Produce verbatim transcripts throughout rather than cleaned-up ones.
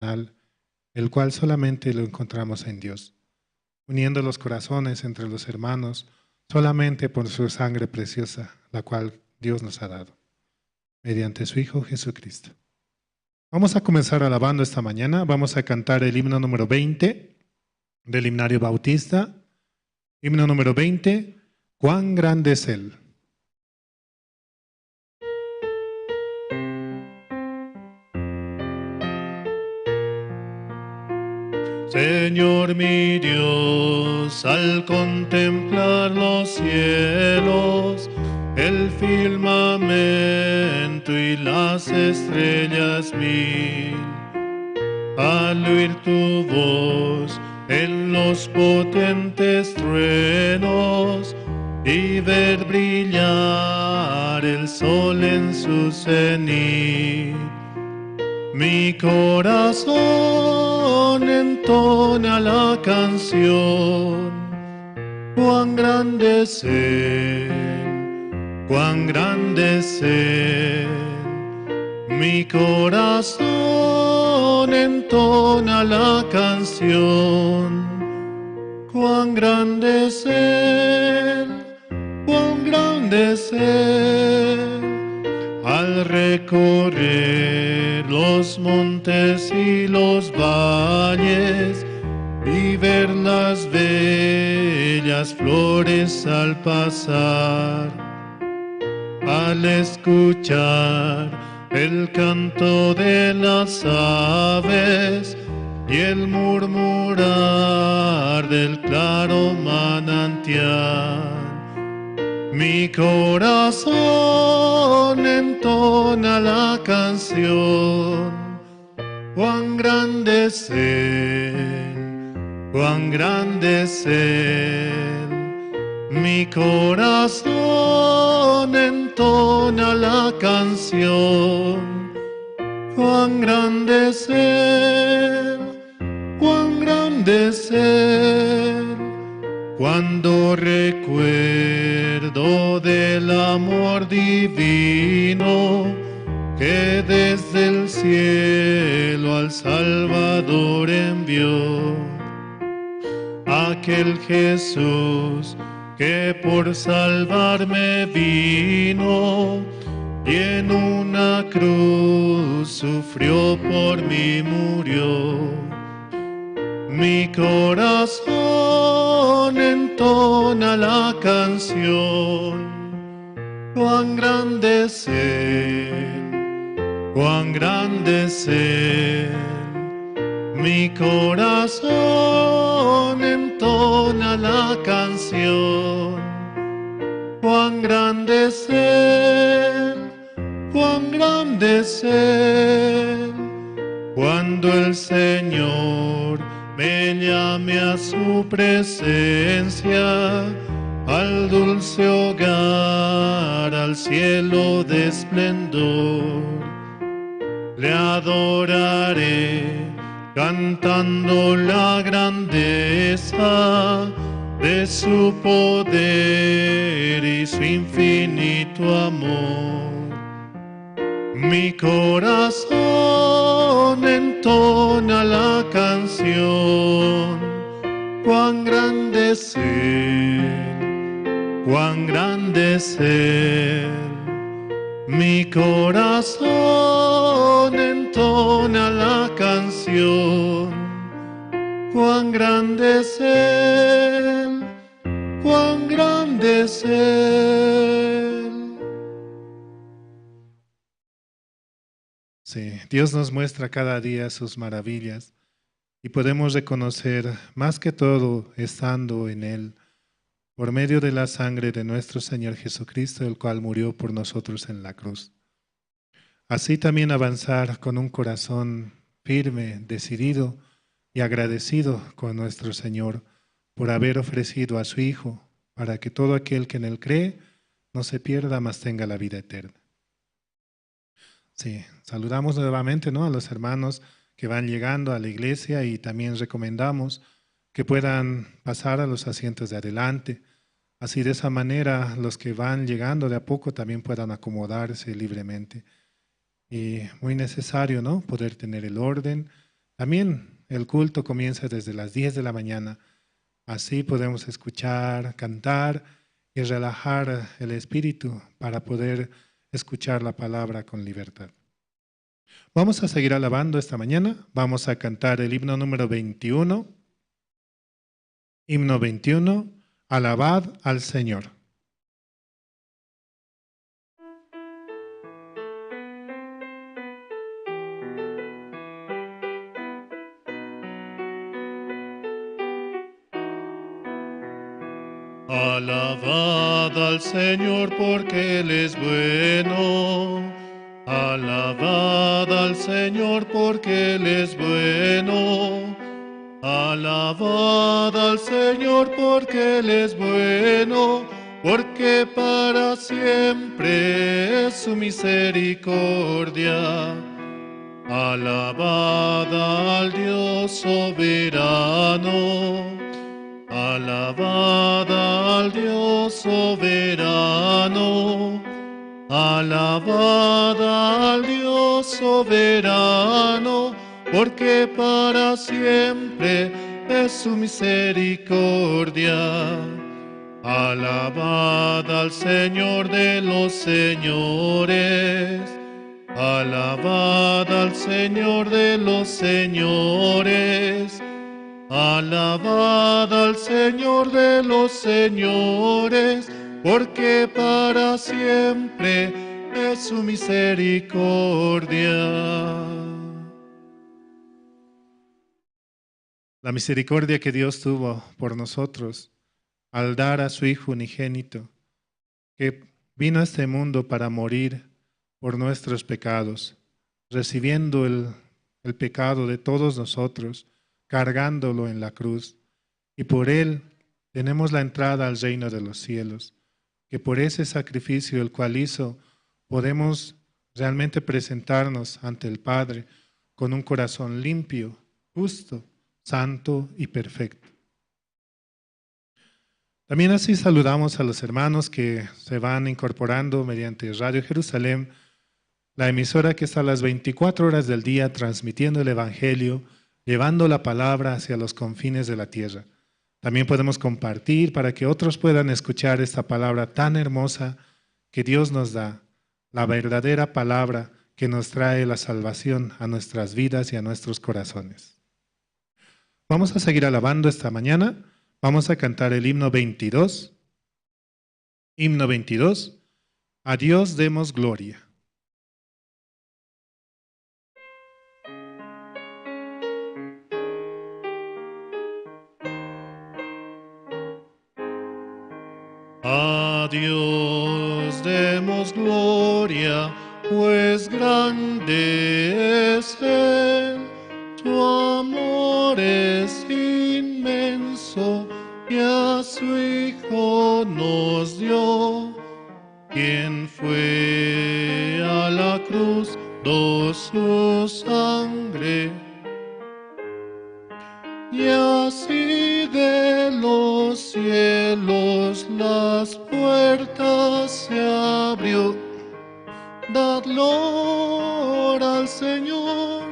el cual solamente lo encontramos en Dios, uniendo los corazones entre los hermanos solamente por su sangre preciosa, la cual Dios nos ha dado, mediante su Hijo Jesucristo. Vamos a comenzar alabando esta mañana. Vamos a cantar el himno número veinte del himnario bautista. Himno número veinte, Cuán grande es Él. Señor mi Dios, al contemplar los cielos, el firmamento y las estrellas mil, al oír tu voz en los potentes truenos y ver brillar el sol en su cenit. Mi corazón entona la canción, cuán grande es Él, cuán grande es Él. Mi corazón entona la canción, cuán grande es Él, cuán grande es Él. Al recorrer los montes y los valles y ver las bellas flores al pasar, al escuchar el canto de las aves y el murmurar del claro manantial. Mi corazón entona la canción, cuán grande es Él, cuán grande es Él. Mi corazón entona la canción, cuán grande es Él, cuán grande es Él. Cuando recuerdo del amor divino que desde el cielo al Salvador envió, aquel Jesús que por salvarme vino y en una cruz sufrió por mí murió. Mi corazón entona la canción, cuán grande es Él, cuán grande es Él. Mi corazón entona la canción, cuán grande es Él, cuán grande es Él. Cuando el Señor me llame a su presencia, al dulce hogar, al cielo de esplendor, le adoraré cantando la grandeza de su poder y su infinito amor. Mi corazón entona la canción, cuán grande es Él, cuán grande es Él. Mi corazón entona la canción, cuán grande es Él, cuán grande es Él. Sí, Dios nos muestra cada día sus maravillas y podemos reconocer más que todo estando en Él, por medio de la sangre de nuestro Señor Jesucristo, el cual murió por nosotros en la cruz. Así también avanzar con un corazón firme, decidido y agradecido con nuestro Señor por haber ofrecido a su Hijo para que todo aquel que en Él cree no se pierda, mas tenga la vida eterna. Sí, saludamos nuevamente, ¿no?, a los hermanos que van llegando a la iglesia y también recomendamos que puedan pasar a los asientos de adelante. Así, de esa manera, los que van llegando de a poco también puedan acomodarse libremente. Y muy necesario, ¿no?, poder tener el orden, También el culto comienza desde las diez de la mañana. Así podemos escuchar, cantar y relajar el espíritu para poder escuchar la palabra con libertad. Vamos a seguir alabando esta mañana. Vamos a cantar el himno número veintiuno. Himno veintiuno. Alabad al Señor. Alabad al Señor porque Él es bueno. Alabad al Señor porque Él es bueno. Alabad al Señor porque Él es bueno, porque para siempre es su misericordia. Alabad al Dios soberano. Alabad al Dios soberano. Alabad al Dios soberano, porque para siempre es su misericordia. Alabad al Señor de los señores. Alabad al Señor de los señores. Alabad al Señor de los señores, porque para siempre es su misericordia. La misericordia que Dios tuvo por nosotros al dar a su Hijo unigénito, que vino a este mundo para morir por nuestros pecados, recibiendo el, el pecado de todos nosotros, cargándolo en la cruz, y por él tenemos la entrada al reino de los cielos, que por ese sacrificio el cual hizo, podemos realmente presentarnos ante el Padre con un corazón limpio, justo, santo y perfecto. También así saludamos a los hermanos que se van incorporando mediante Radio Jerusalén, la emisora que está a las veinticuatro horas del día transmitiendo el Evangelio, llevando la palabra hacia los confines de la tierra. También podemos compartir para que otros puedan escuchar esta palabra tan hermosa que Dios nos da, la verdadera palabra que nos trae la salvación a nuestras vidas y a nuestros corazones. Vamos a seguir alabando esta mañana. Vamos a cantar el himno veintidós. Himno veintidós. A Dios demos gloria. A Dios demos gloria, pues grande es Él, su amor es inmenso, y a su Hijo nos dio, quien fue a la cruz, do su sangre. Y así de los cielos las puertas se abrió. Dad gloria al Señor,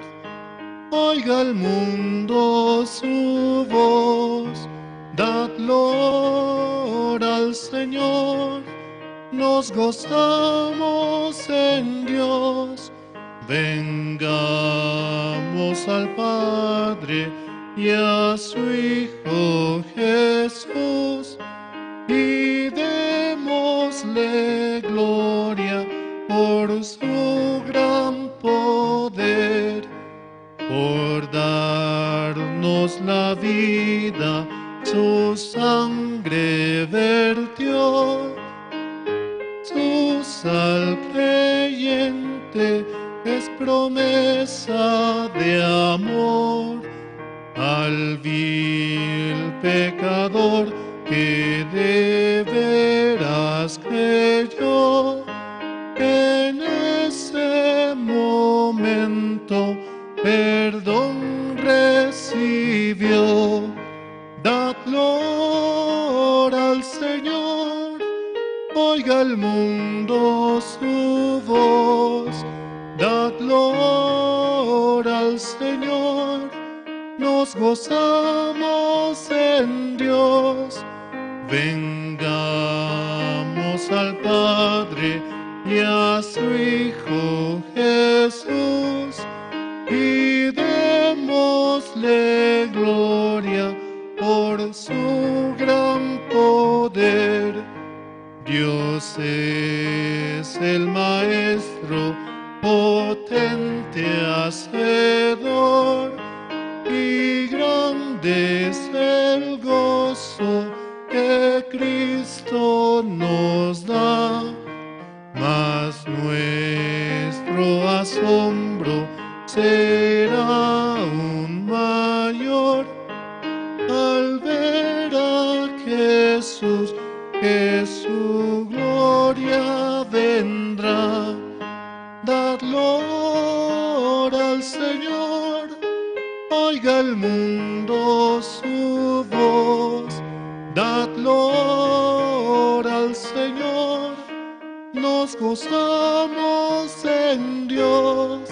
oiga el mundo su voz. Dad gloria al Señor, nos gozamos en Dios. Vengamos al Padre y a su Hijo Jesús, y démosle gloria por su gran poder, por darnos la vida, su sangre vertió. Su sal creyente es promesa de amor al vil pecador que de veras creyó. En ese momento perdón recibió. Dad gloria al Señor, oiga el mundo su voz. Dad gloria al Señor, Gozamos en Dios, vengamos al Padre y a su Hijo Jesús, y démosle gloria por su gran poder. Dios es el Maestro, potente Hacedor, y grande es el gozo que Cristo nos da. Mas nuestro asombro será aún mayor al ver a Jesús, que su gloria vendrá. Dad gloria al Señor, oiga el mundo su voz. Dad gloria al Señor, nos gozamos en Dios.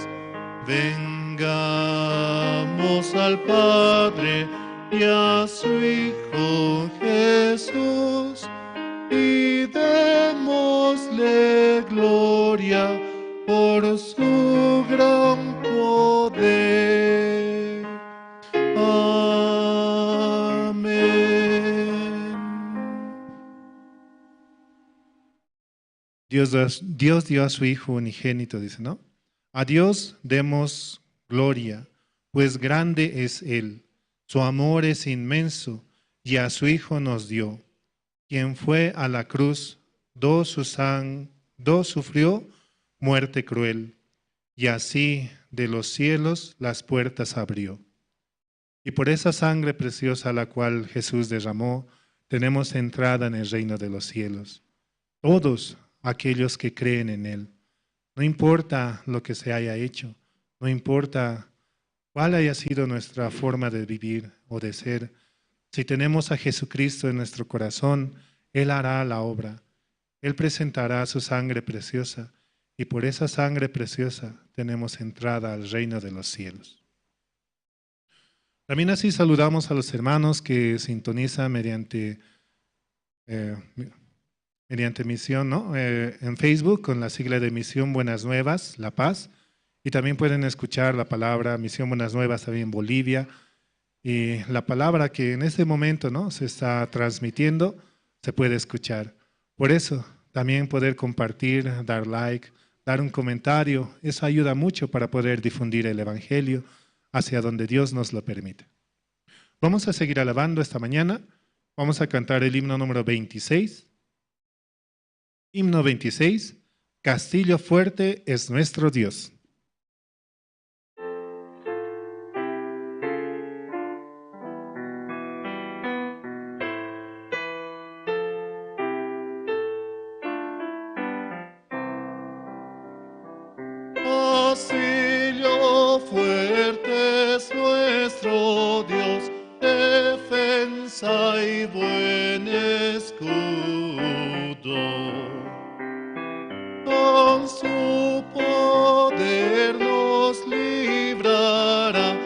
Vengamos al Padre y a su Hijo Jesús, y démosle gloria por su gran poder. Amén. Dios, Dios dio a su Hijo unigénito, dice, ¿no? A Dios demos gloria, pues grande es Él. Su amor es inmenso, y a su Hijo nos dio, quien fue a la cruz, do su san-, do sufrió muerte cruel, y así de los cielos las puertas abrió. Y por esa sangre preciosa la cual Jesús derramó, tenemos entrada en el reino de los cielos. Todos aquellos que creen en Él, no importa lo que se haya hecho, no importa cuál haya sido nuestra forma de vivir o de ser, si tenemos a Jesucristo en nuestro corazón, Él hará la obra. Él presentará su sangre preciosa, y por esa sangre preciosa tenemos entrada al reino de los cielos. También así saludamos a los hermanos que sintonizan mediante, eh, mi-, mediante Misión, ¿no? Eh, en Facebook con la sigla de Misión Buenas Nuevas, La Paz. Y también pueden escuchar la palabra Misión Buenas Nuevas también en Bolivia. Y la palabra que en este momento, ¿no?, se está transmitiendo, se puede escuchar. Por eso, también poder compartir, dar like, dar un comentario, eso ayuda mucho para poder difundir el evangelio hacia donde Dios nos lo permita. Vamos a seguir alabando esta mañana. Vamos a cantar el himno número veintiséis. Himno veintiséis. Castillo fuerte es nuestro Dios. Castillo fuerte es nuestro Dios, defensa y buen escudo. Con su poder nos librará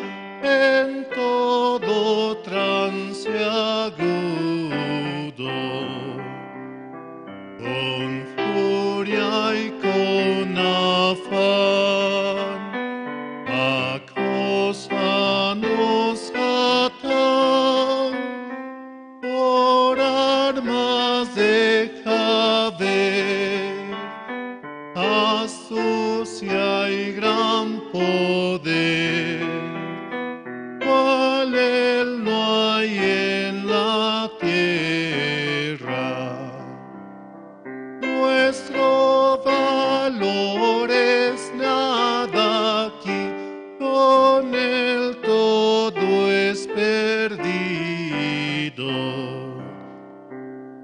en todo trance agudo. Con furia y con afán, acosa nos atan, por armas de Javé, astucia y gran poder, cual él no hay en la tierra. Nuestro valor es nada aquí, con él todo es perdido.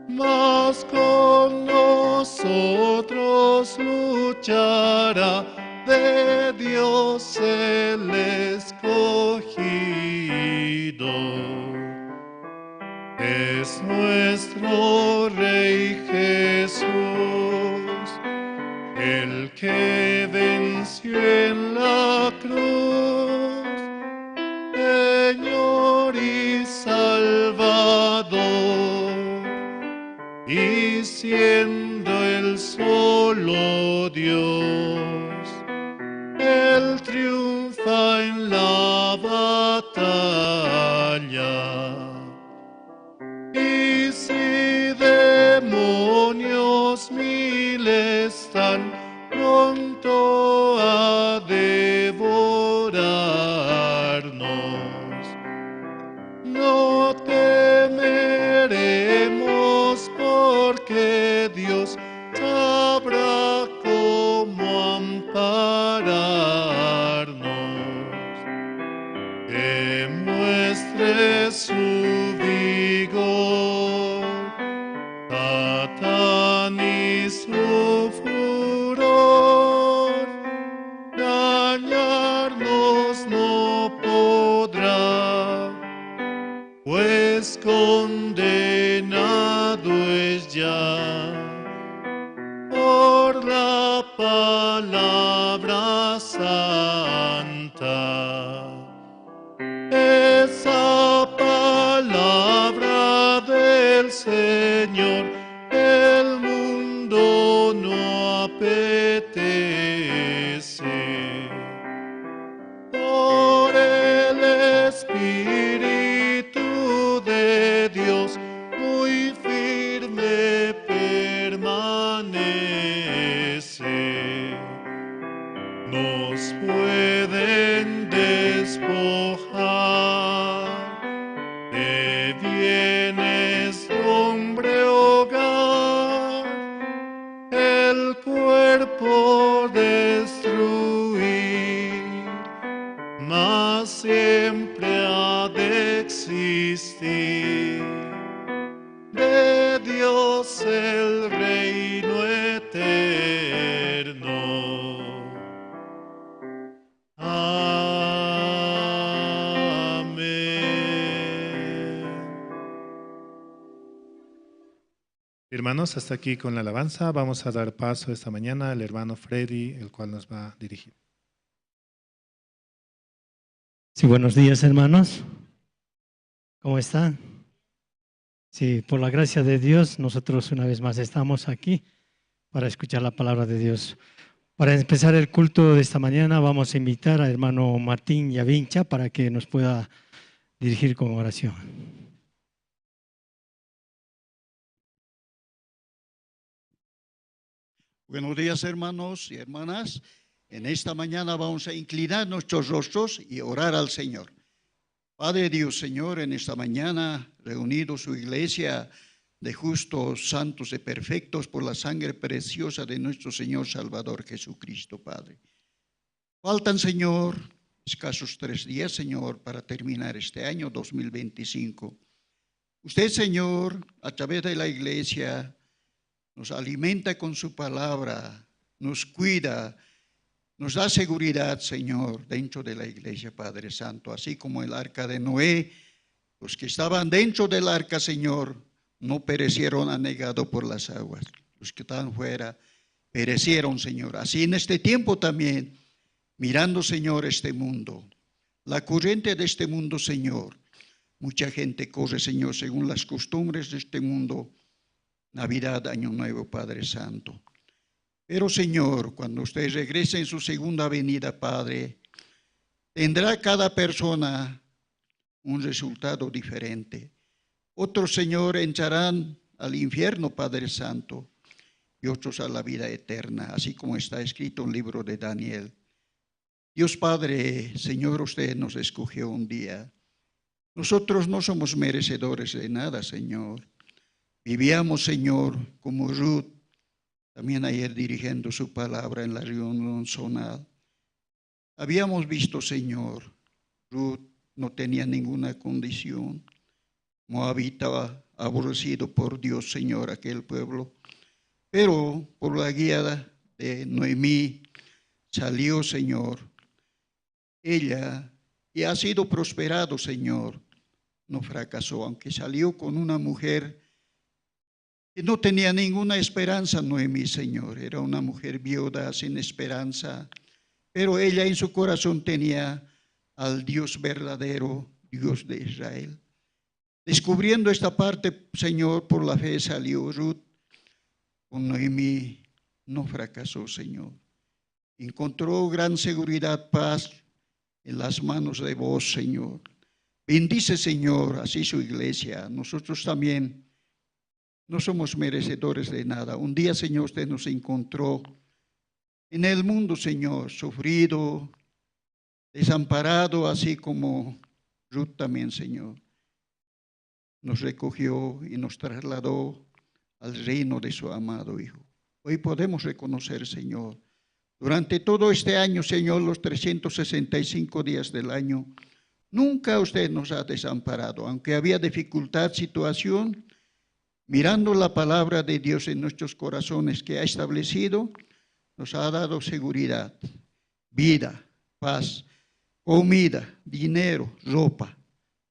Mas con nosotros luchará de Dios el escogido. Es nuestro Rey Jesús, el que venció en la cruz, Señor siendo el solo Dios, Él triunfa en la batalla. Y si demonios mil están pronto a devorarnos, no temeremos, porque Dios sabrá cómo ampararnos. Que muestre su vigor Satán y su furor, dañarnos no podrá, pues condenado es ya por la palabra santa. Esa palabra del Señor el mundo no apetece. Por el Espíritu de Dios muy firme permanece. Nos pueden despojar de bienes, hombre, hogar, el cuerpo destruir, mas siempre ha de existir de Dios el reino eterno. Amén. Hermanos, hasta aquí con la alabanza. Vamos a dar paso esta mañana al hermano Freddy, el cual nos va a dirigir. Sí, buenos días, hermanos. ¿Cómo están? Sí, por la gracia de Dios, nosotros una vez más estamos aquí para escuchar la palabra de Dios. Para empezar el culto de esta mañana, vamos a invitar a hermano Martín Yavincha para que nos pueda dirigir con oración. Buenos días, hermanos y hermanas. En esta mañana vamos a inclinar nuestros rostros y orar al Señor. Padre Dios, Señor, en esta mañana reunido su iglesia de justos, santos y perfectos por la sangre preciosa de nuestro Señor Salvador Jesucristo, Padre. Faltan, Señor, escasos tres días, Señor, para terminar este año dos mil veinticinco. Usted, Señor, a través de la iglesia, nos alimenta con su palabra, nos cuida, nos da seguridad, Señor, dentro de la iglesia, Padre Santo, así como el arca de Noé. Los que estaban dentro del arca, Señor, no perecieron anegado por las aguas. Los que estaban fuera perecieron, Señor. Así en este tiempo también, mirando, Señor, este mundo, la corriente de este mundo, Señor. Mucha gente corre, Señor, según las costumbres de este mundo. Navidad, Año Nuevo, Padre Santo. Pero, Señor, cuando usted regrese en su segunda venida, Padre, tendrá cada persona un resultado diferente. Otros, Señor, entrarán al infierno, Padre Santo, y otros a la vida eterna, así como está escrito en el libro de Daniel. Dios Padre, Señor, usted nos escogió un día. Nosotros no somos merecedores de nada, Señor. Vivíamos, Señor, como Ruth, también ayer dirigiendo su palabra en la reunión zonal. Habíamos visto, Señor, Ruth no tenía ninguna condición. Moabita, aborrecido por Dios, Señor, aquel pueblo. Pero por la guía de Noemí salió, Señor, ella, y ha sido prosperado, Señor. No fracasó, aunque salió con una mujer que no tenía ninguna esperanza, Noemí, Señor. Era una mujer viuda, sin esperanza, pero ella en su corazón tenía al Dios verdadero, Dios de Israel. Descubriendo esta parte, Señor, por la fe salió Ruth. con Noemí no fracasó, Señor. Encontró gran seguridad, paz en las manos de vos, Señor. Bendice, Señor, así su iglesia. Nosotros también no somos merecedores de nada. Un día, Señor, usted nos encontró en el mundo, Señor, sufrido, desamparado, así como Ruth también, Señor. Nos recogió y nos trasladó al reino de su amado Hijo. Hoy podemos reconocer, Señor, durante todo este año, Señor, los trescientos sesenta y cinco días del año, nunca usted nos ha desamparado. Aunque había dificultad, situación, mirando la palabra de Dios en nuestros corazones que ha establecido, nos ha dado seguridad, vida, paz, comida, dinero, ropa.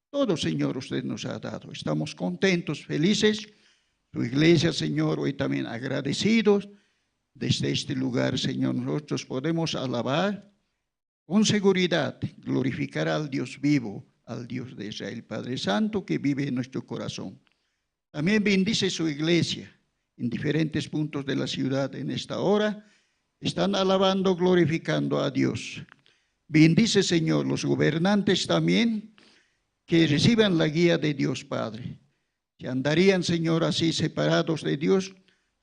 Todo, Señor, usted nos ha dado. Estamos contentos, felices. Su iglesia, Señor, hoy también agradecidos. Desde este lugar, Señor, nosotros podemos alabar con seguridad, glorificar al Dios vivo, al Dios de Israel, Padre Santo, que vive en nuestro corazón. También bendice su iglesia en diferentes puntos de la ciudad en esta hora. Están alabando, glorificando a Dios. Bendice, Señor, los gobernantes también, que reciban la guía de Dios Padre. Si andarían, Señor, así separados de Dios,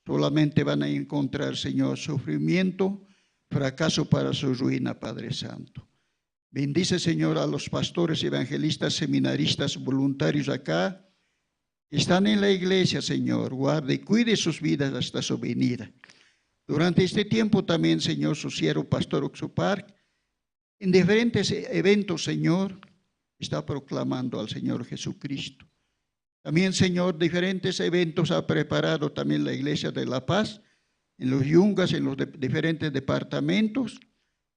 solamente van a encontrar, Señor, sufrimiento, fracaso para su ruina, Padre Santo. Bendice, Señor, a los pastores, evangelistas, seminaristas, voluntarios acá, que están en la iglesia, Señor. Guarde y cuide sus vidas hasta su venida. Durante este tiempo también, Señor, su siervo, pastor Oxopark, en diferentes e-, eventos, Señor, está proclamando al Señor Jesucristo. También, Señor, diferentes eventos ha preparado también la Iglesia de La Paz, en los Yungas, en los de-, diferentes departamentos,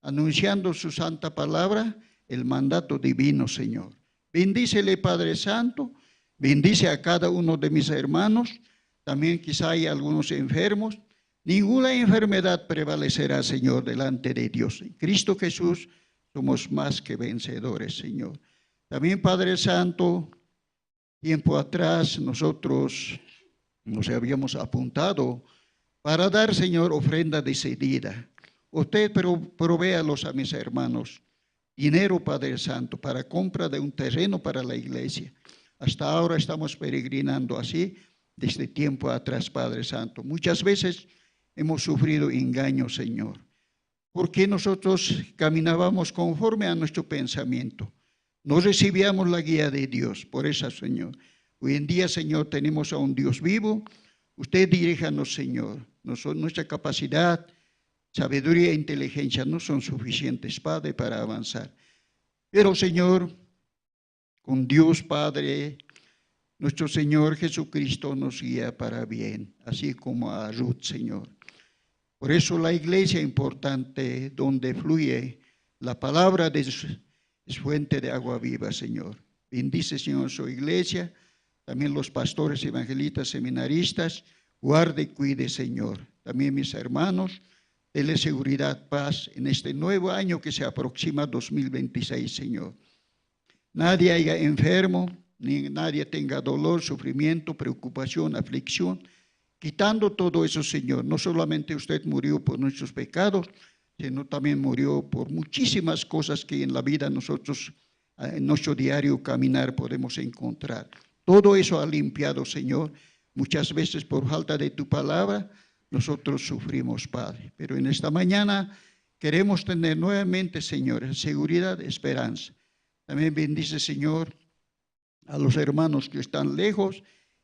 anunciando su santa palabra, el mandato divino, Señor. Bendícele, Padre Santo, bendice a cada uno de mis hermanos, también quizá hay algunos enfermos. Ninguna enfermedad prevalecerá, Señor, delante de Dios. En Cristo Jesús somos más que vencedores, Señor. También, Padre Santo, tiempo atrás nosotros nos habíamos apuntado para dar, Señor, ofrenda decidida. Usted pro-, provéalos a mis hermanos. Dinero, Padre Santo, para compra de un terreno para la iglesia. Hasta ahora estamos peregrinando así desde tiempo atrás, Padre Santo. Muchas veces hemos sufrido engaño, Señor. Porque nosotros caminábamos conforme a nuestro pensamiento. No recibíamos la guía de Dios. Por eso, Señor, hoy en día, Señor, tenemos a un Dios vivo. Usted diríjanos, Señor. Noso-, nuestra capacidad, sabiduría e inteligencia no son suficientes, Padre, para avanzar. Pero, Señor, con Dios Padre, nuestro Señor Jesucristo nos guía para bien, así como a Ruth, Señor. Por eso la iglesia importante, donde fluye la palabra de Dios, es fuente de agua viva, Señor. Bendice, Señor, su iglesia, también los pastores, evangelistas, seminaristas, guarde y cuide, Señor. También mis hermanos, dele seguridad, paz en este nuevo año que se aproxima, dos mil veintiséis, Señor. Nadie haya enfermo, ni nadie tenga dolor, sufrimiento, preocupación, aflicción, quitando todo eso, Señor. No solamente usted murió por nuestros pecados, sino también murió por muchísimas cosas que en la vida nosotros, eh, en nuestro diario caminar podemos encontrar. Todo eso ha limpiado, Señor. Muchas veces por falta de tu palabra, nosotros sufrimos, Padre. Pero en esta mañana queremos tener nuevamente, Señor, seguridad, esperanza. También bendice, Señor, a los hermanos que están lejos,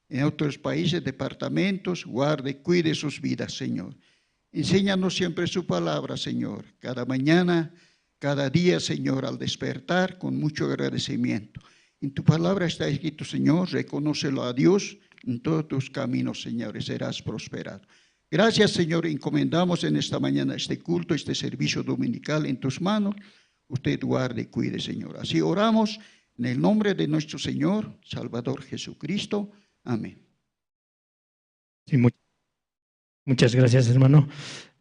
en otros países, departamentos, guarde, cuide sus vidas, Señor. Enséñanos siempre su palabra, Señor, cada mañana, cada día, Señor, al despertar, con mucho agradecimiento. En tu palabra está escrito, Señor, reconócelo a Dios en todos tus caminos, Señor, y serás prosperado. Gracias, Señor, encomendamos en esta mañana este culto, este servicio dominical en tus manos. Usted guarde y cuide, Señor. Así oramos en el nombre de nuestro Señor, Salvador Jesucristo. Amén. Sí, mu-, muchas gracias, hermano.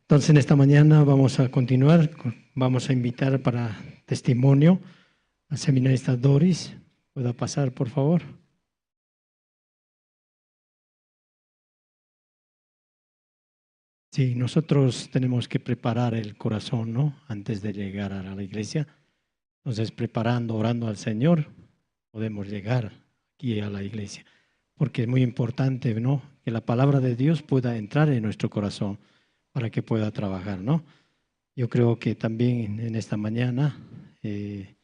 Entonces, en esta mañana vamos a continuar. Vamos a invitar para testimonio a seminarista Doris. ¿Pueda pasar, por favor? Sí, nosotros tenemos que preparar el corazón, ¿no? Antes de llegar a la iglesia. Entonces, preparando, orando al Señor, podemos llegar aquí a la iglesia. Porque es muy importante, ¿no? Que la palabra de Dios pueda entrar en nuestro corazón para que pueda trabajar, ¿no? Yo creo que también en esta mañana, eh,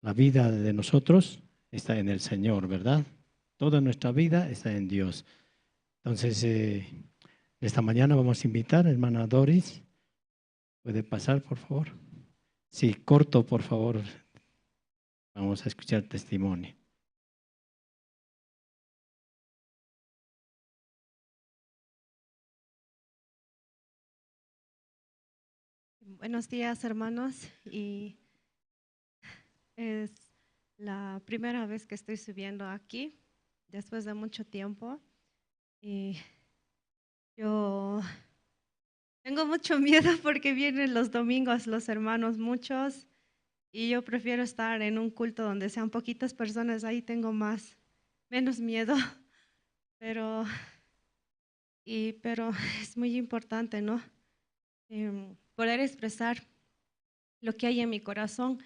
la vida de nosotros está en el Señor, ¿verdad? Toda nuestra vida está en Dios. Entonces, eh, esta mañana vamos a invitar a hermana Doris. ¿Puede pasar, por favor? Sí, corto, por favor. Vamos a escuchar testimonio. Buenos días, hermanos. Y es la primera vez que estoy subiendo aquí, después de mucho tiempo. Y yo tengo mucho miedo porque vienen los domingos los hermanos, muchos, y yo prefiero estar en un culto donde sean poquitas personas, ahí tengo más, menos miedo. Pero, y, pero es muy importante, ¿no? Em, poder expresar lo que hay en mi corazón.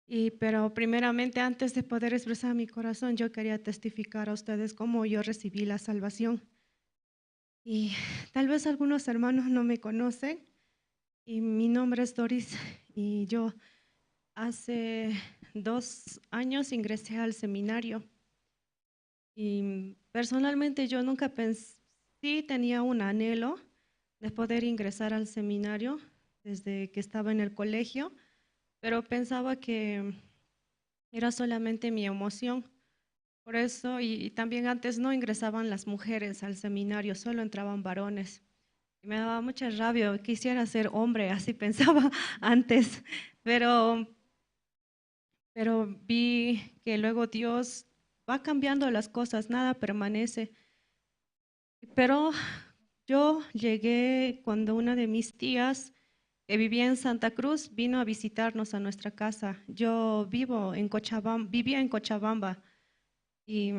Y, pero primeramente, antes de poder expresar mi corazón, yo quería testificar a ustedes cómo yo recibí la salvación. Y tal vez algunos hermanos no me conocen. Y mi nombre es Doris. Y yo hace dos años ingresé al seminario. Y personalmente yo nunca pensé, sí tenía un anhelo de poder ingresar al seminario desde que estaba en el colegio, pero pensaba que era solamente mi emoción. Por eso, y, y también antes no ingresaban las mujeres al seminario, solo entraban varones. Y me daba mucha rabia, quisiera ser hombre, así pensaba antes. Pero, pero vi que luego Dios va cambiando las cosas, nada permanece. Pero yo llegué cuando una de mis tías, que vivía en Santa Cruz, vino a visitarnos a nuestra casa. Yo vivo en Cochabamba, vivía en Cochabamba. Y,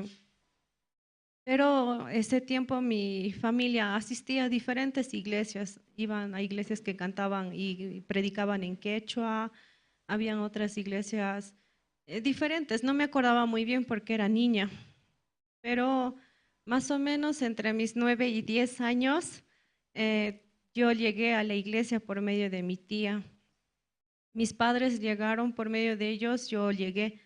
pero ese tiempo mi familia asistía a diferentes iglesias. Iban a iglesias que cantaban y predicaban en quechua. Habían otras iglesias, eh, diferentes. No me acordaba muy bien porque era niña. Pero más o menos entre mis nueve y diez años, eh, yo llegué a la iglesia por medio de mi tía. Mis padres llegaron, por medio de ellos yo llegué.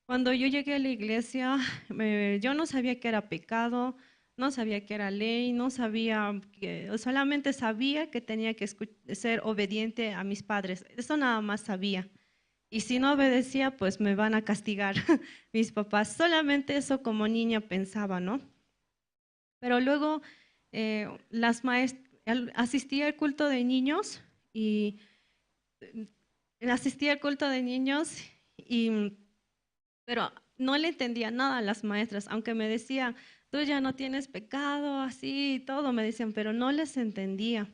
Cuando yo llegué a la iglesia, eh, yo no sabía qué era pecado, no sabía qué era ley, no sabía que, solamente sabía que tenía que escu-, ser obediente a mis padres. Eso nada más sabía. Y si no obedecía, pues me van a castigar mis papás. Solamente eso como niña pensaba, ¿no? Pero luego, eh, las maest-, el, asistí al culto de niños y, mm, asistí al culto de niños y, mm, pero no le entendía nada a las maestras, aunque me decían, "Tú ya no tienes pecado", así y todo, me decían, pero no les entendía.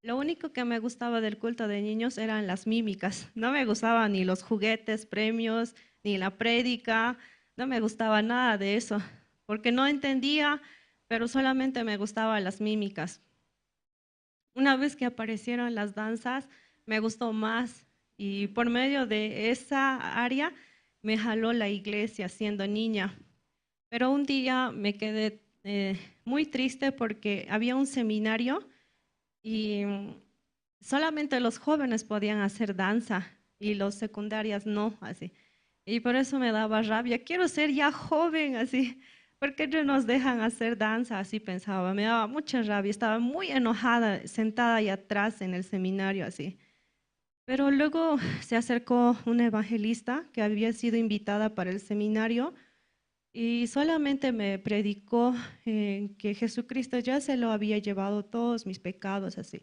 Lo único que me gustaba del culto de niños eran las mímicas. No me gustaban ni los juguetes, premios, ni la prédica. No me gustaba nada de eso, porque no entendía, pero solamente me gustaban las mímicas. Una vez que aparecieron las danzas, me gustó más y por medio de esa área me jaló la iglesia siendo niña. Pero un día me quedé, eh, muy triste porque había un seminario y, mm, solamente los jóvenes podían hacer danza y los secundarias no, así. Y por eso me daba rabia. "Quiero ser ya joven, así. ¿Por qué no nos dejan hacer danza?", así pensaba. Me daba mucha rabia. Estaba muy enojada, sentada ahí atrás en el seminario, así. Pero luego se acercó una evangelista que había sido invitada para el seminario y solamente me predicó, eh, que Jesucristo ya se lo había llevado todos mis pecados, así.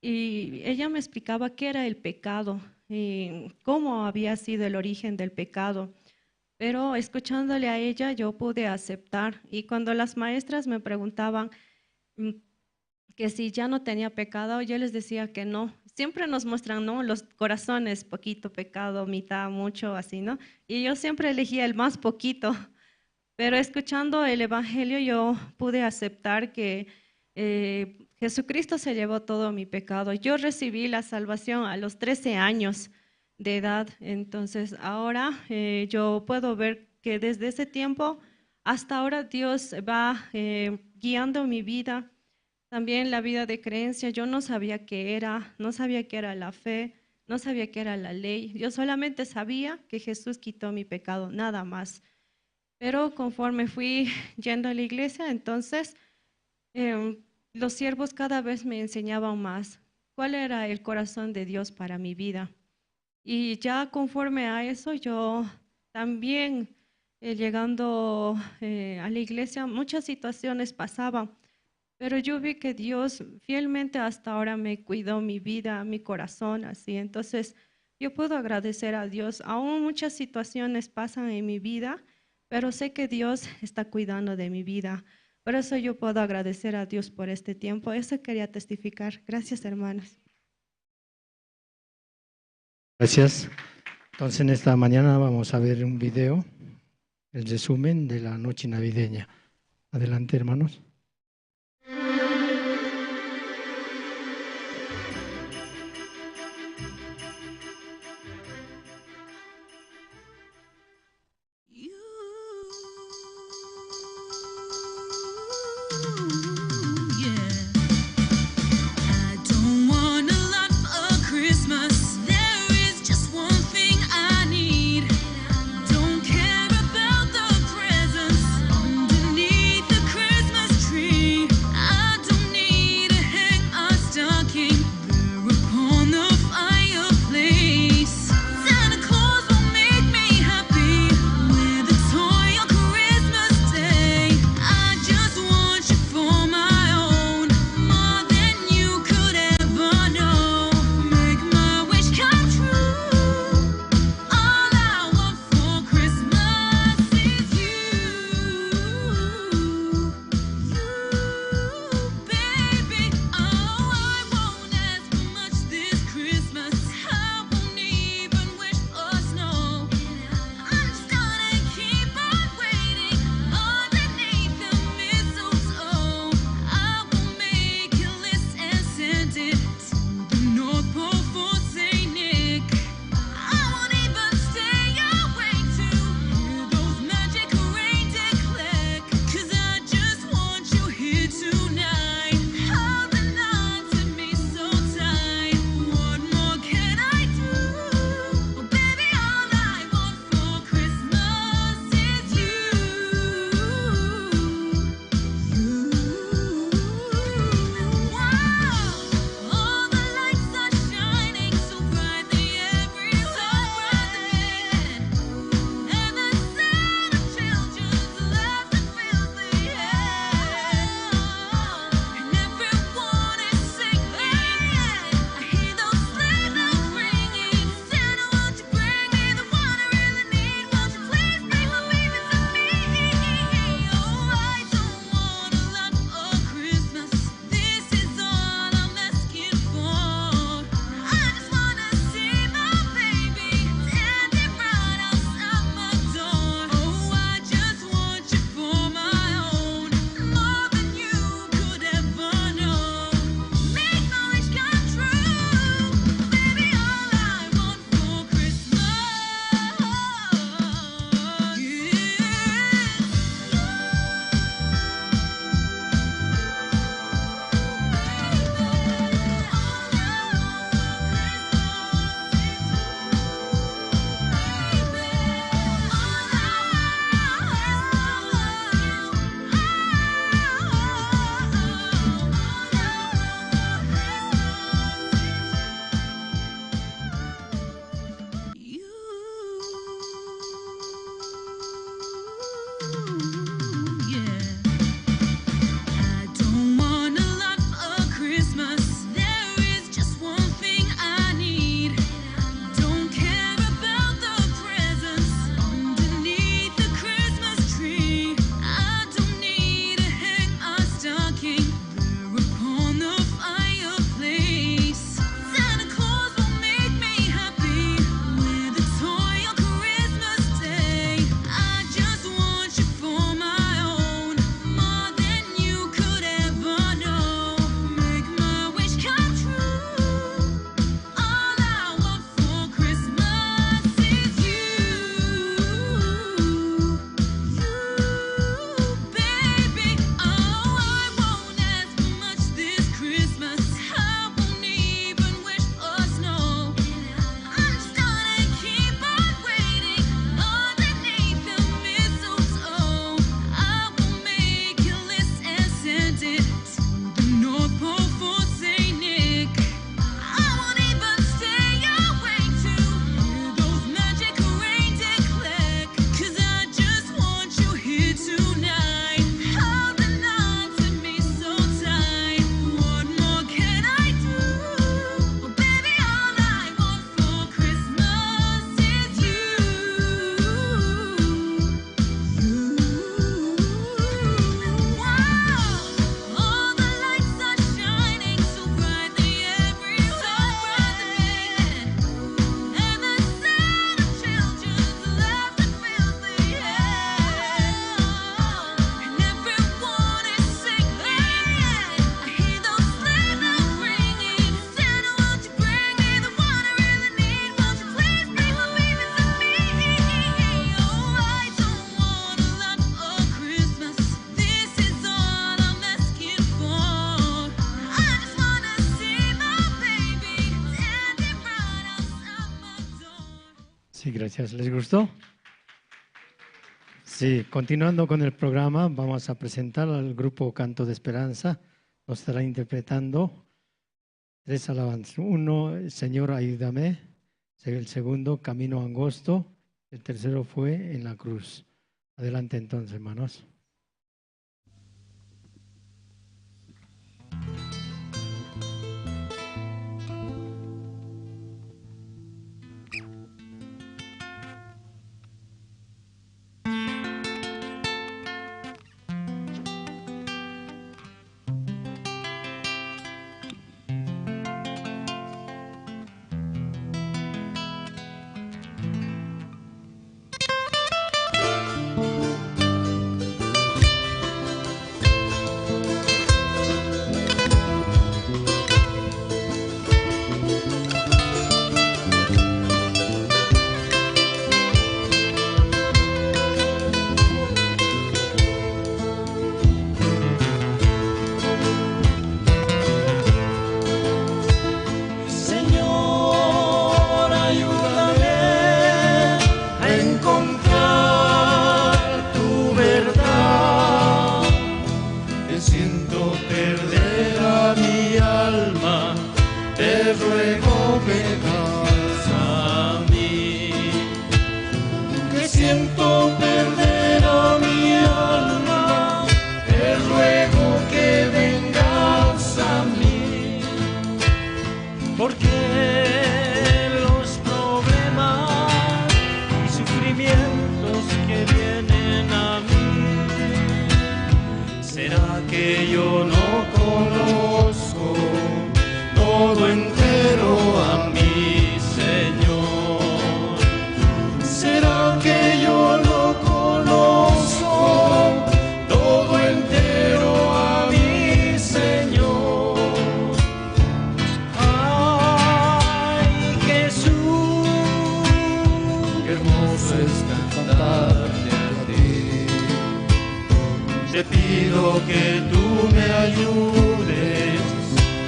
Y ella me explicaba qué era el pecado y cómo había sido el origen del pecado. Pero escuchándole a ella, yo pude aceptar. Y cuando las maestras me preguntaban, mm, que si ya no tenía pecado, yo les decía que no. Siempre nos muestran, ¿no? Los corazones, poquito pecado, mitad, mucho, así, ¿no? Y yo siempre elegía el más poquito. Pero escuchando el evangelio, yo pude aceptar que, eh, Jesucristo se llevó todo mi pecado. Yo recibí la salvación a los trece años de edad. Entonces, ahora, eh, yo puedo ver que desde ese tiempo hasta ahora Dios va, eh, guiando mi vida. También la vida de creencia, yo no sabía qué era, no sabía qué era la fe, no sabía qué era la ley. Yo solamente sabía que Jesús quitó mi pecado, nada más. Pero conforme fui yendo a la iglesia, entonces, em, los siervos cada vez me enseñaban más cuál era el corazón de Dios para mi vida. Y ya conforme a eso, yo también, eh, llegando, eh, a la iglesia, muchas situaciones pasaban, pero yo vi que Dios fielmente hasta ahora me cuidó mi vida, mi corazón, así. Entonces, yo puedo agradecer a Dios. Aún muchas situaciones pasan en mi vida, pero sé que Dios está cuidando de mi vida. Por eso yo puedo agradecer a Dios por este tiempo. Eso quería testificar. Gracias, hermanos. Gracias. Entonces, en esta mañana vamos a ver un video, el resumen de la noche navideña. Adelante, hermanos. Sí, gracias. ¿Les gustó? Sí, continuando con el programa, vamos a presentar al grupo Canto de Esperanza. Nos estará interpretando tres alabanzas. Uno, Señor, ayúdame. El segundo, Camino angosto. El tercero fue En la cruz. Adelante entonces, hermanos. Señor, ayúdame a encontrar tu verdad. Que siento perder a mi alma, te ruego que vengas a mí. Que siento perder a mi alma, te ruego que vengas a mí. Porque los problemas y sufrimientos que vienen a mí, ¿será que yo no conozco todo entero a mi Señor? ¿Será que yo no conozco todo entero a mi Señor? Ay, Jesús, qué hermoso es cantarte a ti. Te pido que tú me ayudes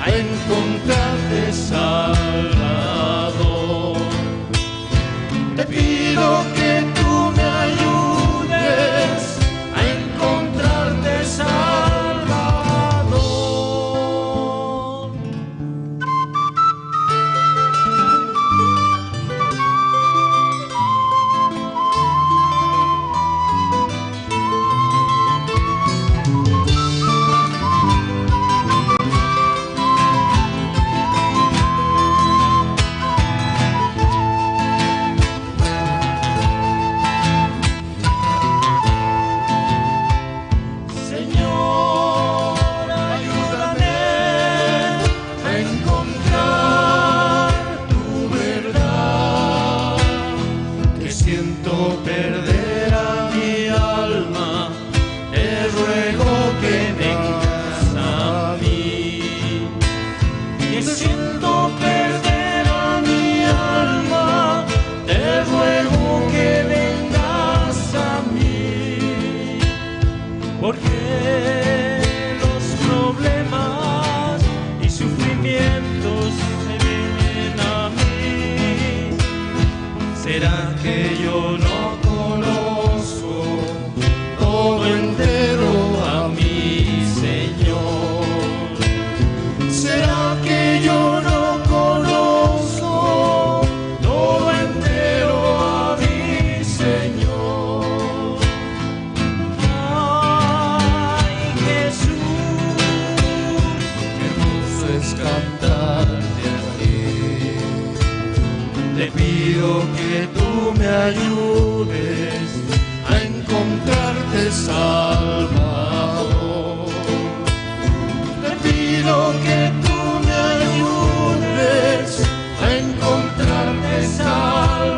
a encontrarte, Salvador. Te pido que tú me ayudes a encontrarte, Salvador. Señor, ayúdame a encontrar tu verdad, que siento perder a mi alma, te ruego que vengas a mí. Que siento perder a mi alma, te ruego que vengas a mí. Porque los problemas y sufrimientos se vienen a mí. ¿Será que yo no conozco todo entero a mi Señor? ¿Será que yo no conozco todo entero a mi Señor? Ay, Jesús, qué hermoso es cantarte a ti. Te pido que tú me ayudes a encontrarte, Salvador. Te pido que tú me ayudes a encontrarte, Salvador.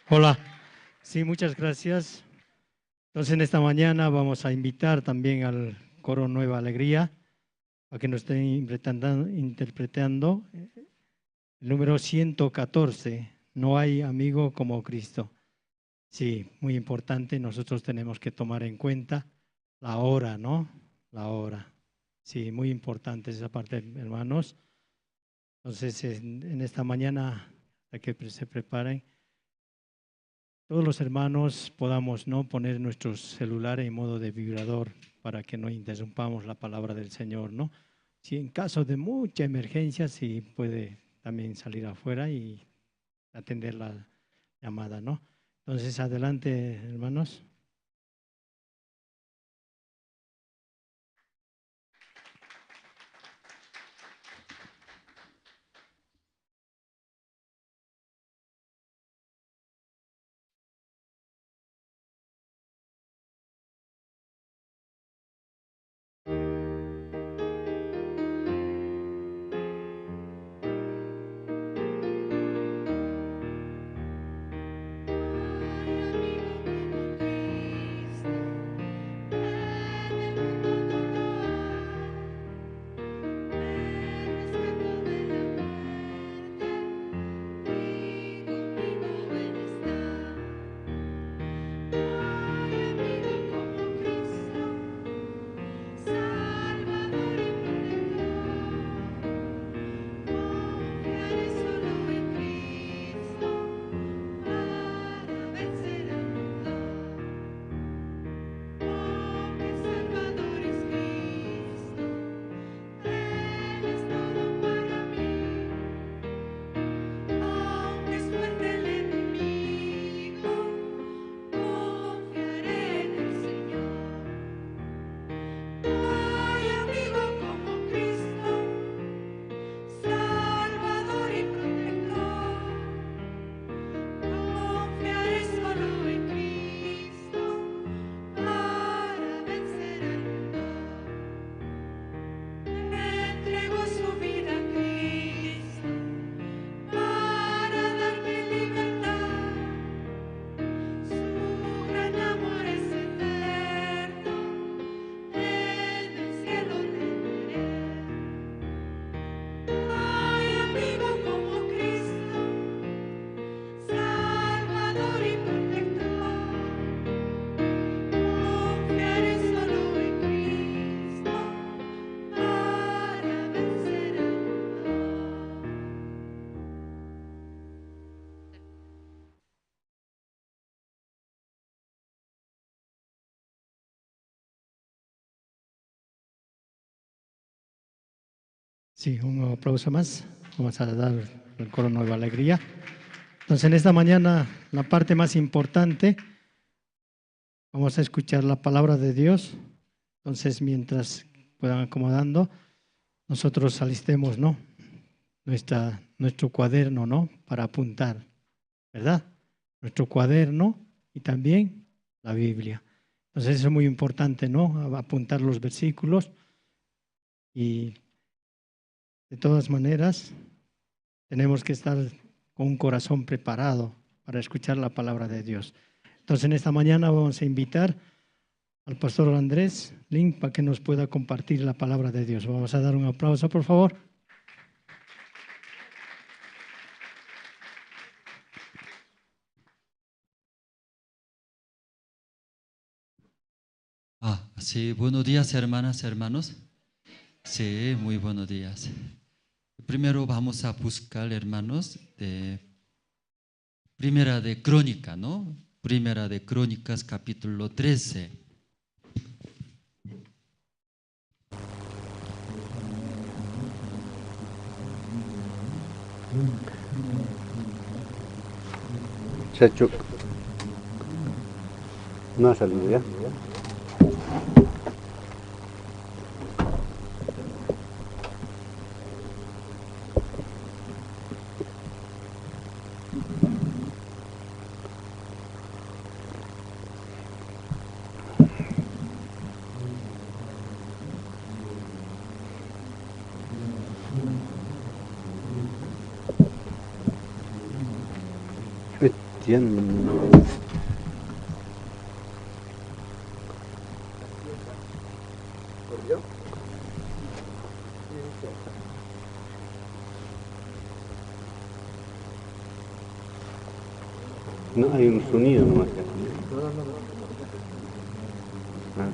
Hola. Sí, muchas gracias. Entonces, en esta mañana vamos a invitar también al coro Nueva Alegría para que nos estén interpretando, interpretando, eh, el número ciento catorce, "No hay amigo como Cristo". Sí, muy importante, nosotros tenemos que tomar en cuenta la hora, ¿no? La hora. Sí, muy importante esa parte, hermanos. Entonces, en, en esta mañana, para que pre-, se preparen, todos los hermanos podamos, ¿no?, poner nuestros celulares en modo de vibrador para que no interrumpamos la palabra del Señor, ¿no? Si en caso de mucha emergencia, sí puede también salir afuera y atender la llamada, ¿no? Entonces, adelante, hermanos. Sí, un aplauso más. Vamos a dar al coro Nueva Alegría. Entonces, en esta mañana, la parte más importante, vamos a escuchar la palabra de Dios. Entonces, mientras puedan acomodando, nosotros alistemos, ¿no?, nuestra, nuestro cuaderno, ¿no?, para apuntar, ¿verdad? Nuestro cuaderno y también la Biblia. Entonces, eso es muy importante, ¿no? A-, apuntar los versículos y, de todas maneras, tenemos que estar con un corazón preparado para escuchar la palabra de Dios. Entonces, en esta mañana vamos a invitar al pastor Andrés Lin para que nos pueda compartir la palabra de Dios. Vamos a dar un aplauso, por favor. Ah, sí, buenos días, hermanas, hermanos. Sí, muy buenos días. Primero vamos a buscar, hermanos, de Primera de Crónica, ¿no? Primera de Crónicas, capítulo trece. Chacho. No ha salido ya. Bien. No, hay un sonido nomás. Ah.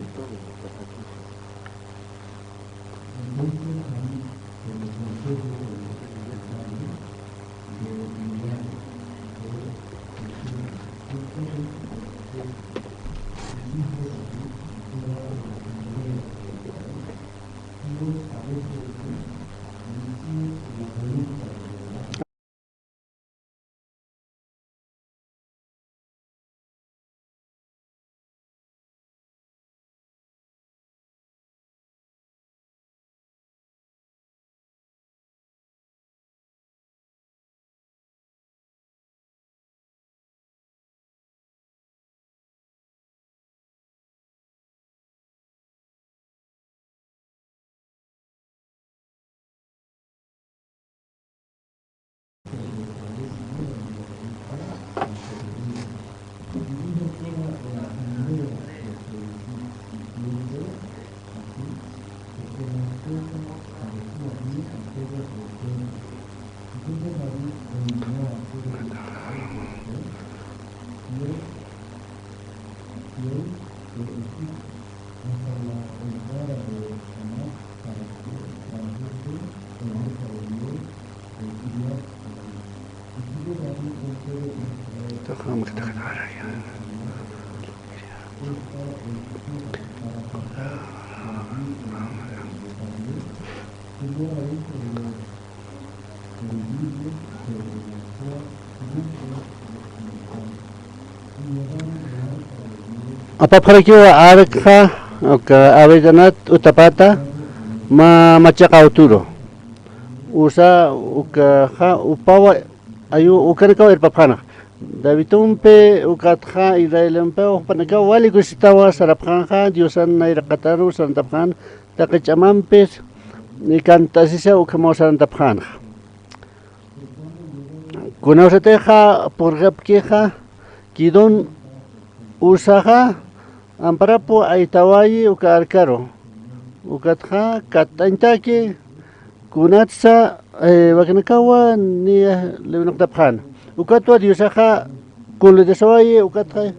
Apapxarakiwa arkxa, uka Avellanat Utapata, mä machaqa uturu. Usa ukaxa upawa ayu ukanakaw irpapxanxa. Davidumpi ukatxa Israelimpiw jupanakaw wali kusisistawa sarapxanxa, Diosan nayraqataru sarantapxän, taqi ch'amampis, y cant'asisa ukhamaw sarantapxänxa. Kunawsatixa purqapkixa, Kidon Usaxa, amparapu aytawayi uka arkaru. Ukatxa katt'añtaki, kunatsa, eh, wakinakawa niya lewinaqtapxäna. Ukatwa Diosaxa kulidasawayi, ukatxa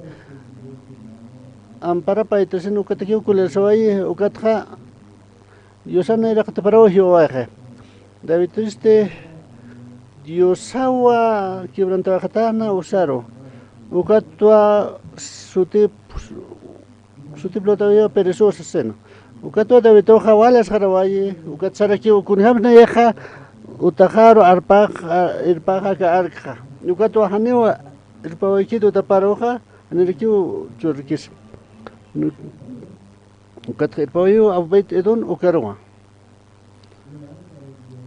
amparapa aytasin ukatakiw kulidasawayi, ukatxa Diosan nayraqataparaw jiwawayxi. Davidtisti Diosawa quebrantawaxatäna Usaru. Ukatwa sutip, sutip lutawiwa Peresusa sasina. Ukatwa Davidtuxa wali asxarawayi, ukat sarakiw kunjams nayaxa utaxaru arpax, a, irpax aka arkxa. Ukatwa janiwa irpawaykit utaparuxa, janirakiw churkis. Ukatxa irpawayiw Obed Edom ukaruwa.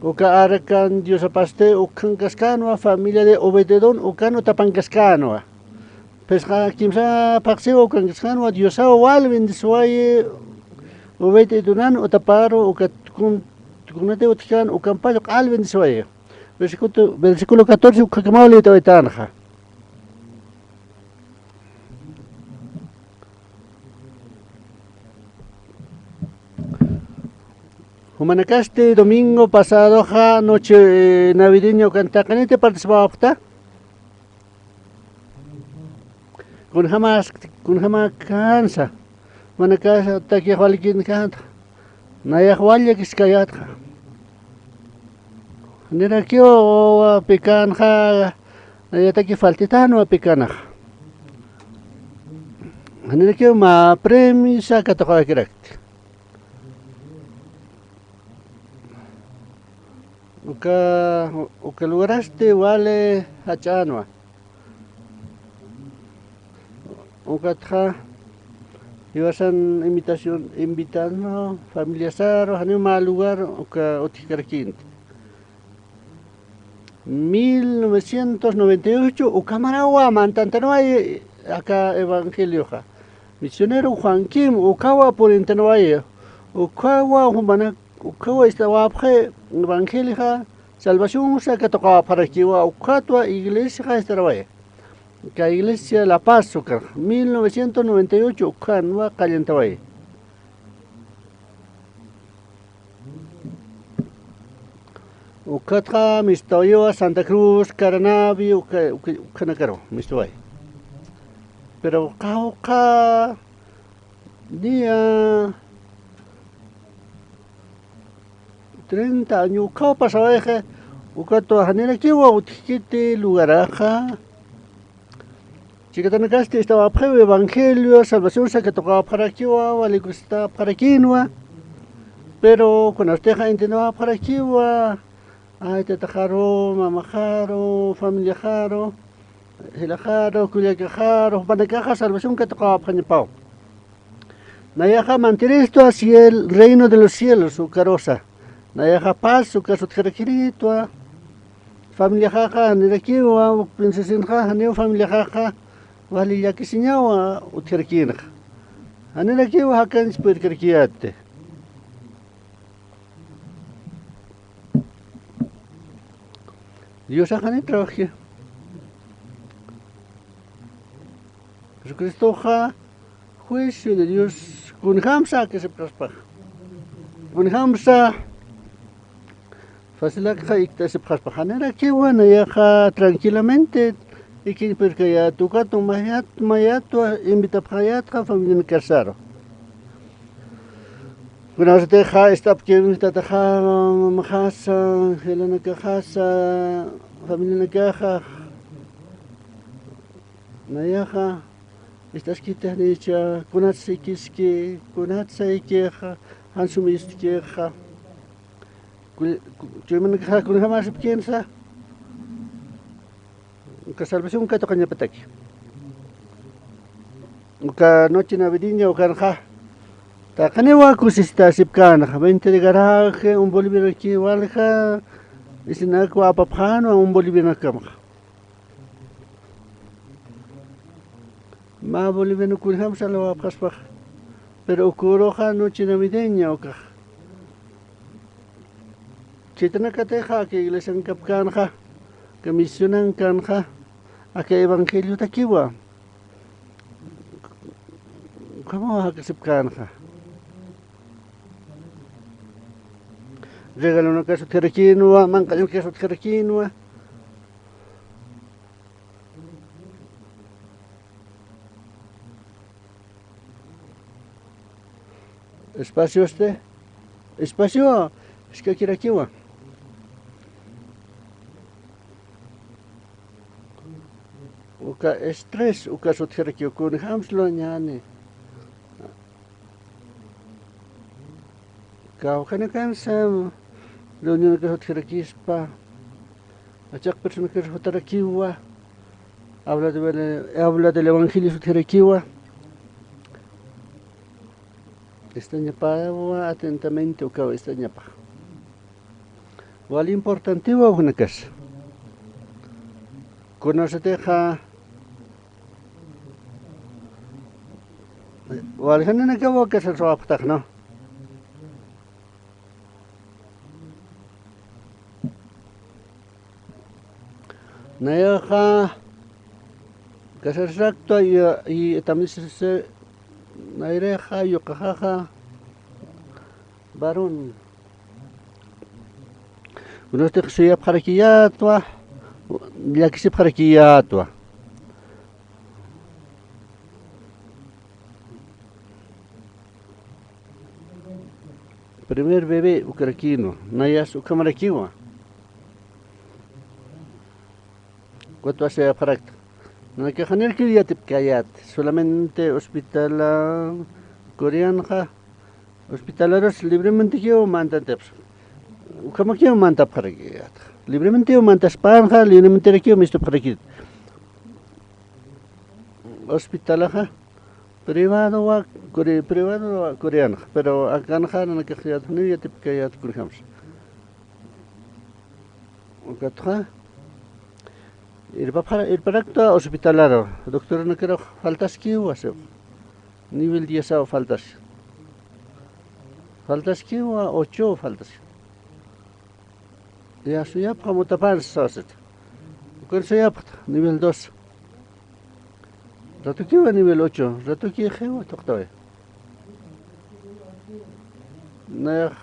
Uka arkan Diosapasti ukhankaskänwa, familia de Obed Edom ukan utapankaskänwa. Phisqa kimsa phaxsiwa ukhankaskänwa, Diosaw wal bendiswayi Obed Edoman utaparu, ukat kun, kunati utjkän ukampach q'al bendiswayi. Versículo, versículo catorce ukhakamaw liyt'awaytanxa. Jumanakasti domingo pasadoxa noche, eh, navideña ukan taqiniti participawapxta. Kunjamas, kunjamakänsa. Jumanakasti takix walikinkänta. Nayax wal llakiskayätxa. Janirakiw pikänxa, nayataki faltitänwa pikanax. Janirakiw mä premisa katuqawakirakti. Uka, uka lugarasti wali jach'änwa. Ukatxa, jiwasan invitación, invitando familiasaru, janiw mä lugar, uka utjkarakinti. Mil novecientos noventa y ocho, ukhamarawa mantantanwayi aka evangelioxa. Misionero Juan Kim, ukhawa purintanwayi, ukhawa jumana, ukhawa istawapxi evangelioxa, salvacionsa katuqawapxarakiwa, ukhatwa iglesiaxa istarawayi. Ka iglesia La Paz ukarxa, mil novecientos noventa y ocho ukhanwa qallantaway. Ukatxa mistawayiwa Santa Cruz, Caranavi, uka, uka, ukhanakaru mistaway. Pero qawqha día treinta año ukhaw pasawayxi, ukatwa janirakiwa utjkiti lugaraxa. Chikatanakasti istawapxiw evangelio, salvación sakatuqawapxarakiwa, wali kusistawapxarakinwa. Pero kunasutixa entiendewapxarakiwa, ay, tataxaru, mamaxaru, familiaxaru, jilaxaru, kullakaxaru, jupanakaxa salvación katuqawapxañapaw. Nayaxa mantiristwa ciel, reino de los cielos ukarusa. Nayaxa paz ukas utjarakirïtwa. Familiaxaxa janirakiwa, uk pinsisinxa janiw familiaxaxa wali llakisiñawa utjarakïnxa. Janirakiwa jakanchis purkarakiyäti. Diosax jani trabaji. Jesucristoxa juicio de Dios kunjamsa akisipxaspax. Kunjamsa facilakxa ikt'asipxaspax. Janirakiwa nayaxa tranquilamente ikiñ purkayät, ukat mayat, mayatwa invitapxayätxa familianakasaru. Kunasutixa ist'apkiw tataxa, mamaxasa, jilanakaxasa, familianakaxa. Nayaxa ist'askiti janicha, kunatsa ikiski, kunatsa ikixa, jan sum ist'kixa. Ku-, ku-, chuymanakaxa kunjamäsipkinsa. Uka salvación katuqañapataki. Uka noche navideña ukanxa. Taqiniwa kusistäsipkänxa, veinte de garaje, un bolivianoki walja, isinakwa apapxänwa un bolivianokamxa. Mä boliviano kunjamsa lawapxaspax, pero uka uruxa noche navideña ukax. Chaytanakatixa aka iglesiankapkänxa, aka misionankanxa, aka evangeliotakiwa. Ukhamaw jakasipkänxa. Regalonakas utjarakinwa, manq'añakas utjarakinwa. Espaciosti, espacio, iskakirakiwa. Uka estrés, ukas utjarakiwa, kunjamsa luwañäni. Kawkhanakansa reunionakas utjarakispa, achaq personakas jutarakiwa, habla de, habla del evangelio utjarakiwa. Istañapawa atentamente ukaw istañapa. Wal importantiwa ukhanakas. Kunasatixa wal jananakawa kasarsuwapxtax, ¿no? Nayaxa kasarsaktwa y, y también se, se, nayrixa, yuqaxaxa, varón. Kunasatix suyapxarakiyätwa, llakisipxarakiyätwa. Primer bebé ukarakïnwa, nayas ukhamarakiwa. Ukatwa suyapxarakta. Nanakax janirakiw yatipkayät, solamente hospitala Coreanxa, hospitalarus librementekiw mantantipxsa. Ukhamakiw mantapxarakiyät. Librementekiw mantaspänxa, librementerakiw mistupxarakït. Hospitalaxa, privadowa, Core-, privadowa Coreanxa, pero akanxa nanakax yatipkayät kunjamsa. Ukatxa, irpapxara-, irparaktwa hospitalaru, doctoranakaru faltaskiwa, siw. Nivel diez aw faltasi. Faltaskiwa, ocho faltasi. Ya suyapxa mutapan sasita. Ukan suyapxta, nivel dos. Ratukiwa nivel ocho, ratuki jiwa tuqtawi. Nayax,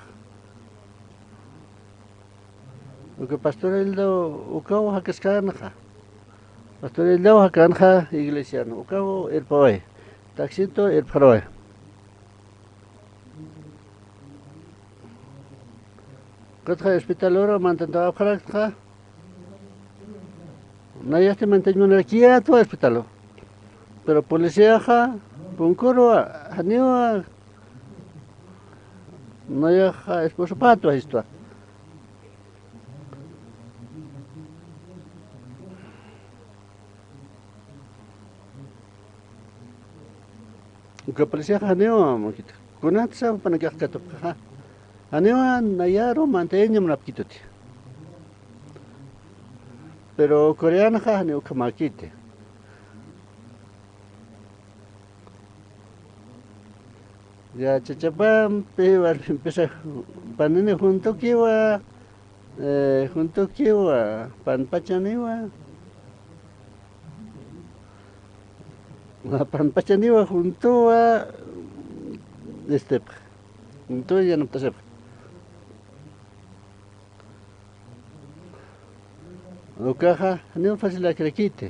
uka pastoraldaw ukaw jakaskänxa. Pastoraldaw jakanxa iglesian, ukaw irpawi. Taxito irpxaruwi. Ukatxa hospitalura mantantaw apxaraktxa. Nayasti mantañ munarakiyätwa hospitalu. Pero policiaxa punkuruwa, janiwa, nayaxa esposopätwa sistwa. Uka policiaxa janiwa, makita. Kunatsa jupanakax katupxaxa. Janiwa nayaru mantayañ munapkituti. Pero coreanxa janiw ukhamäkiti. Yachachapampi warmimpisa panini juntukiwa, eh, juntukiwa, panpachaniwa. Panpachaniwa juntuwa, este, juntuwa yanaptasipxa. Ukaxa, janiw facilakirakiti.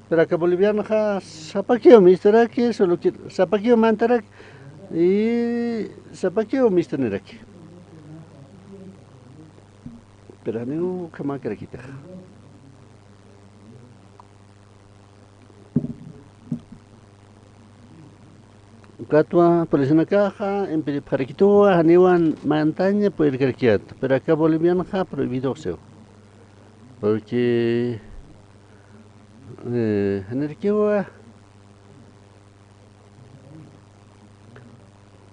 Pero aka bolivianxa sapakiw misturaki, solo que sapakiw mantaraki, y sapakiw mistuniraki. Pero janiw ukhamäkirakitixa. Ukatwa policianakaxa impedipxarakituwa, janiwan mantaña purirkarakiyäta. Pero aka bolivianxa prohibido siw. Porque, eh, janirakiwa,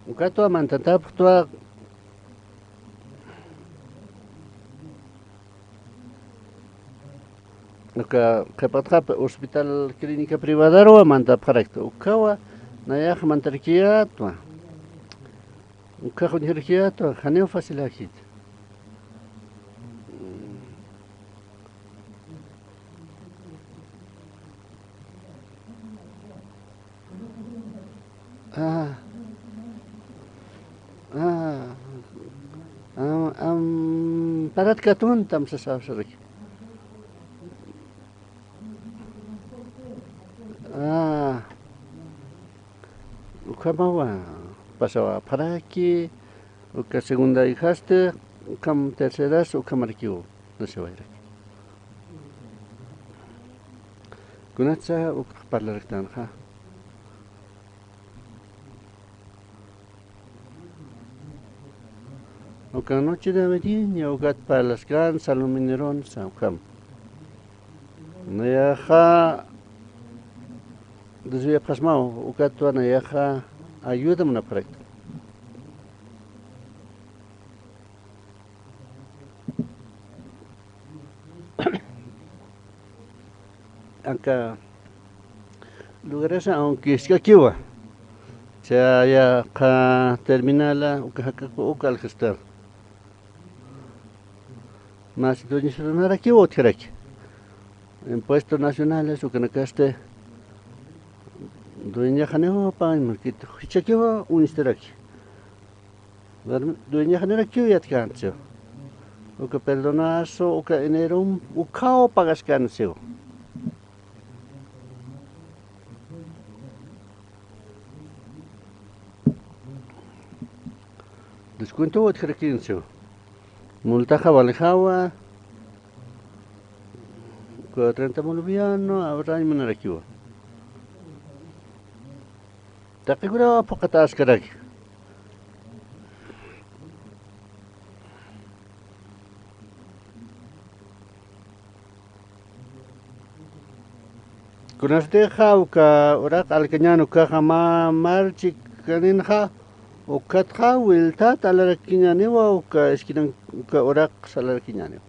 ukatwa mantantäpxtwa. Uka qhipatxapi hospital clínica privadaruwa mantapxarakta. Ukawa nayax mantarakiyätwa. Ukax uñjirakiyätwa, janiw faciläkiti. Ah. Ah. Am, am, parat katuntam sasawsaraki. Ah. Ukhamawa, pasawapxaraki, uka segunda hijasti, ukham terceras, ukhamarakiw. Nasiwayrak. Kunatsa ukx parlaraktanxa. Uka noche de Averil, ukat parlaskän Salomé Nerón sa ukham. Nayaxa desviapxasmaw, ukatwa nayaxa ayuda munapxarakta. Aka lugarasa, aunque jisk'akiwa, chaya qha terminala, uka jakaku uka aljastar. Mas dueños runarakiwa utjaraki. Impuestos nacionales, ukanakasti dueñaxaniwa pagan markit, jichhakiwa uñstaraki. Dueñaxanirakiw yatkansiw. Uka perdonazo, uka enero, ukhaw pagaskansiw. Descuento utjarakinsiw. Multaxa walijawa. Uka treinta boliviano, abrañ munarakiwa. Taqikuraw phuqhatäskaraki. Kunasatixa uka uraq alkañän ukaxa mä marchikaninxa, ukatxa wiltat alarakiñäniwa uka esquinan uka uraq salarakiñäniwa.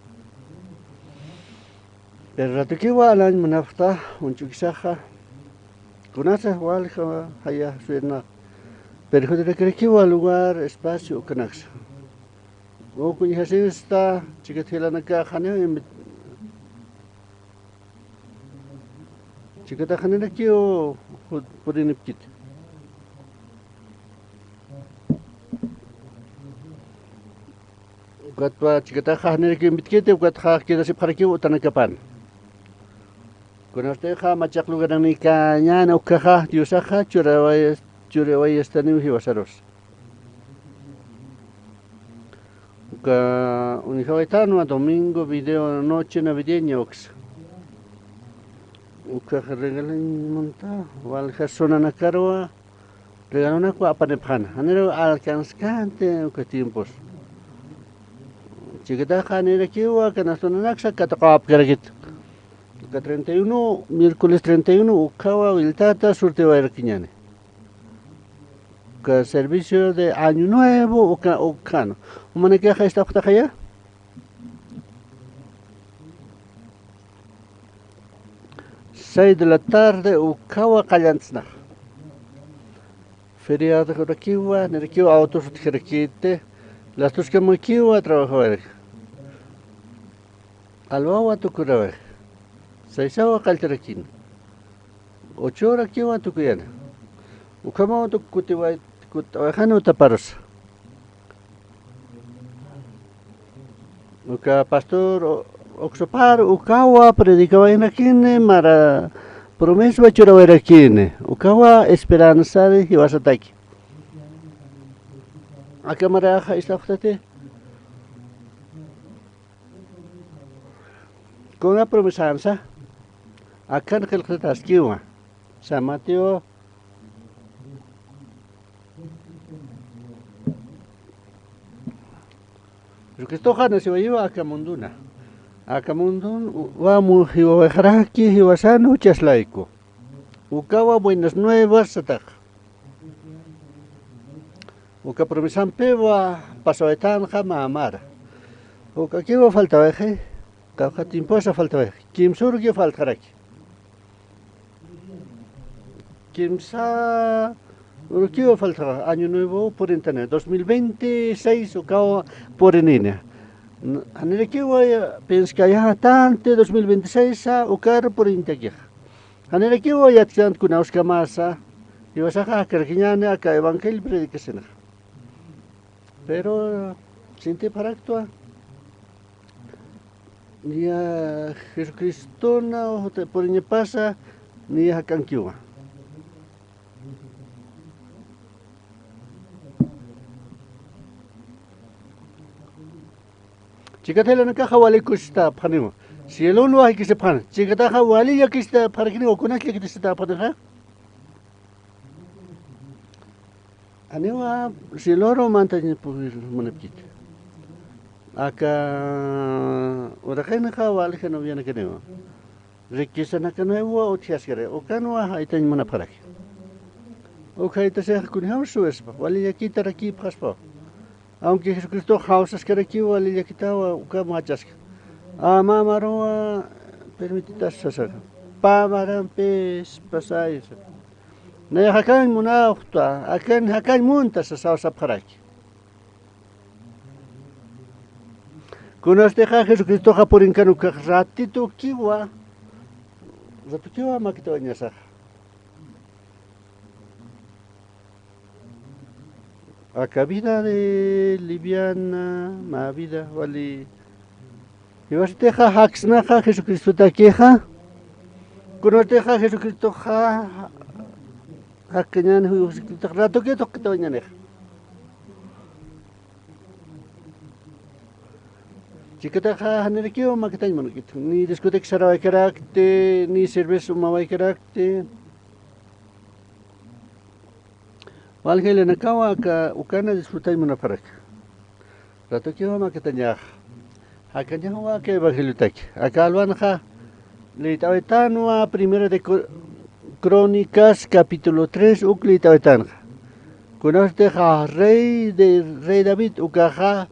Pero ratukiwa alañ munapxta, uñch'ukisaxa, kunasa walja jaya suyirnax. Perjudicarakiwa lugar, espacio, ukanaksa. Uka uñjasinsta, chikat jilanakax janiw invit-, Chikatax janirakiw jut-, purinipkiti. Ukatwa chikataxa janirakiw invitkiti, ukatxa quedasipxarakiw utanakapan. Kunaptixa machaq lugaranïkañäni ukkhaxa, Diosaxa churaway-, churawayastaniw jiwasarus. Uka uñjawaytanwa domingo video noche navideña uksa. Uka regalañ munta, walja sonanakarwa, regalonakwa apanipxäna. Janiraw alcanzkänti uka tiempos. Chikataxa janirakiwa, kanasunanaksa katuqawapkarakit. Uka treinta y uno, miércoles treinta y uno, ukhawa willtata surtiwayarakiñäni. Uka servicio de Año Nuevo, uka, ukhanu. Jumanakaxa ist'apxtaxaya. Seis de la tarde, ukhawa qallantsnax. Feriadorakiwa, janirakiwa autos utjarakiti, las dos kamakiwa trabajawarak. Alwawa tukuraway. Saisawa qalltarakini. Ocho horakiwa tukuyani. Ukhamaw tuk-, kutiway-, kutawayxani utaparusa. Uka pastor o-, Oxopar, ukawa predicawaynarakini, mara promesa churawayrakini. Ukawa esperanzari jiwasataki. Aka maraxa ist'apxtati. Kuna promesansa, akan qillqtataskiwa. San Mateo. Jesucristoxa naciwayiwa aka munduna. Aka mundun wa mu-, jiwawayxaraki, jiwasan juchas layku. Ukawa buenas nuevas sataxa. Uka promesampiwa pasawaytanxa mä mara. Ukakiwa faltawayxi, kawkha tiemposa faltawayxi. Kimsa urukiw faltxaraki. Kimsa urukiw faltxaraki. Año Nuevo purintanïna. Dos mil veintiséis ukaw purinïna. N-, janirakiwa ya, pienskayätanti dos mil veintiséis ukar purintakixa. Janirakiwa yatkitanti kunawskamasa, jiwasaxa jakarakiñäni aka evangelio predicasinaxa. Pero sintipxaraktwa, niya Jesucristona puriñapasa, niya jak'ankiwa. Chikat jilanakaxa wali kusistapxaniwa. Cielonwa jikisipxani. Chikataxa wali llakisitapxarakiniwa, kunas llakisitapxanixa. Janiwa cieloru mantañ purir munapkiti. Aka uraqinxa wali janiw yanakaniwa. Riquezanakaniwa utjaskiri. Ukanwa jaytañ munapxaraki. Uk jaytasixa kunjamsa suwispa. Wali llakitarakipxaspa. Aunque Jesucristox jawsaskarakiwa, wali llakitawa, ukham jachaski. Mä maruwa permititas sasaxa. Pä marampis pasay sasa. Nayax akañ munapxta, akañ jakañ munta sasaw sapxaraki. Kunaptixa Jesucristoxa purinkan ukax ratitukiwa, ratukiwa makitawayañasaxa. Aka vida de liviana, mä vida, wali. Jiwasatixa jaksnaxa Jesucristotakixa. Kunaptixa Jesucristoxa jakkañäni, Jesucristox ratuki tuqkitawayañänixa. Chikataxa janirakiw makitañ munakiti. Ni discoteca sarawaykarakti, ni cerveza umawaykarakti. Walja jilanakawa aka ukana disfrutañ munapxaraki. Ratukiwa makitañaxa. Jakañawa aka evangeliotaki. Aka alwanxa liyt'awaytanwa Primera de Cro-, Crónicas capítulo tres uk liyt'awaytanxa. Kunaptixa rey de, rey David ukaxa,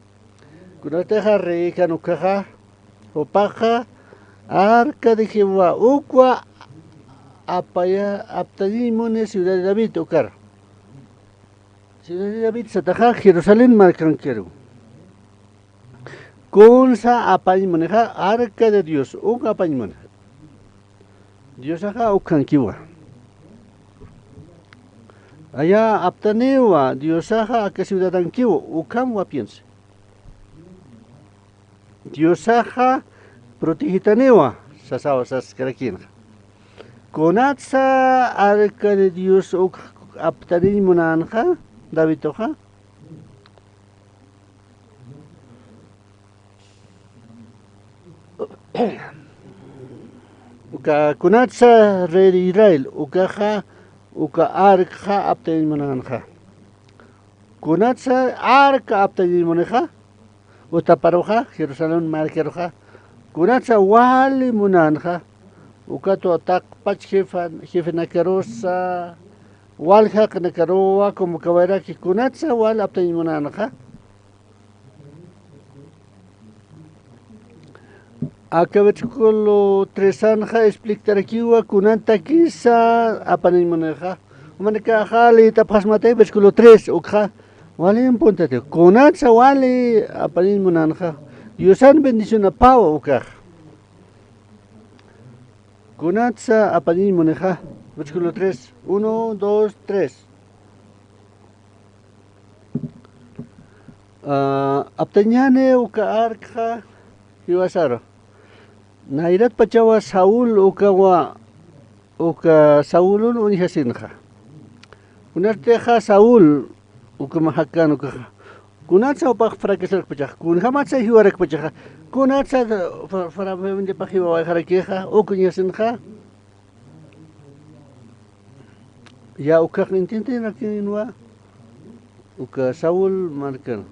kunaptixa reykan ukaxa, jupaxa arca de Jehová ukwa apaya, aptañañ muni ciudad de David ukar. Ciudad de David sataxa Jerusalén markankiru. Kunsa apañ munixa, arca de Dios, uk apañ muni. Diosaxa ukhankiwa. Aya aptaniwa, Diosaxa aka ciudadankiwa, ukham wapiense. Diosaxa protegitaniwa, sasawa saskarakinxa. Kunatsa arca de Dios uk aptaniñ munanxa, Davidoxa. Uka kunatsa rey de Israel, ukaxa, uka arcaxa aptaniñ munanxa. Kunatsa arca aptaniñ munixa, utaparuxa, Jerusalén markaruxa, kunatsa wali munanxa, ukatwa taqpach jefa-, jefenakarusa, wal jaqinakaruwa, como kawayraki, kunatsa wal aptaniñ munanxa. Aka versículo tres anxa expliktarakiwa kunantakisa apaniñ munixa. Jumanakaxa liyt'apxasmatay versículo tres ukxa. Wali importante. Kunatsa wali apaniñ munanxa. Diosan bendicionapawa ukax. Kunatsa apaniñ munixa. Versículo tres. Uno, dos, tres. Ah, aptañäni uka arcaxa jiwasaru. Nayratpachawa Saúl ukawa, uka Saulun uñjasinxa. Kunatsa Saúl ukham jakän ukaxa. Kunatsa jupax fracasarakpachaxa. Kunjamatsa jiwarakpachaxa. Kunatsa fra-, fra-, familiapax jiwawayxarakixa. Uk uñjasinxa. Ya ukax entienderakinwa uka Saúl markan.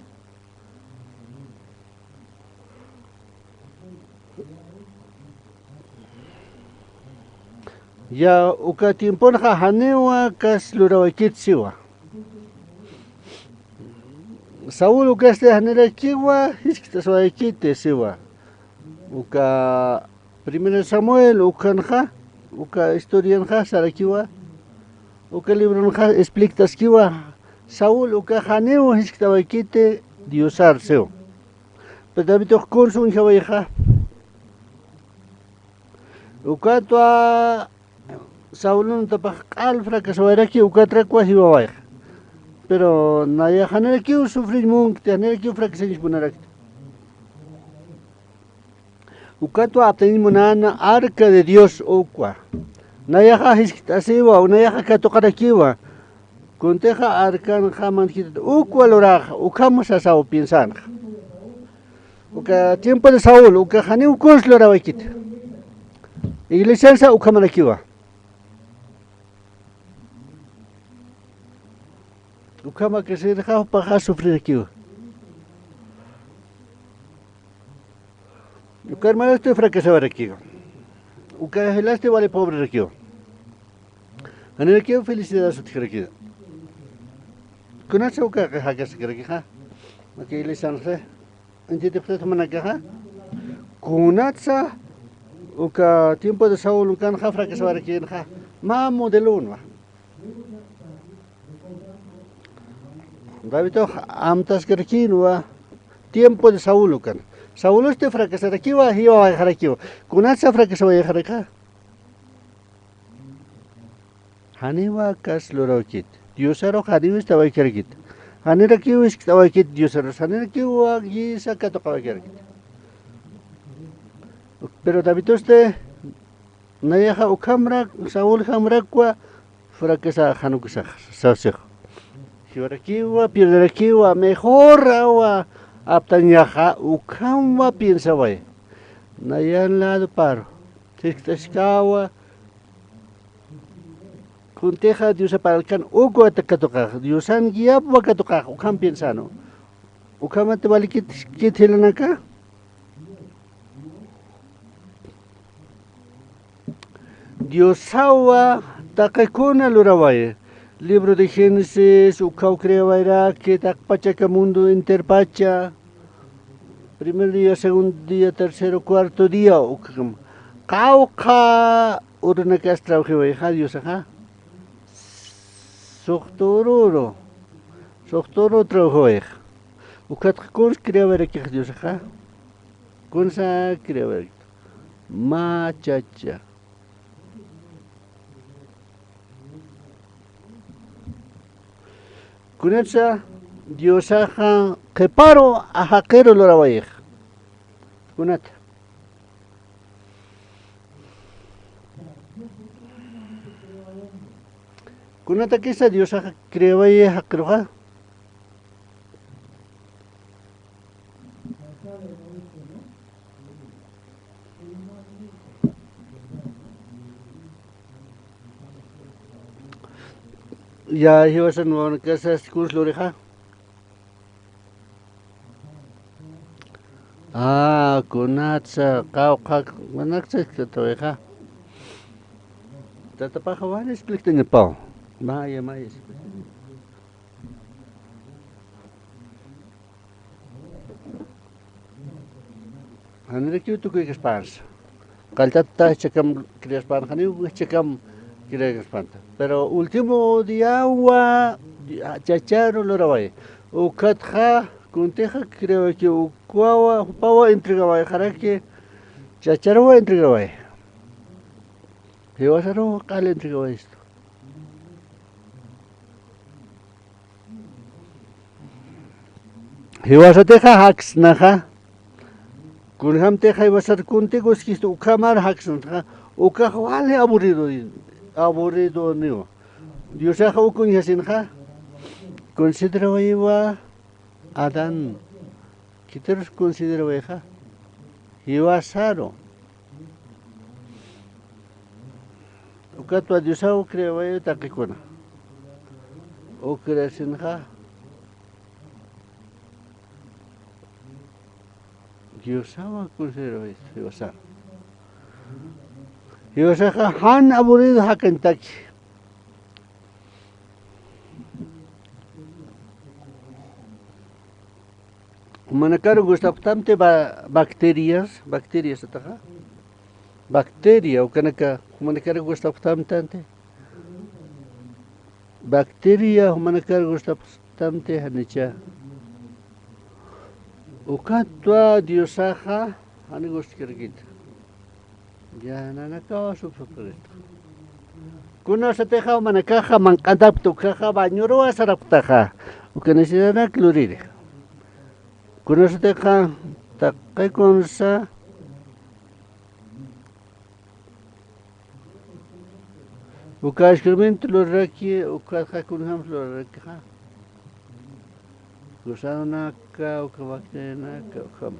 Ya uka tiemponxa janiwa kas lurawaykit siwa. Saúl ukasti janirakiwa jiskt'aswaykiti siwa. Uka Primero Samuel ukanxa, uka historianxa sarakiwa, uka libronxa explicaskiwa, Saúl uka janiw jiskt'awaykiti Diosar siw. Pero Davidux kunsa uñjawayxa. Ukatwa Saulun utapax q'al fracasawayraki, ukatrakwa jiwawayxa. Pero nayax janirakiw sufriñ munkti, janirakiw fracasañs munarakti. Ukatwa aptañañ munäna arca de Dios ukwa. Nayaxa jiskt'asiwa, nayaxa katuqarakiwa. Kuntixa arcanxa mantkit ukwa luraxa, ukham sasaw piensänxa. Uka tiempo de Saúl, uka janiw kunsa lurawaykit. Iglesiansa ukhamarakiwa. Ukhamakasirxa jupaxa sufrirakiwa. Uka hermanasti fracasawarakiwa. Uka jilasti wali pobrerakiwa. Janirakiw felicidad sutjarakiwa. Kunatsa uka jakasakarakixa. Uka iglesianxa. Entendipxtat jumanakaxa, kunatsa uka tiempo de Saúl ukanxa fracasawarakïnxa, mä modelonwa. Davidux amtaskarakïnwa tiempo de Saúl ukan. Saulusti fracasarakiwa, jiwawayxarakiwa. Kunatsa fracasawayxaraka. Janiwa kas lurawkit. Diosarux janiw ist'awaykarakit. Janirakiw jiskt'awaykit Diosarus. Janirakiw jisa katuqawaykarakit. Pero Davidusti nayaxa ukhamrak, Saúl jamrakwa fracasä jan ukasax sasix. Jiwarakiwa, pierderakiwa, mejor awa aptañaxa ukhamwa piensaway. Nayan ladoparu. Jiskt'askawa, kuntixa Diosaparalkan ukwa katuqax, Diosan guiapwa katuqax, ukham piensanu. Ukhamat walikit, kit jilanaka. Diosawa taqi kuna luraway. Libro de Génesis, ukhaw creawayraki, taqpacha aka mundo enterpacha. Primer día, segundo día, tercero, cuarto día, ukham. Qawqha urunakas trawjiwayxa Diosaxa. Suxtururu, suxturu trawjiwayxa. Ukatxa kunsa creawarakix Diosaxa. Kunsa creawarakix. Mä chacha. Kunatsa Diosaxa qhiparu jaqiru lurawayix. Kunata. Kunatakisa Diosaxa creawayi jaqiruxa. Ya, jiwasan wawanakasa skus lurixa. Ah, kunatsa qawqha, kunatsa katawixa. Tatapaxa wali explicañapaw. Maya, maya explicaña. Janirakiw tukuykaspansa. Qalltata jichhakam creaspan, janiw jichhakam creaspanta. Pero último diawa chacharu luraway. Ukatxa kuntixa creawayki, ukwawa, jupawa entregawayxaraki, chacharuwa entregaway. Jiwasaruw q'al entregawayistu. Jiwasatixa jaksnaxa, kunjamtixa jiwasar kunti kuskistu ukhamar jaksnaxa, ukax wali aburrido, aburridoniwa. Diosaxa uk uñjasinxa, considerawayiwa Adán, khitirus considerawayixa, jiwasaru. Ukatwa Diosaw creawayi taqikuna. Uk creasinxa Diosawa considerawayi jiwasa. Jiwasaxa jan aburrido jakañtaki. Jumanakaru gustapxtamti ba-, bacterias, bacterias ataxa. Bacteria, ukanaka, jumanakaru gustapxtamtanti. Bacteria, jumanakaru gustapxtamti, janicha. Ukatwa Diosaxa, jani gustkarakita. Ya, nanakawa supsupxarista. Kunasatixa jumanakaxa manq'antapkta, ukaxa bañuruwa sarapktaxa. Uka necesidadnak luriri. Kunasatixa taqi kunsa, uka excremento luraraki, ukaxa kunjams lurarakixa. Gusanaka, uka bacterianaka, ukham.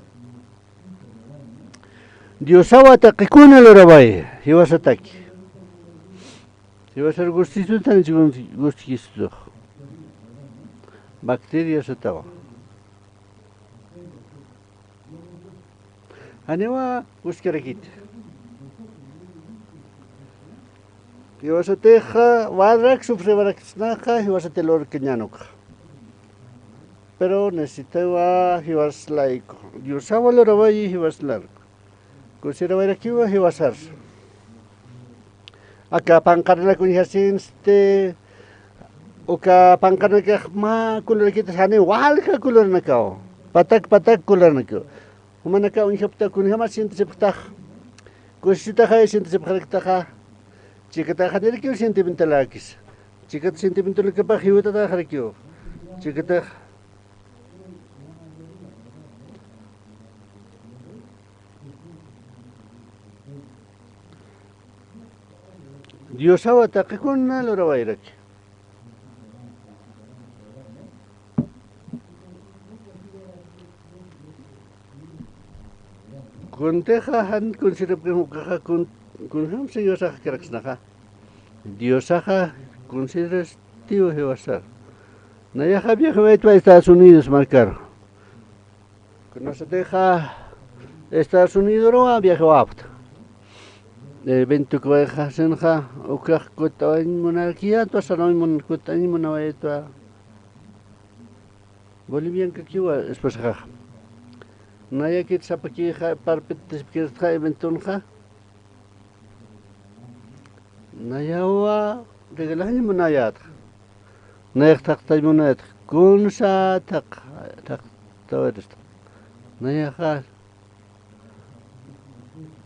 Diosawa taqikuna luraway, jiwasataki. Jiwasar gustisutan, gustkistu. Bacterias atawa. Janiwa gustkarakit. Jiwasatixa, warak sufriwaraksnaxa, jiwasati lurkañän ukxa. Pero necesitawa jiwas layku. Diosawa lurawayi jiwas layku. Considerawayrakiwa jiwasar. Aka panqarnak uñjasinsti, uka panqarnakax mä colorkita, jani walja colornakaw. Patak, patak colornakaw. Jumanakaw uñjapkta kunjama sientasipxtax. Kusisitaxay sientasipxaraktaxa. Chikatax janirakiw sentimentalakis. Chikat sentimentalakapax jiwatataxarakiw. Chikatax Diosawa taqikuna lurawayraki. Kuntixa jan considerapkam ukaxa kun, kunjamsa Diosax jikraksnaxa. Diosaxa considerastiw jiwasar. Nayaxa viajawaytwa Estados Unidos markaru. Kunasatixa Estados Unidoruwa viajawapkta. Eventokiwayxasinxa, ukax kut'awañ munarkiyätwa, sarnawañ mun, kut'añ munawaytwa. Boliviankakiwa esposaxaxa. Nayakit sapakixa parpittasipkirtxa eventonxa. Nayawa regalañ munayätxa. Nayax thaqtañ munayätxa. Kunsa thaq, thaqtawaytasta. Nayaxa,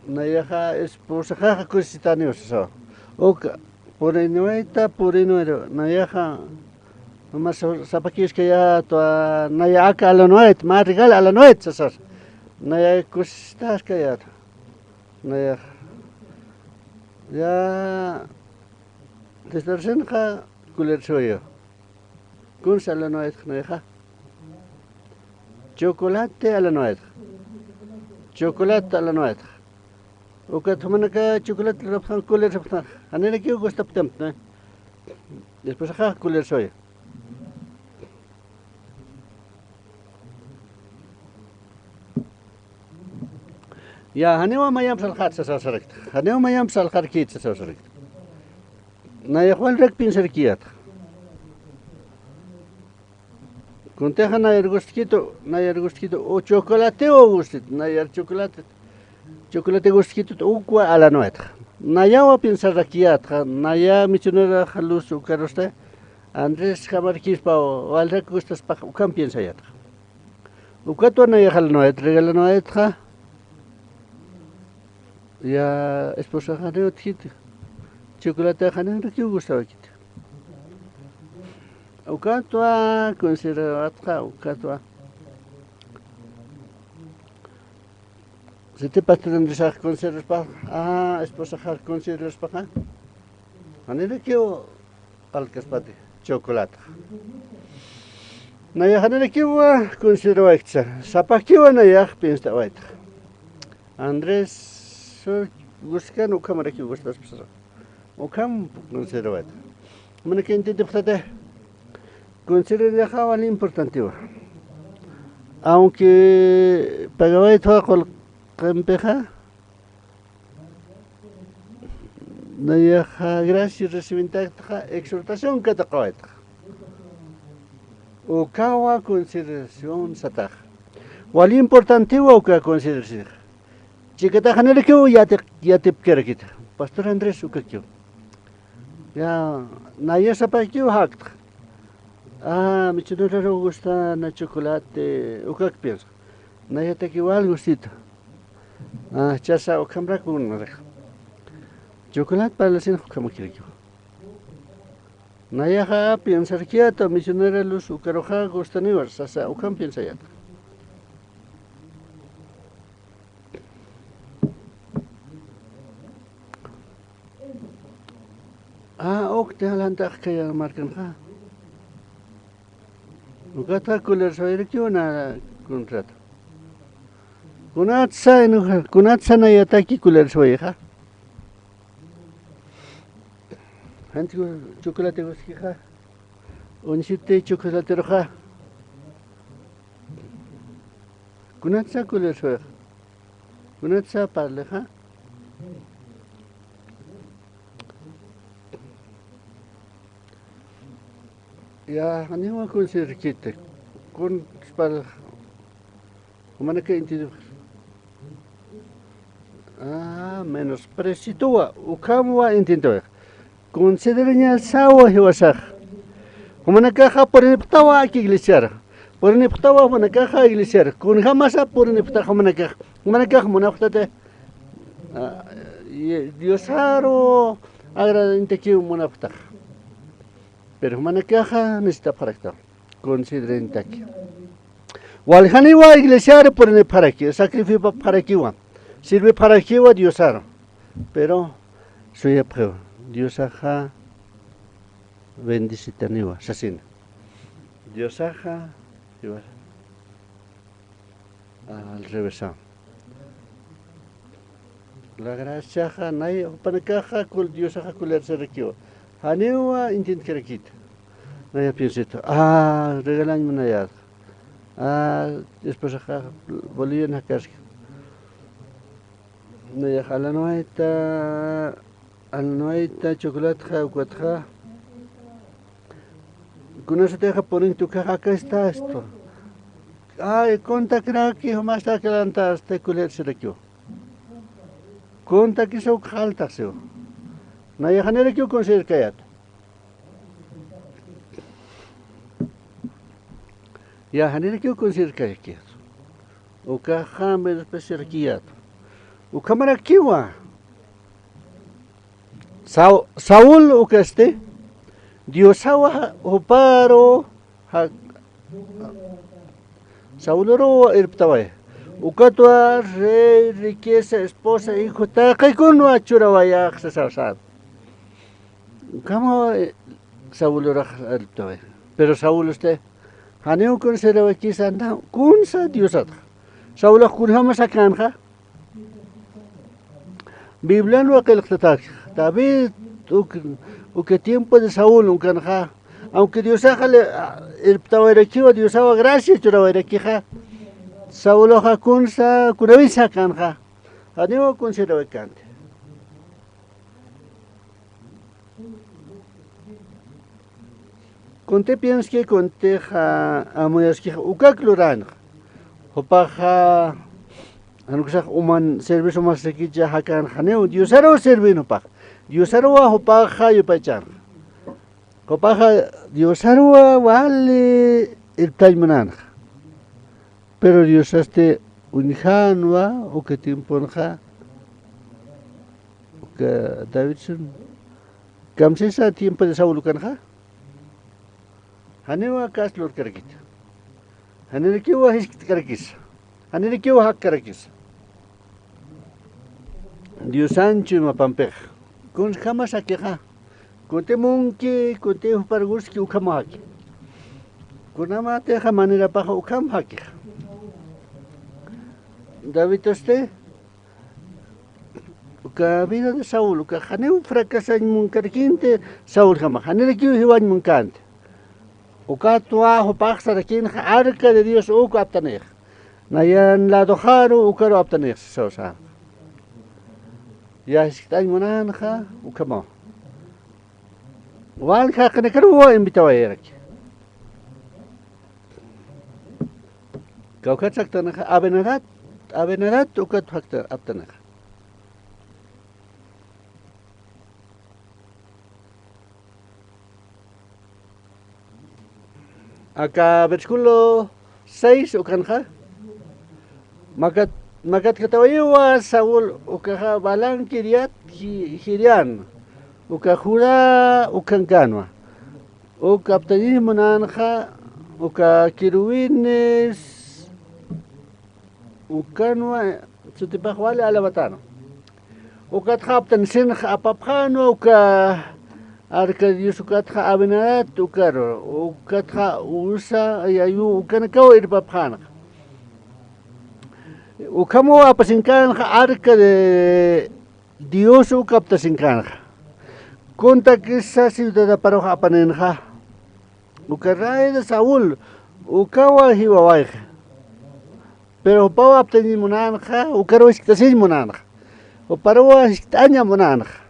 nayaxa esposaxaxa kusisitaniwa sasawa. Uka, puriniwayta, puriniwayta. Nayaxa Mä sa-, sapakïskayätwa, naya aka alanwayt, mä regal alanwayt sasas. Naya kusistaskayät. Naya, ya, desde recienxa kulerswayi. Kunsa alanwaytxa nayaxa. Chocolate alanwaytxa. Chocolate alanwaytxa. Ukat jumanaka chocolate lurapxtan, kulersapxtan. Janirakiw gustapxtamtna. Esposaxa kulerswayi. Ya, janiwa mayamp salxat sasawsarakta. Janiwa mayamp salxarkit sasawsarakta. Nayax walrak piensarkiyätxa. Kuntixa nayar gustkitu, nayar gustkitu, u chocolatew gustit, nayar chocolate, chocolate gustkitu, ukwa alanwaytxa. Nayawa piensarkiyätxa, naya misionera luz ukarusti, Andrés jamarkispa, walrak gustaspax, ukham piensayätxa. Ukatwa nayax alanwayt, regalanwaytxa. Ya, esposaxa janiw utjkiti. Chocolatexa janirakiw gustawaytkiti. Ukatwa considerawaytxa, ukatwa. Siti pastor Andresax consideraspa, ah, esposaxa consideraspaxa. Janirakiw alkaspati, chocolate. Nayax janirakiwa considerawayktsa, sapakiwa nayax pienstawaytxa. Andrés, so, guskan ukhamarakiw gustaspa sasa. Ukham considerawaytxa. Manaki entiendipxtati. Considerayaxa wali importantiwa. Aunque pagawaytwa qullqimpixa, nayaxa gracia recibintaktaxa exhortación katuqawaytxa. Ukawa consideración sataxa. Wali importantiwa uka consideración. Chikatax janirakiw yati-, yatipkarakita. Pastor Andrés ukakiw. Ya, naya sapakiw jaktxa. Ah, michunuraru gusta na chocolate, ukak piensa. Nayataki wal gustita. Ah, chasa ukhamrak unrak. Chocolate parlasin ukhamakirakiw. Nayaxa piensarkiyäta misionera luz ukaruxa gustaniwa sasa ukham piensayäta. Ah, ukti alantax kaya markanxa. Ukatxa kulerswayirakiw na contrato. Kunatsa enoja, kunatsa nayataki kulerswayixa. Gente chocolate guskixa. Uñsiti chocolateruxa. Kunatsa kulerswayixa. Kunatsa parlixa. Ya, janiwa considerkiti. Kun spal jumanaka entiendo. Ah, menospreciatuwa, ukhamwa entiendo. Considerañasawa jiwasax. Jumanakaxa purinipxtawa aka iglesiar. Purinipxtawa jumanakaxa iglesiar. Kunjamasa purinipxtax jumanakax. Jumanakax munapxtati, ah, y-, Diosaru agradintakiw munapxtax. Pero jumanakaxa necesitapxarakta. Considerintaki. Waljaniwa iglesiar purinipxaraki, sacrificapxarakiwa, sirvipxarakiwa Diosaru. Pero suyapxiwa, Diosaxa bendicitaniwa, sasina. Diosaxa, iwa, al revés. La graciaxa, nay, jupanakaxa, kul, Diosaxa kulersarakiwa. Janiwa entiendkarakit. Naya piensita. Ah, regalañ munayat. Ah, esposaxa Bolivian jakaski. Nayax alanwayta, alanwayta chocolatexa, ukatxa. Kunasatixa purinta ukaxa aka está esto. Ay, kuntakraki, jumasta kalantasta kulersarakiwa. Kuntakisa ukxaltaxsiwa. Nayax janirakiw considerkayät. Ya, janirakiw considerkayät. Ukaxa menospreciarkiyät. Ukhamarakiwa. Sau-, Saúl ukasti, Diosawa juparu ja-, Sauluruw irptaway. Ukatwa rey, riqueza, esposa, hijo, taqi kunwa churawayax sasaw sän. Ukhamaw, eh, Saulurax irptaway. Pero Saul usted, janiw considerawaykisa, na, kunsa Diosatxa. Saulax kunjamas jakänxa. Biblianwa qillqtatäkxa, David, uk-, uka tiempo de Saúl ukanxa, aunque Diosaxa le, a, irptawayrakiwa, Diosawa gracia churawayrakixa, Sauloxa kunsa, kunawisa jakänxa, janiwa considerawaykänti. Kunti pienski, kuntixa amuyaskix ukak luränxa. Jupaxa, jan uksax uman servicio umasakicha jakänxa, janiw Diosaruw sirvin jupax. Diosaruwa jupaxa yupaychänxa. Jupaxa Diosaruwa wali irptañ munänxa. Pero Diosasti uñjänwa uka tiemponxa, uka Davidsun, kamsisa tiempo de Saúl ukanxa, janiwa kas lurkarakita. Janirakiwa jiskt'karakisa. Janirakiwa jakkarakisa. Diosan chuymapampixa. Kunjamas jakixa. Kunti munki, kunti juparguski ukhamaw jaki. Kunamatixa manirapaxa ukham jakixa. David usted, uka vida de Saúl, uka janiw fracasañ munkarakïnti Saúljamax, janirakiw jiwañ munkänti. Ukatwa jupax sarakinxa arca de Dios uk aptanïxa. Nayan ladoxaru ukaru aptanïxa, sasaw sänxa. Ya jiskt'añ munänxa, ukhamaw. Walja jaqinakaruwa invitawayaraki. Kawkhat saktanixa, Abinadab, Abinadab ukat jakta-, aptanixa. Aka versículo seis ukanxa, makat-, makatkatawayiwa Saúl ukaxa Baal-Gad, Kiriat, Ji-, Jirian, uka Judá ukankänwa. Uk aptañiñ munänxa, uka querubines ukanwa sutipax wali alabatäna. Ukatxa aptansinxa apapxänwa uka arca de Dios ukatxa Abinadab ukaru, ukatxa Uza, Ahío ukanakaw irpapxänxa. Ukhamaw apasinkänxa arca de Dios uk aptasinkänxa. Kuntakisa ciudadaparux apaninxa. Uka rey de Saúl, ukawa jiwawayxa. Pero jupaw aptañiñ munänxa, ukaruw jiskt'asiñ munänxa. Juparuwa jiskt'añ munänxa.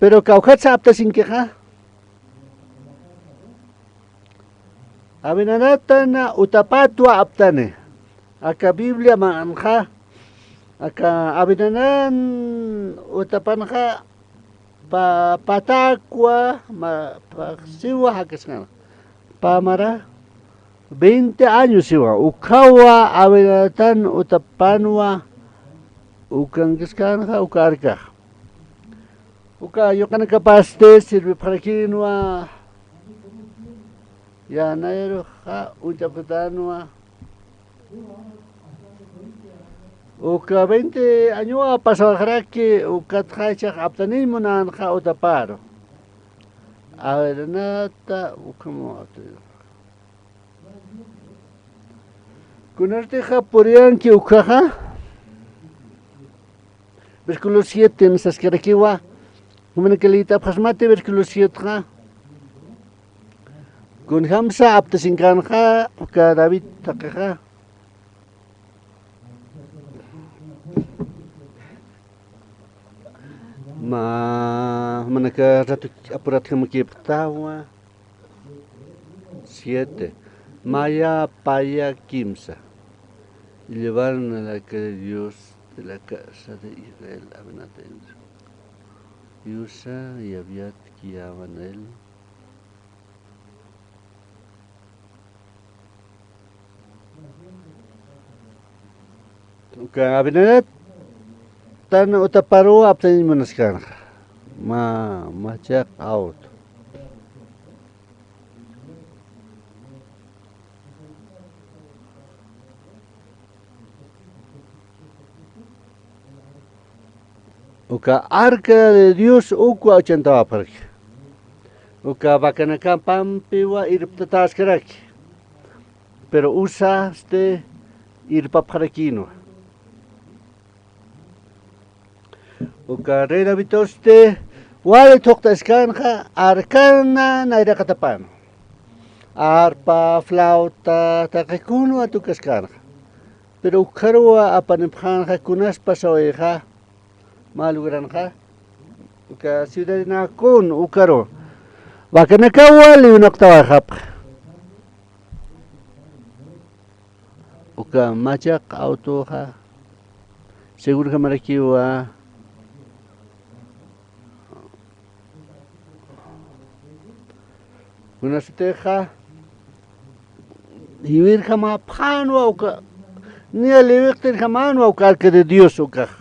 Pero kawkhatsa aptasinkixa. Abinadabtan utapatwa aptani. Aka Biblia manxa, aka Abinadab utapanxa pa-, patäkwa, ma-, pä siwa jakasqan. Pä mara veinte años siwa. Ukhawa Abinadabtan utapanwa ukankiskänxa uka arcax. Uka yuqanakapasti sirvipxarakïnwa, yanayruxa uñt'apkatänwa. Uka veinte añowa pasawaxaraki, ukatxa jichhax aptaniñ munänxa utaparu. Abinadabta ukhamaw aptani. Kunartixa puriyanki ukkhaxa, versículo siete saskarakiwa, jumanaka liyt'apxasmati versículo siete xa, kunjamsa aptasinkänxa uka David thaqixa. Mä, jumanaka ratu apuratjamakïpxtawa. Siete. Maya paya kimsa. Llevaron al arca de Dios de la casa de Israel, Abinadab y Uza, y Abiat, que llaman a él. Uka Abinadabtan utaparuw aptaniñ munaskänxa. Ma, machaq awt. Uka arca de Dios ukwa uchantawapxaraki. Uka vacanakapampiwa irptatäskaraki. Pero Uzasti irpapxarakïnwa. Uka rey Davidosti wali thuqtaskänxa arcana nayraqatapan. Arpa, flauta, taqi kunwa tukaskänxa. Pero ukkharuwa apanipxänxa kunas pasawayxa mä lugranxa. Uka ciudadinakun ukaruwa. Vacanakawa liwinaqtawayxapxi. Uka machaq awtuxa segurjamarakiwa. Kunasatixa jiwirjamapxänwa uka, niya liwiqtirjamänwa uka arca de Dios ukax.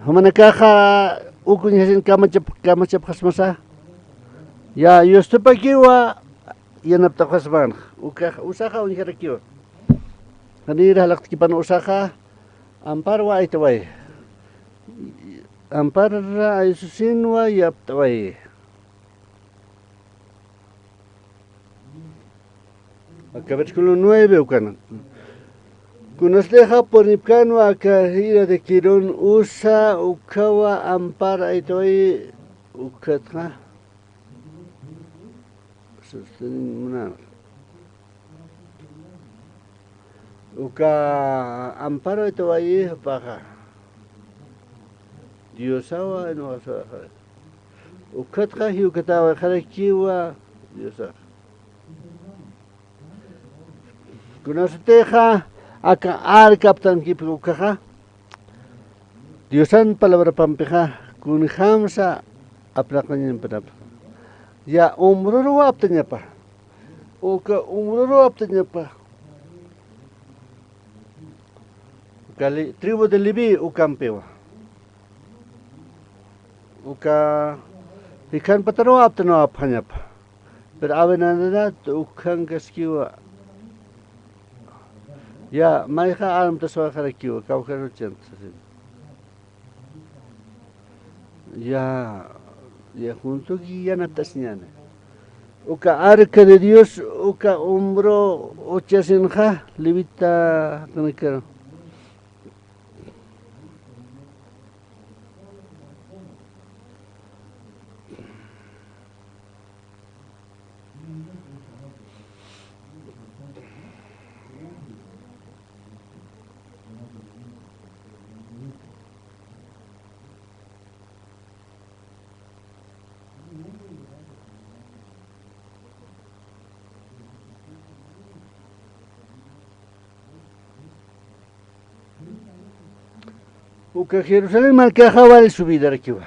Jumanakaxa uk uñjasin kamachap-, kamachapxasmasa. Ya, yustupakiwa yanaptapxasmänxa. Ukax Uzaxa uñjarakiwa. Janïr jalaqtakipan Uzaxa, amparwa aytaway. Amparra aysusinwa yaptaway. Aka versículo nueve ukana. Kunasatixa purnipkänwa aka jira de Quirón Uza, ukkhawa ampar aytaway, ukkhatxa. Sostener munanxa. Uka ampar aytawayï jupaxa. Diosawa, nuqasaxa. Ukkhatxa jiwkatawayxarakiwa Diosaxa. Kunasatixa aka arca aptankipki ukaxa, Diosan palabrapampixa kunjamsa apnaqañampanapxa. Ya umruruw aptañapa. Uka umruruw aptañapa. Uka li-, tribu de Leví ukampiwa. Uka jikhanpataruw aptanawapxañapa. Pero Abinadab ukhankaskiwa. Ya, mayxa armtasiwayxarakiwa, kawkharuchant sasin. Ya, ya, juntuki yanapt'asiñäni. Uka arca de Dios, uka hombro uchasinxa, levita jaqinakaru. Uka Jerusalén markaxa wali subidarakiwa.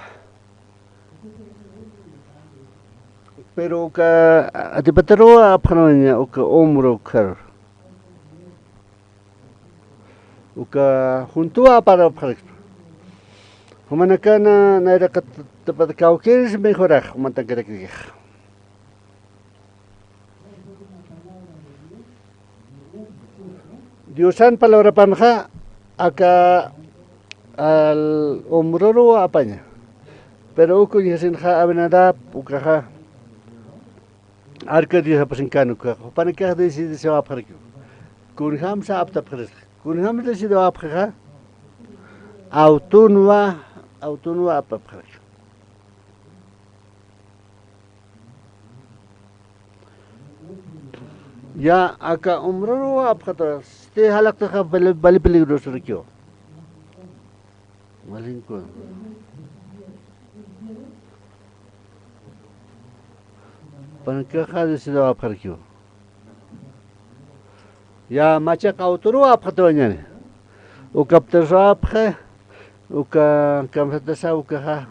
Pero uka atipataruw apxarawaña uka hombro ukkharu. Uka juntuw aparapxarakta. Jumanakana nayraqatapat kawkïrs mejorax, jumantankarakix. Diosan palabrapanxa aka al hombroruw apaña. Pero uk uñjasinxa Abinadab ukaxa arca Diosapasinkän ukaxa. Jupanakax decidisiwapxarakiw. Kunjamsa aptapxarisxa. Kunjamsa decidiwapxixa. Awtunwa, awtunwa apapxarakiw. Ya, aka hombroruw apxata, sisti jalaqtaxa vali, vali peligrosarakiwa. Valinkwa. Pankaxa decidiwapxarakiwa. Ya, machaq awturuw apxatawañäni. Ukaptasa apxi, uka kamsatasa ukaxa.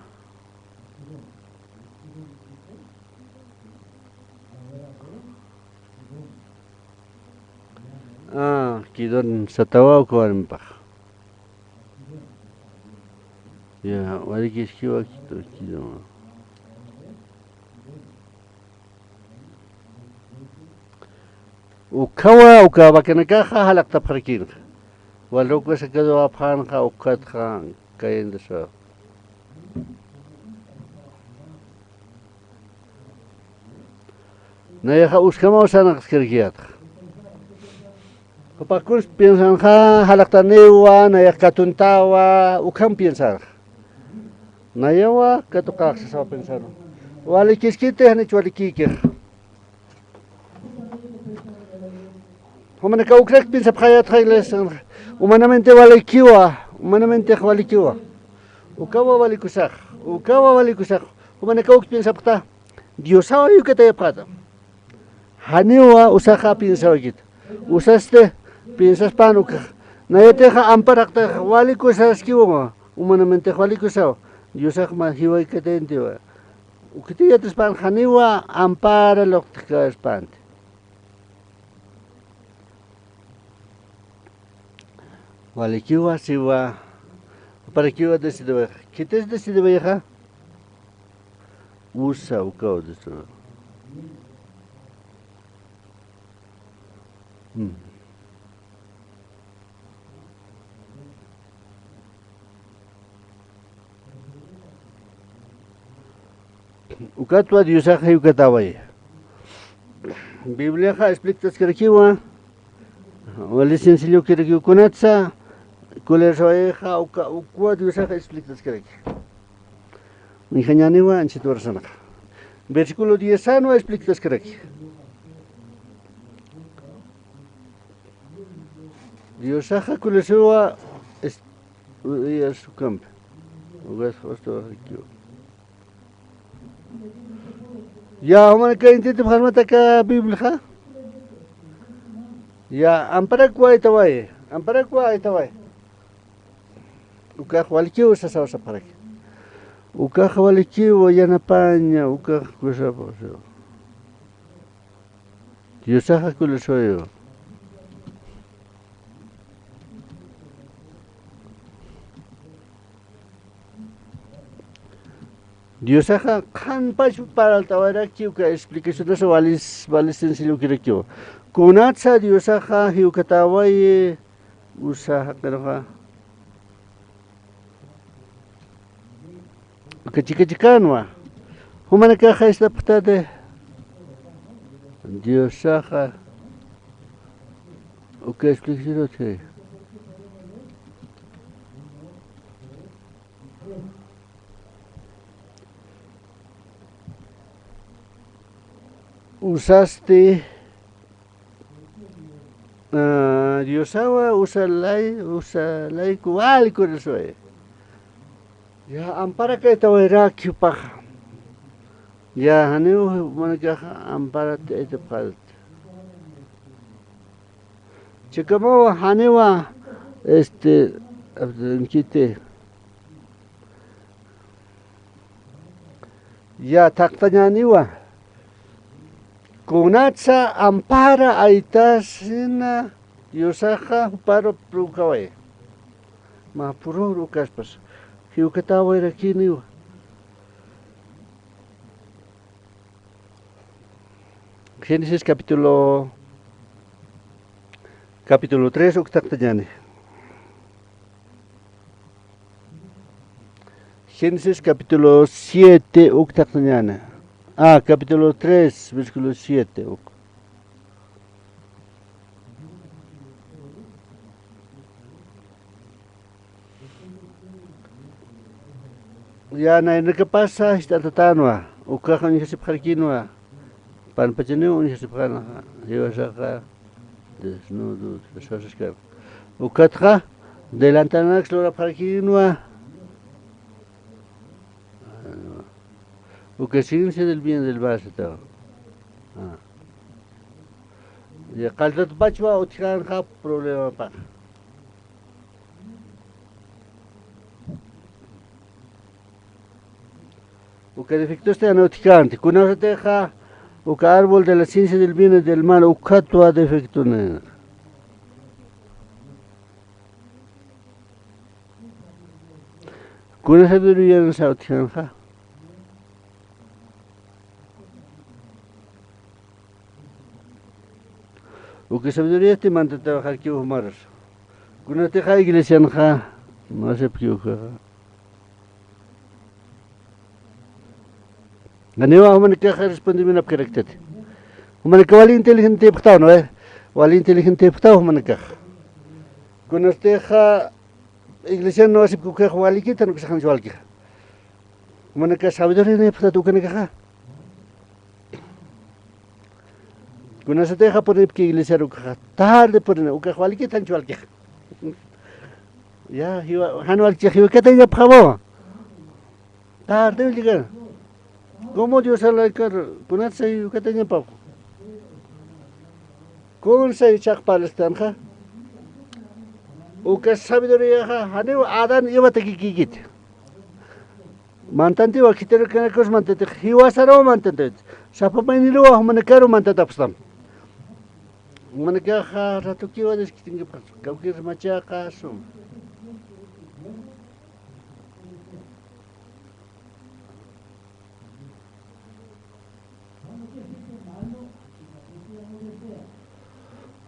Ah, Kidón satawa uka warmipax. Ya, walikiskiwa kitu, kitu. Ukhawa, uka vacanakaxa jalaqtapxarakïnxa. Wal rukwa sacado apxänxa, ukatxa kayintasawa. Nayaxa uskhamaw sarnaqaskarakiyätxa. Jupax kuns piensanxa, jalaqtaniwa, nayax katuntawa, ukham piensarxa. Nayawa katuqax sasawa piensarxa. Walikiskiti, janich walikïkix. Jumanakax ukrak piensapxayätxa, iglesia. Humanamente walikiwa, humanamente walikiwa. Ukawa walikusax, ukawa walikusax. Jumanakax uk piensapxta, Diosawa jiwkatayapxäta. Janiwa usaxa piensawaykitu. Usasti piensaspan ukax. Nayatixa amparaqtix walikusaskiwa, humanamente walikusawa. Diosax mä jiwaykatayantiwa. Ukiti yataspan janiwa ampara luqt'kaspanti. Walikiwa siwa, juparakiwa decidiwayxa. ¿Khitis decidiwayxa? Usa, ukaw decidiway. Mm. Ukatwa Diosax jiwkatäway. Bibliaxa explicaskarakiwa. Wali sencillokirakiw kunatsa kulirsawayxa, uka, ukwa Diosax explicaskaraki. Uñjañäniwa anchhit urasanaxa. Versículo diez anwa explicaskaraki. Diosaxa kulisiwa es-, u-, iyas ukampi. Ugas, ustu, ustu. Ya, jumanakax intintipxasmata aka Bibliaxa. Ya, amparakwa aytaway, amparakwa aytaway. Ukax walikiw sasaw sapxaraki. Ukax walikiw yanapaña, ukax kusapaw. Diosaxa kulisiwayiwa. Diosaxa qhanpach parlt'awayaraki uka explicacionasa walis, walis sencillokirakiwa. Kunatsa Diosaxa jiwkatäwayi usa jaqiruxa. Uka chika chikanwa. Jumanakax ist'apxtati. Diosaxa uka explicación utji. Usasti, ah, Diosawa usa lay, usa layku wali kurisway. Ya, amparakaytawayaraki jupaxa. Ya, janiw jumanakaxa amparat aytapxäta. Chikamawa janiwa, este, kiti. Ya, thaqtañäniwa. Kunatsa ampara aytasina Diosaxa juparu prukawayi. Mä purur ukaspas jiwkatäwayarakiniwa. Génesis capítulo, capítulo tres uk thaqtañäni. Génesis capítulo siete uk thaqtañäni. Ah, capítulo tres, versículo siete uk. Ya, naynakapasa jist'atatänwa, ukax uñjasipxarakïnwa, panpachaniw uñjasipxänxa, jiwasaxa desnudo, desnudo. Ukatxa, delantanaks lurapxarakïnwa. Uka ciencia del bien del mal satawa. Ah. Ya, qalltatpachwa utjkänxa problemapax. Uka defectosti jan utjkänti. Kunasatixa uka árbol de la ciencia del bien y del mal ukatwa defectoni. Kuna sabiduriyansa utjanxa. Uka sabiduriyati mantatawaxarkiw jumarus. Kunatixa iglesianxa, no aceptkiw ukaxa. Janiwa jumanakaxa respondiminapkaraktati. Jumanakax wali inteligentepxtaw, ¿no ve? Wali inteligentepxtaw jumanakax. Kunatixa iglesian no aceptkiw ukax walikithan ukasax jan walkixa. Jumanakax sabiduriyanipxtati ukanakaxa. Kunasatixa puripki iglesiar ukaxa, tarde purini, ukax walikithanch walkixa. Ya, jiwa, jan walkixa, jiwakatañapxawa. Tarde llegar. ¿Cómo Dios alaykar? Kunatsa jiwakatañapaw. Kunsa jichhaqparistanxa. Uka sabiduriyaxa, janiw Adán Evatakikïkiti. Mantantiwa khitirukanakus mantanti, jiwasaruw mantanti. Sapa mayniruwa jumanakaru mantatapxstam. Jumanakaxa ratukiwa desquitingipxas, kawkïr machaqa sum.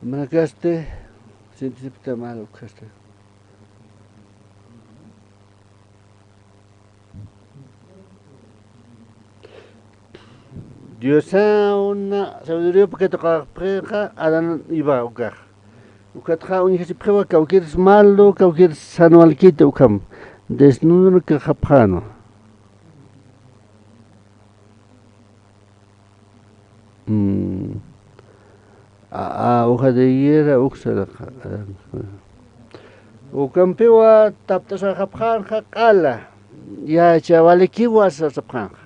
Jumanakasti, sientisipta mal ukhasti. Diosax una sabiduría katuqapxixa Adán Eva ukax. Ukatxa uñjasipxiwa kawkïrs malu, kawkïrs jan walkiti ukham. Desnudo kaxapxänwa. Mm. A, a, hoja de higuera, uksaraqa. Ukampiwa tapt'asaxapxänxa q'ala. Yacha walikiwa sasapxänxa.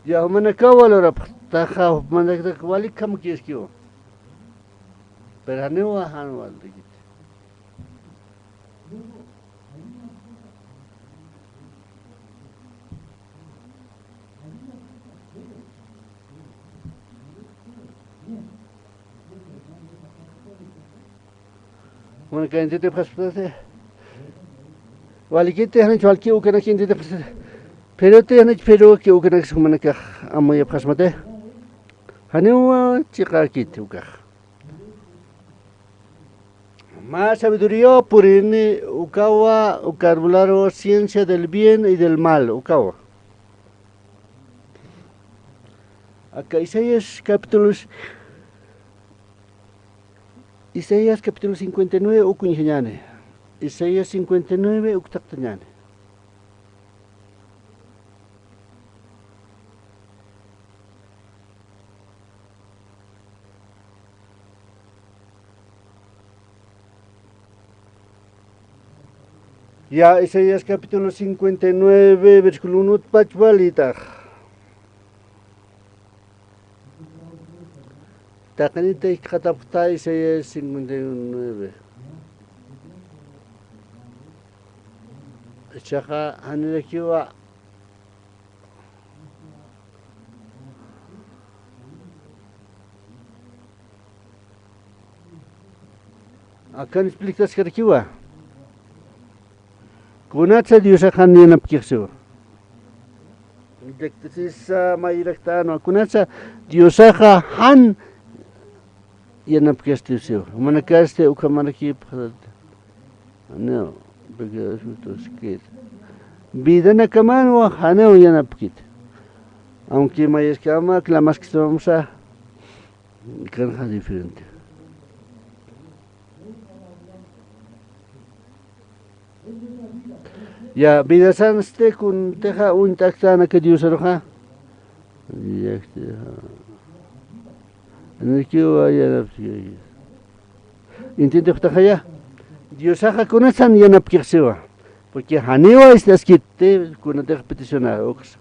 Ya, jumanakaw valorapxtaxa, jumanakatak wali kamkïskiwa. Pero janiwa jan walkiti. Jumanakax intintipxaspati. Walikiti, janich walki ukanak intintipxaspati. Pero ti janich, pero ki ukanak jumanakax amuyapxasmati. Janiwa chiqäkiti ukax. Mä sabiduría purini ukawa, uka armularu ciencia del bien y del mal ukawa. Aka Isaías capítulo, Isaías capítulo cincuenta y nueve uk uñjañäni. Isaías cincuenta y nueve uk taqtañäni. Ya, Isaías capítulo cincuenta y nueve, versículo uno pach walitax. Taqinita jikxatapxta Isaías cincuenta y nueve. Ichaxa janirakiwa. Akan explicaskarakiwa. Kunatsa Diosaxa jan yanapkix siwa. Llaktasisa mayiraktanwa. Kunatsa Diosaxa jan yanapkasti siwa. Jumanakasti ukhamaraki pxarata. Janiw, porque es justo, es que vidanakamanwa janiw yanapkiti. Aunque mayaskamak lamaskismamsa, kanxa diferente. Ya, vidasansti kuntixa uñt'aktänaka Diosaruxa. Llaktixa. Nikiwa yanapt'aski. Intintipxtaxaya. Diosaxa kunatsan yanapkix siwa. Porque janiwa istaskiti kunatix peticionar uksa.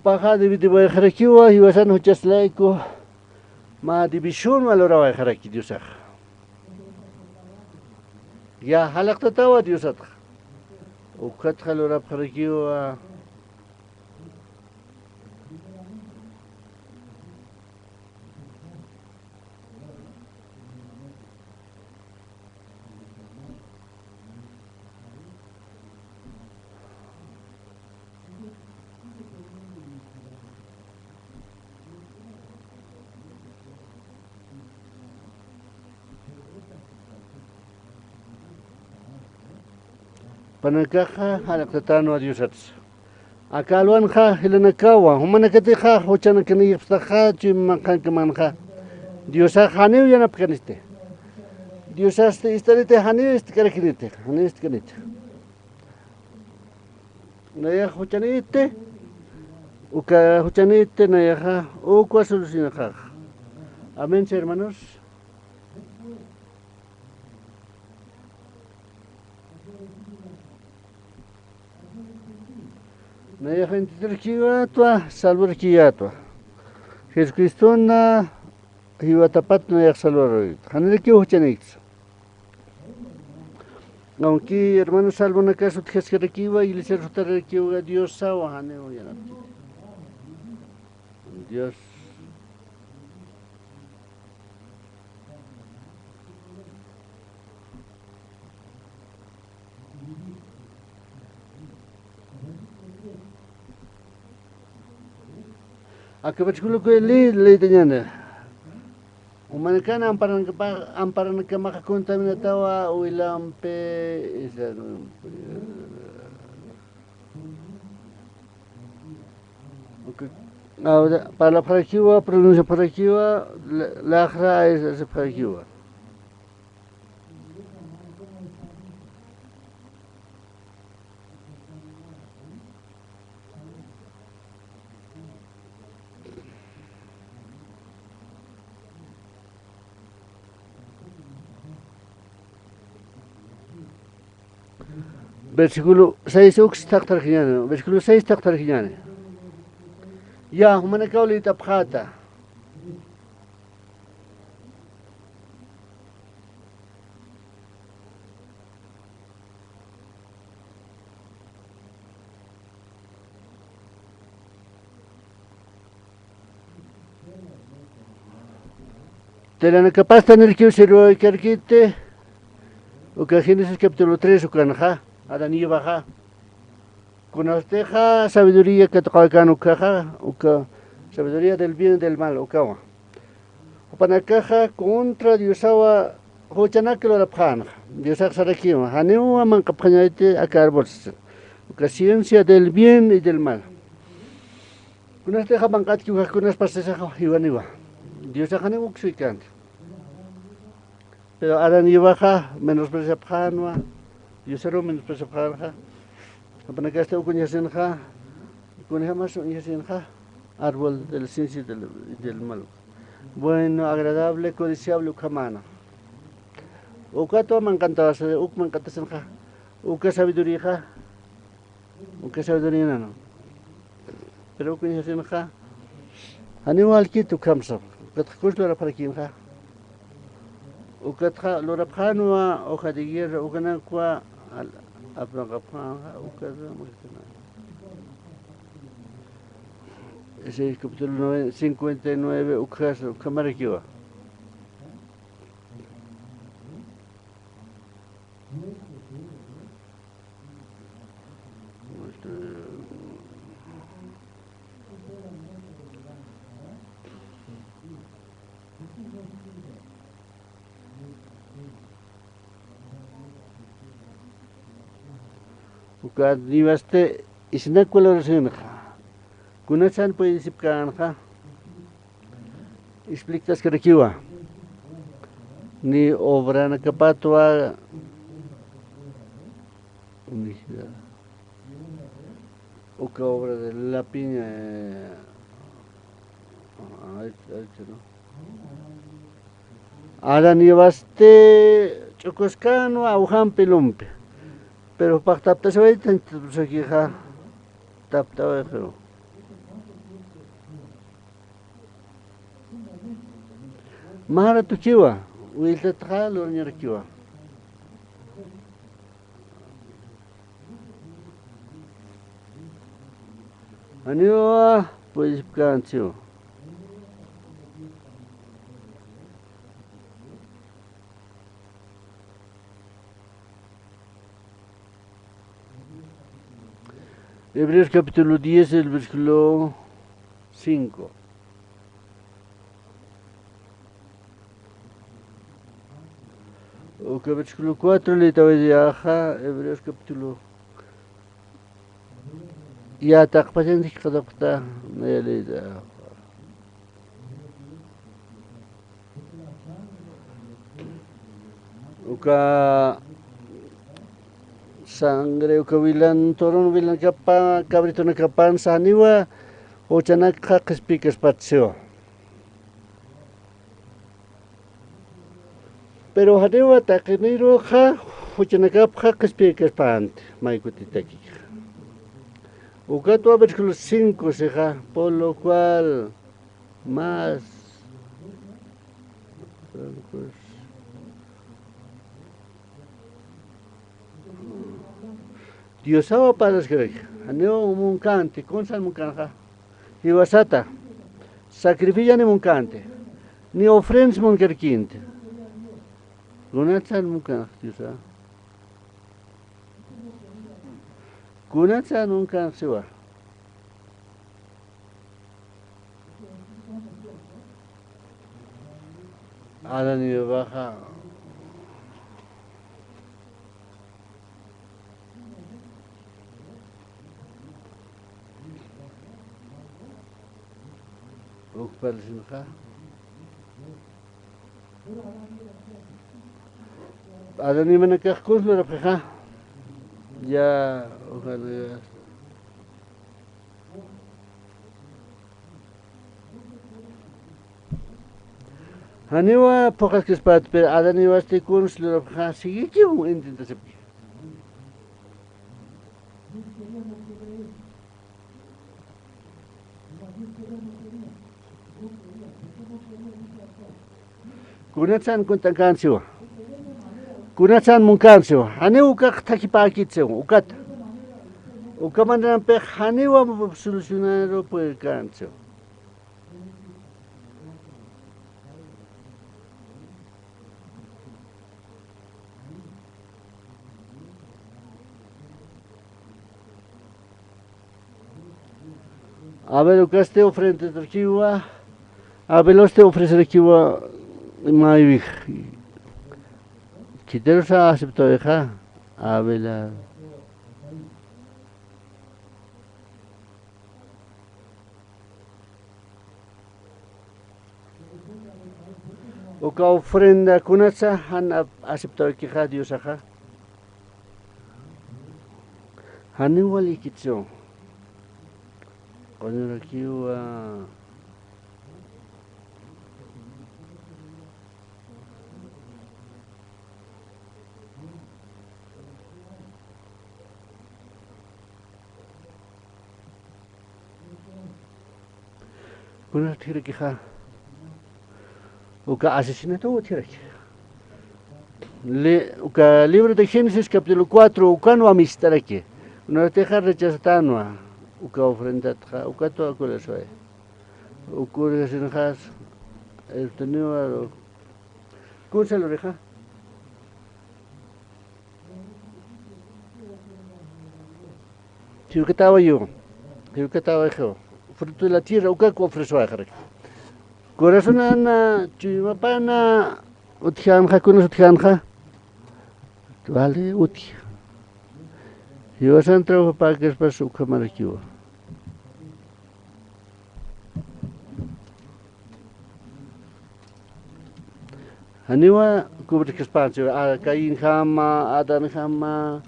Paxa dividiwayxarakiwa, jiwasan juchas layku, mä división lurawayxaraki Diosax. Ya, jalaqtatawa Diosatxa. Ukatxa lurapxarakiwa. Jupanakaxa jalaqtatänwa Diosatsa. Aka alwanxa jilanakawa, jumanakatixa juchanakanïxptaxa, chuyma manqhankamanxa. Diosax janiw yanapkaniti. Diosasti ist'aniti, janiw ist'karakiniti, janiw ist'kaniti. Nayax juchanïti, uka juchanïti nayaxa, ukwa solucionaxax. Amén, hermanos. Nayax entiderkiyätwa, salvarkiyätwa. Jesucristona jiwatapat nayax salvaruyta. Janirakiw juchanïkta. Aunque hermano salvonakas utjaskarakiwa, iglesiar jutarakiwa, Diosawa janiw yanapti. Dios. Aka versículo kuy li-, liytañäni. Jumanakan amparanakapa-, amparanakamaxa contaminatawa, wilampi, isa-, ok. Ahora, parlapxarakiwa, pronunciapxarakiwa, la-, laxra, isa-, isapxarakiwa. Versículo seis uks thaqtharkiñäni, versículo seis thaqtharkiñäni. Ya, jumanakaw liyt'apxäta. Telanakapasta nirkiw sirviwaykarkiti, uka Génesis capítulo tres ukanxa, Adán y Evaxa. Kunatixa sabiduría katuqawaykän ukaxa, uka sabiduría del bien y del mal ukawa. Jupanakaxa contra Diosawa juchanak lurapxänxa. Diosax sarakiwa, janiwa manqapxañäti aka árbol sasa. Uka ciencia del bien y del mal. Kunatixa manq'atki ukax kunas pasasaxa jiwaniwa. Diosax janiw uksuykänti. Pero Adán y Evaxa menospreciapxänwa, Diosaruw menospreciapxänxa. Jupanakasti uk uñjasinxa, kunjamas uñjasinxa, árbol del ciencia del, del mal. Bueno, agradable, codiciable, ukhamäna. Ukatwa manqantawasa, uk manqantasinxa, uka sabiduríaxa, uka sabiduría nana. Pero uk uñjasinxa, janiw walkiti ukham sapa. Ukatxa kuns lurapxarakïnxa. Ukatxa lurapxänwa hoja de higuera, ukanakwa al-, apnaqapxänxa, ukatxa. Ese capítulo nueve, cincuenta y nueve, ukxas, ukhamarakiwa. Uka niwasti isnak walurasinxa. Kunatsan puedisipkänxa. Explicaskarakiwa. Ni obranakapatwa. Ni siquiera. Uka obra de la piña, eh, ah, ay, ay, no. Adán y Evasti ch'ukuskänwa awjampi lumpi. Pero jupax taptasiwaytan, taptasakixa, taptawayxiw. Mä ratukiwa, wiltatxa lurañarakiwa. Janiwa puyasipkäntiw. Hebreos capítulo diez, el versículo cinco. Uka versículo cuatro lïtawayta, Hebreos capítulo. Ya, taqpachanchik qatapxta, naya lïta. Uka sangre, uka wilan, toron wilanakapan, cabritonakapan, janiwa juchanakxa qhispiykaspatasiwa. Pero janiwa taqiniruxa juchanakapxa qhispiykaspänti, may kutitakix. Ukatwa versículo cinco sixa, por lo cual más. Diosawa parlaskaraki, janiw munkänti, kunsan munkänxa. Jiwasata, sacrificios ni munkänti, ni ofrendas munkarkïnti. Kunatsan munkänxa Diosa. Kunatsan munkänxa siwa. Adán y Evaxa. Uk parlsinxa. Adán y Evanakax kuns lurapxixa. Ya, ojalá. Janiwa phuqhaskaspat, pero Adán y Evasti kuns lurapxixa, siguikiw intintasipki. Kunatsan kunt'ankänsiwa. Kunatsan munkänsiwa. Janiw ukax thakipäkitasiwa, ukata. Uka manerampix janiwa solucionaru purkänsiwa. Abel ukasti ofrendarakiwa, Abel usti ofrecerakiwa, maywix. Khitirusa aceptawixa, Abel. Uka ofrenda kunatsa jan ap-, aceptawaykixa Diosaxa. Janiw walikitsu. Q'uñurakiwa. Kunat utjirakixa. Uka asesinato utjiraki. Li-, uka libro de Génesis capítulo cuatro, ukanwa mist'araki. Kunatixa rechazatänwa, uka ofrendatxa, ukatwa kulasway. Uka urgasinxas, ertuniwa, kunsa lurixa. Jiwkatawayu, jiwkatawayixiw. Fruto de la tierra, ukaku ofrecewayaxaraki. Corazonana, chuymapana, utjänxa, kunas utjänxa. Vale, utji. Jiwasan trabajapäkaspas ukhamarakiwa. Janiwa kubrkaspanchi, a, Cainjama, Adanjama,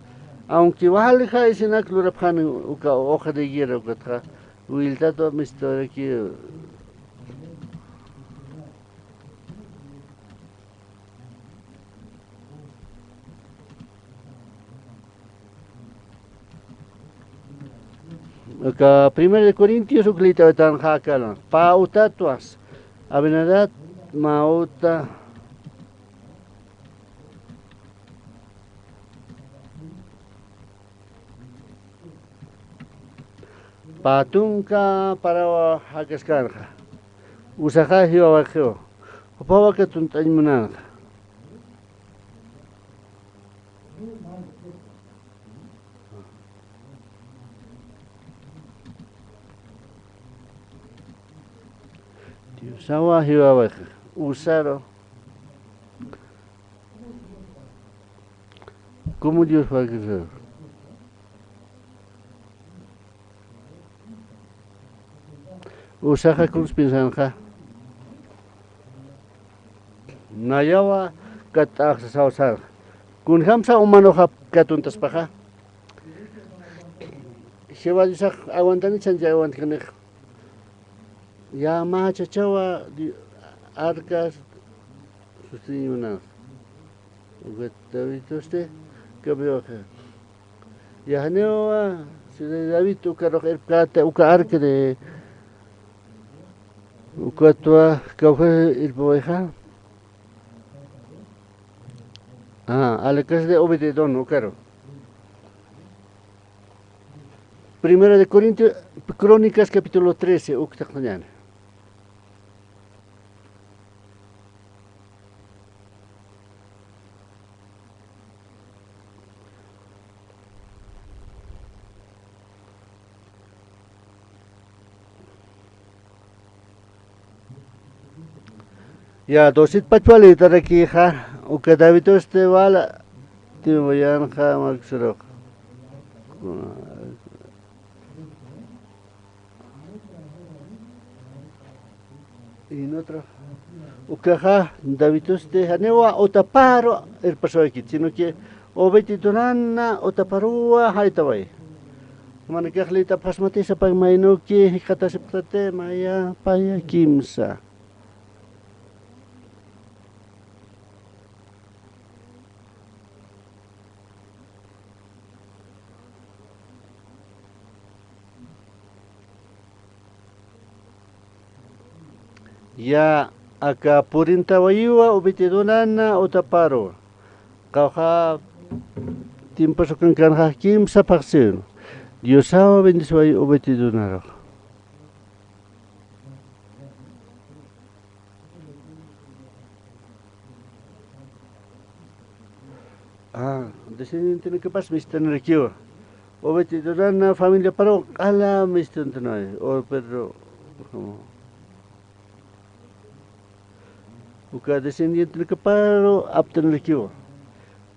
aunque wali jaysinak lurapxani uka hoja de higuera ukatxa, wiltatwa mistuwaraki. Aka Primera de Corintios uk lït'awaytanxa akana. Pä utatwas, Abinadab, mä uta pä tunka parawa jakaskänxa. Usaxa jiwawaqiwa. Jupawa katunt'añ munänxa. Diosawa jiwawaqixa. Usaru. ¿Cómo Dios va a crear? Usaxa kunsa piensanxa. Nayawa kat'axsasaw sarxa. Kunjamsa humanuxa katuntaspaxa. Jehová Diosax aguantanix, chhancha aguantanix. Ya mä chachawa di-, arcas sosteniñunas. Uka David este, cambió acá. Ya janiwa, ciudad de David, ukarux irpkata, uka arca de, ukatwa, kawkha irpawayxa. Ah, a la casa de Obed-Edom, ukaru. Primera de Corintios, Crónicas, capítulo trece, uktaqtañäni. Ya, doce pachwalitarakixa, uka David este wala, timuyanxa, maksarux. Y en otro, ukaxa David este janiwa utaparu irpasawayki, sino que Obed-Edomana utaparuwa jaytaway. Manakax liyt'apxasmati sapañ maynuki jikxatasipxtati maya paya kimsa. Ya, aka purintawayiwa Obed-Edomana utaparu. Qawqha tiempos ukankanxa kimsa phaxsiwin. Diosawa bendeciway Obed-Edomarux. Ah, descendientenakapas mistanirakiwa. Obed-Edomana familiaparu q'ala mistantanay. O, pero, como, uka descendientenakaparu aptanirakiwa.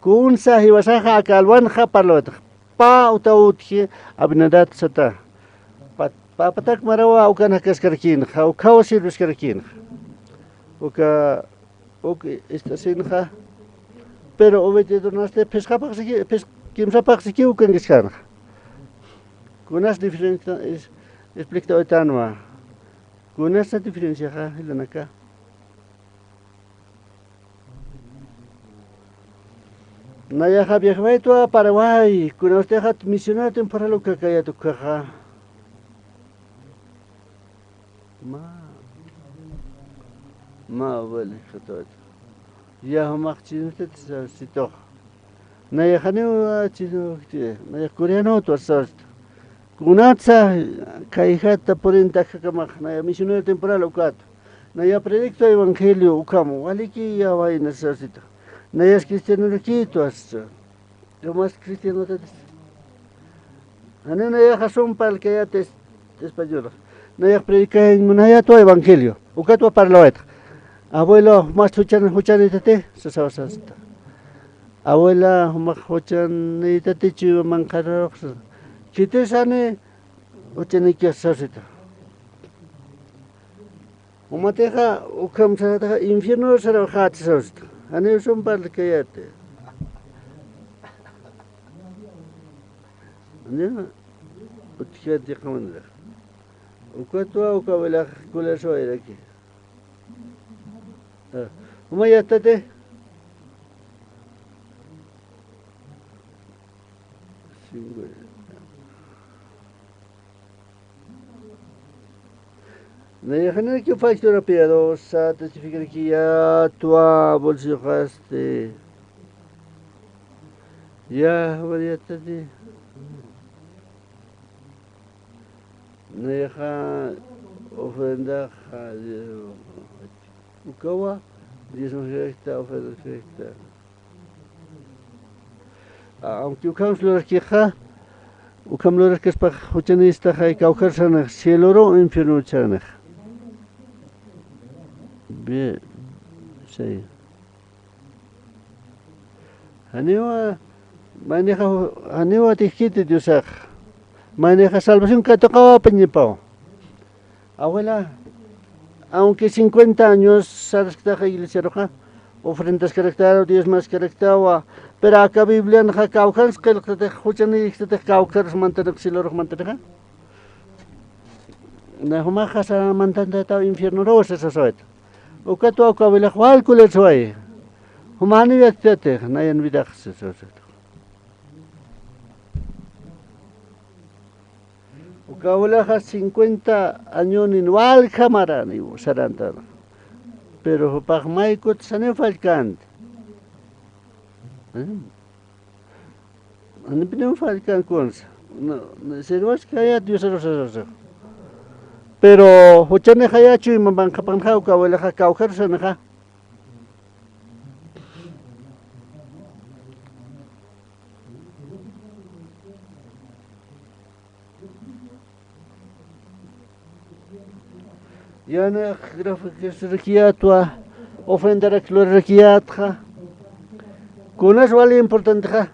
Kunsa jiwasaxa aka alwanxa parlawaytax. Pä uta utji Abinadab sata. Pä, pä patak marawa ukan jakaskarakïnxa, ukhaw sirviskarakïnxa. Uka, uk ist'asinxa. Pero Obed-Edomasti phisqa phaxsiki, phis-, kimsa phaxsiki ukankiskänxa. Kunas diferencia es, expliktawaytanwa. Kunasa diferenciaxa jilanaka. Nayaxa viajawaytwa Paraguay, kunawstixat misionero temporal ukakayät ukkhaxa. Mä, mä, bueno, ya jumax chisnutati sarsituxa. Nayax janiw chisnukti, nayax coreanotwa sarsita. Kunatsa kayjata purinta akakamax, naya misionero temporal ukat. Naya predicto evangelio ukham, waliki ya wayna sarsita. Nayas cristianorakitwa sasa. Jumas cristianotatis. Janiw nayaxa sumpa alkayatis española. Nayax predicañ munayatwa evangelio. Ukatwa parlawayta. Abuelo, jumas juchan, juchanitati, sasaw sasita. Abuela, jumax juchanitati chuy manqharux. Khitisani, juchanikix sasita. Jumatixa, ukham sarataxa infierno sarawxati sasita. Janiw sumpa alkayati. Janiw, utjati qhamanirax. Ukatwa, uka abuelax, kulaswayraki. Ah, ¿juma yatati? Cincuenta. Nayaxa nanakiw factura piadosa testificarakiyätwa bolsilloxasti. Ya, variatati. Nayaxa ofrendaxa, ukawa, diezmoxta, ofrendaxta. Aunque ukham lurakixa, ukham luraskaspax juchanïstaxa kawkharus saranixa, cieloru, infiernoru saranixa. Bien, sí. Janiwa, maynixa, janiwa tijkiti Diosax. Maynixa salvación katuqawapañapaw. Abuela, aunque cincuenta años sarasktaxa iglesiaruxa, ofrendaskaraktawa, diezmaskaraktawa, pero aka Biblianxa kawkhans qillqtatix, juchanïktatix kawkharus mantanix, cielorux mantanixa. Na jumaxa sa mantantätaw infiernoruw sasawayta. Ukatwa uka abuelax wal kulir sawayi. Juma janiw yatitati, nayan vidax sasawayta. Uka abuelaxa cincuenta añonin walja maraniw sarantana. Pero jupax may kut saniw fallkänti. ¿Eh? Janipiniw fallkän kunsa. No, no, sirwaskayät Diosaru sasawayta. Pero juchanixaya chuyma manqhapanxa uka abuelaxa kawkharus saranixa. Yanax graficasarakiyätwa, ofrendarak lurarakiyätxa. Kunas wali importantexa.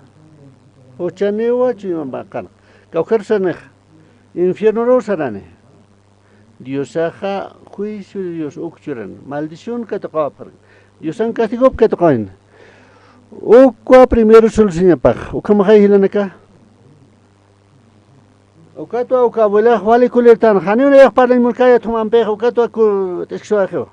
Juchaniwa chuyma manqhanxa. Kawkharus saranixa. Infiernoruw sarani. Diosaxa juicio de Dios uk churan, maldición katuqawapxaraki. Diosan castigop katuqawayna. Ukwa primero solucionapax, ukhamaxay jilanaka. Ukatwa uka abuelax wali kulirtan, janiw nayax parlañ mulkayät jumampixa, ukatwa ku-, t'isksuwaxiw.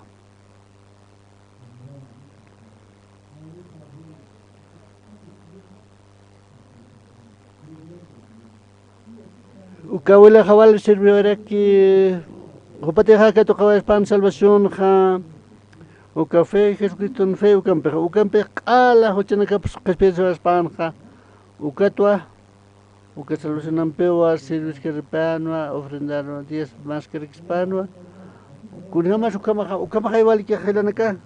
Uka abuelaxa wal sirviwaraki, jupatixa katuqawayaspan salvacionxa, uka fe, Jesucriston fe, ukampixa, ukampix q'ala juchanakapis qhispiyasipaspanxa, ukatwa, uka salvacionampiwa sirviskaripanwa, ofrendanwa, diezmaskarakispanwa. Kunjamas ukhamaxa, ukhamaxay walikixa jilanaka,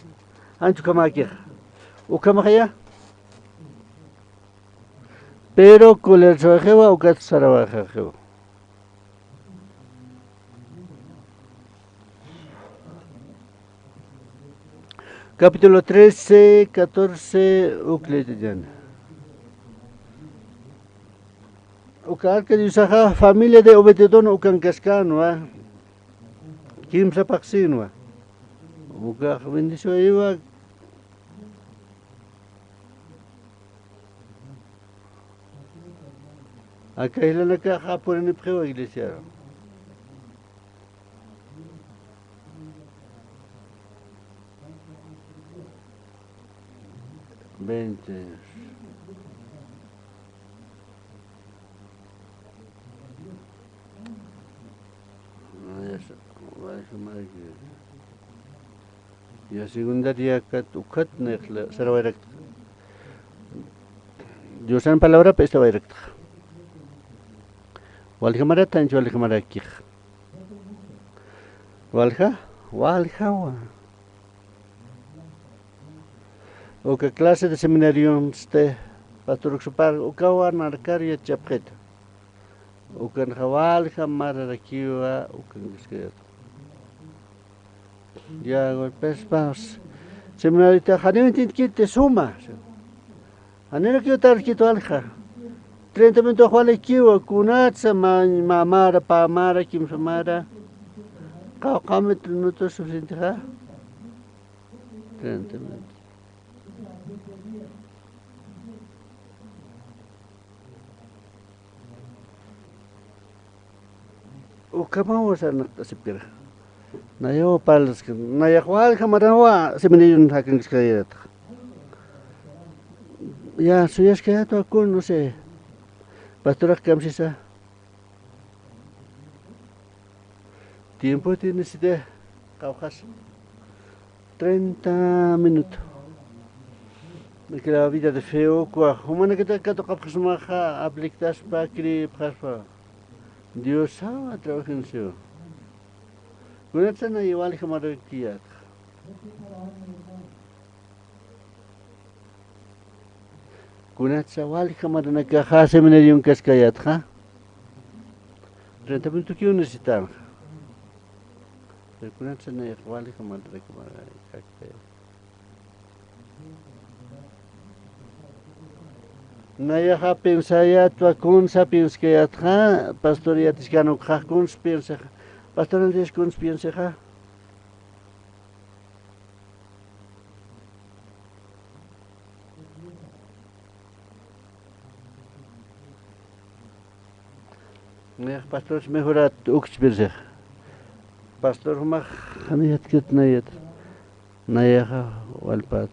ancha ukhamäkixa. Ukhamaxaya. Pero kulir sawaxiwa, ukat sarawayxaxiwa. Capítulo trece, catorce, uk leyt'añäni. Uka arca Diosaxa familia de Obed-edom ukankaskänwa, kimsa paqsinwa. Ukax bendiciwayiwa. Aka jilanakaxa purinipxiwa iglesiaru. Veinte años. Ah, ya sa-, ya sa-, ya secundaria kat ukat nayxla sarawayrakta. Diosan palabrap istawayrakta. Walja marat, ancha walja marakix. Walja, waljawa. Uka clase de seminarion, este, pastor uksupar, ukawa narkar yachapxita. Ukanxa walja mararakiwa, ukankaskayat. Ya, golpespas. Seminarita, janiw intintkiti suma. Janirakiw tarkit walja. Treinta minutos walikiwa, kunatsa ma-, mamara, pamara, kimsamara. Qawqha minutos suficientexa. Treinta minutos. Ukhamawa sarnaqt'asipkira. Nayaw parlaska, nayax walja maranawa seminarion jakankaskayäta. Ya, suyaskayätwa kun, no sé. Pastorax kamsisa. Tiempo tiene, si te qawqhas treinta minuto. Aka la vida de fe ukwa, jumanakata katuqapxasmaxa, apliktaspa, cripxaspa. Diosawa trabajansiwa. Kunatsa nay walja mararakiyätxa. Kunatsa walja maranakaxa seminarion kaskayätxa. Treinta minutokiw necesitanxa. Pero kunatsa nay walja maranakaxa. Nayaxa pensayätwa kunsa piensayätxa, pastor yatichkän ukxa kunsa piensaxa, pastor Andrés kunsa piensaxa. Nayax pastor mejorät ukch piensix. Pastor jumax janiyatkat nayat. Nayaxa walpät.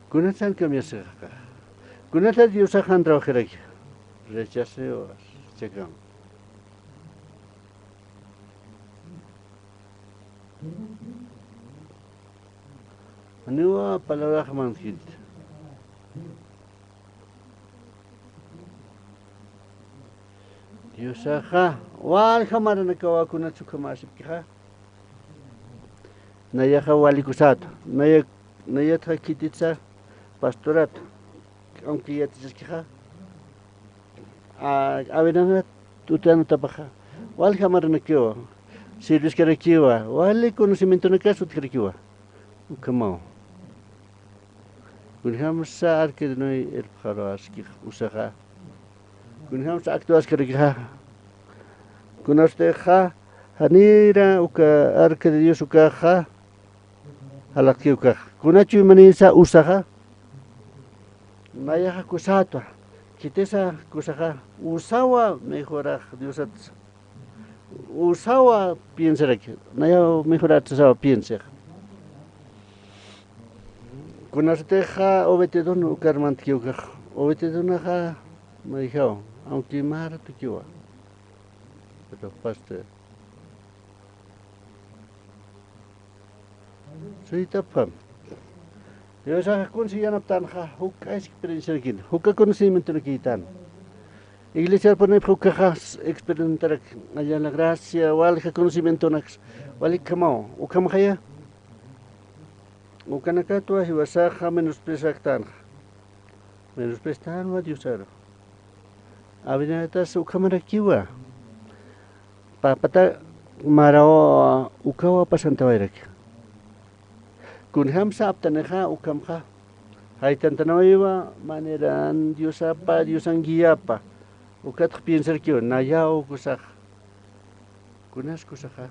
Kunatsan cambiasixa. Kunata Diosax jan trabajiraki. Rechazeo, rechazeo. Janiwa palabrax mantkit. Diosaxa walja maranakawa kunats ukhamäsipkixa. Nayaxa walikusät. Naya, nayatxa khititsa pastorat. Aunque yatichaskixa, a, awiranat utanatapaxa, walja maranakiwa, sirviskarakiwa, wali conocimientonakas utjarakiwa. Ukhamaw. Kunjamsa arca de Noé irpxaruwaskix usaxa. Kunjamsa actuaskarakixa. Kunasutixa, janira uka arca de Dios ukaxa, jalaqki ukax. Kunachu imanisa usaxa. Nayaxa kusatwa. Khitisa kusaxa. Usawa mejorax Diosat. Usawa piensaraki. Nayaw mejorat usawa piensax. Kunasutixa Obetedon ukar mantki ukax. Obetedonaxa mayjaw. Aunque mara tukiwa. Pero pastor. Suytapxam. Diosaxa kunsi yanaptanxa, juk'a experienciarakin, juk'a conocimientonakïtan. Iglesiarpunipx ukaxas experimentarak, allá la gracia, walja conocimientonaks, walikhamaw, ukhamxaya. Ukanakatwa jiwasaxa menospreciaktanxa. Menospreciaktanwa Diosaru. Awiranatax ukhamarakiwa. Papata maraw ukawa pasantawayraki. Kunjamsa aptanixa ukhamxa. Jaytantanawiwa maneran Diosapa, Diosan guiapa. Ukatx piensarkiwa, nayaw kusax. Kunas kusaxa.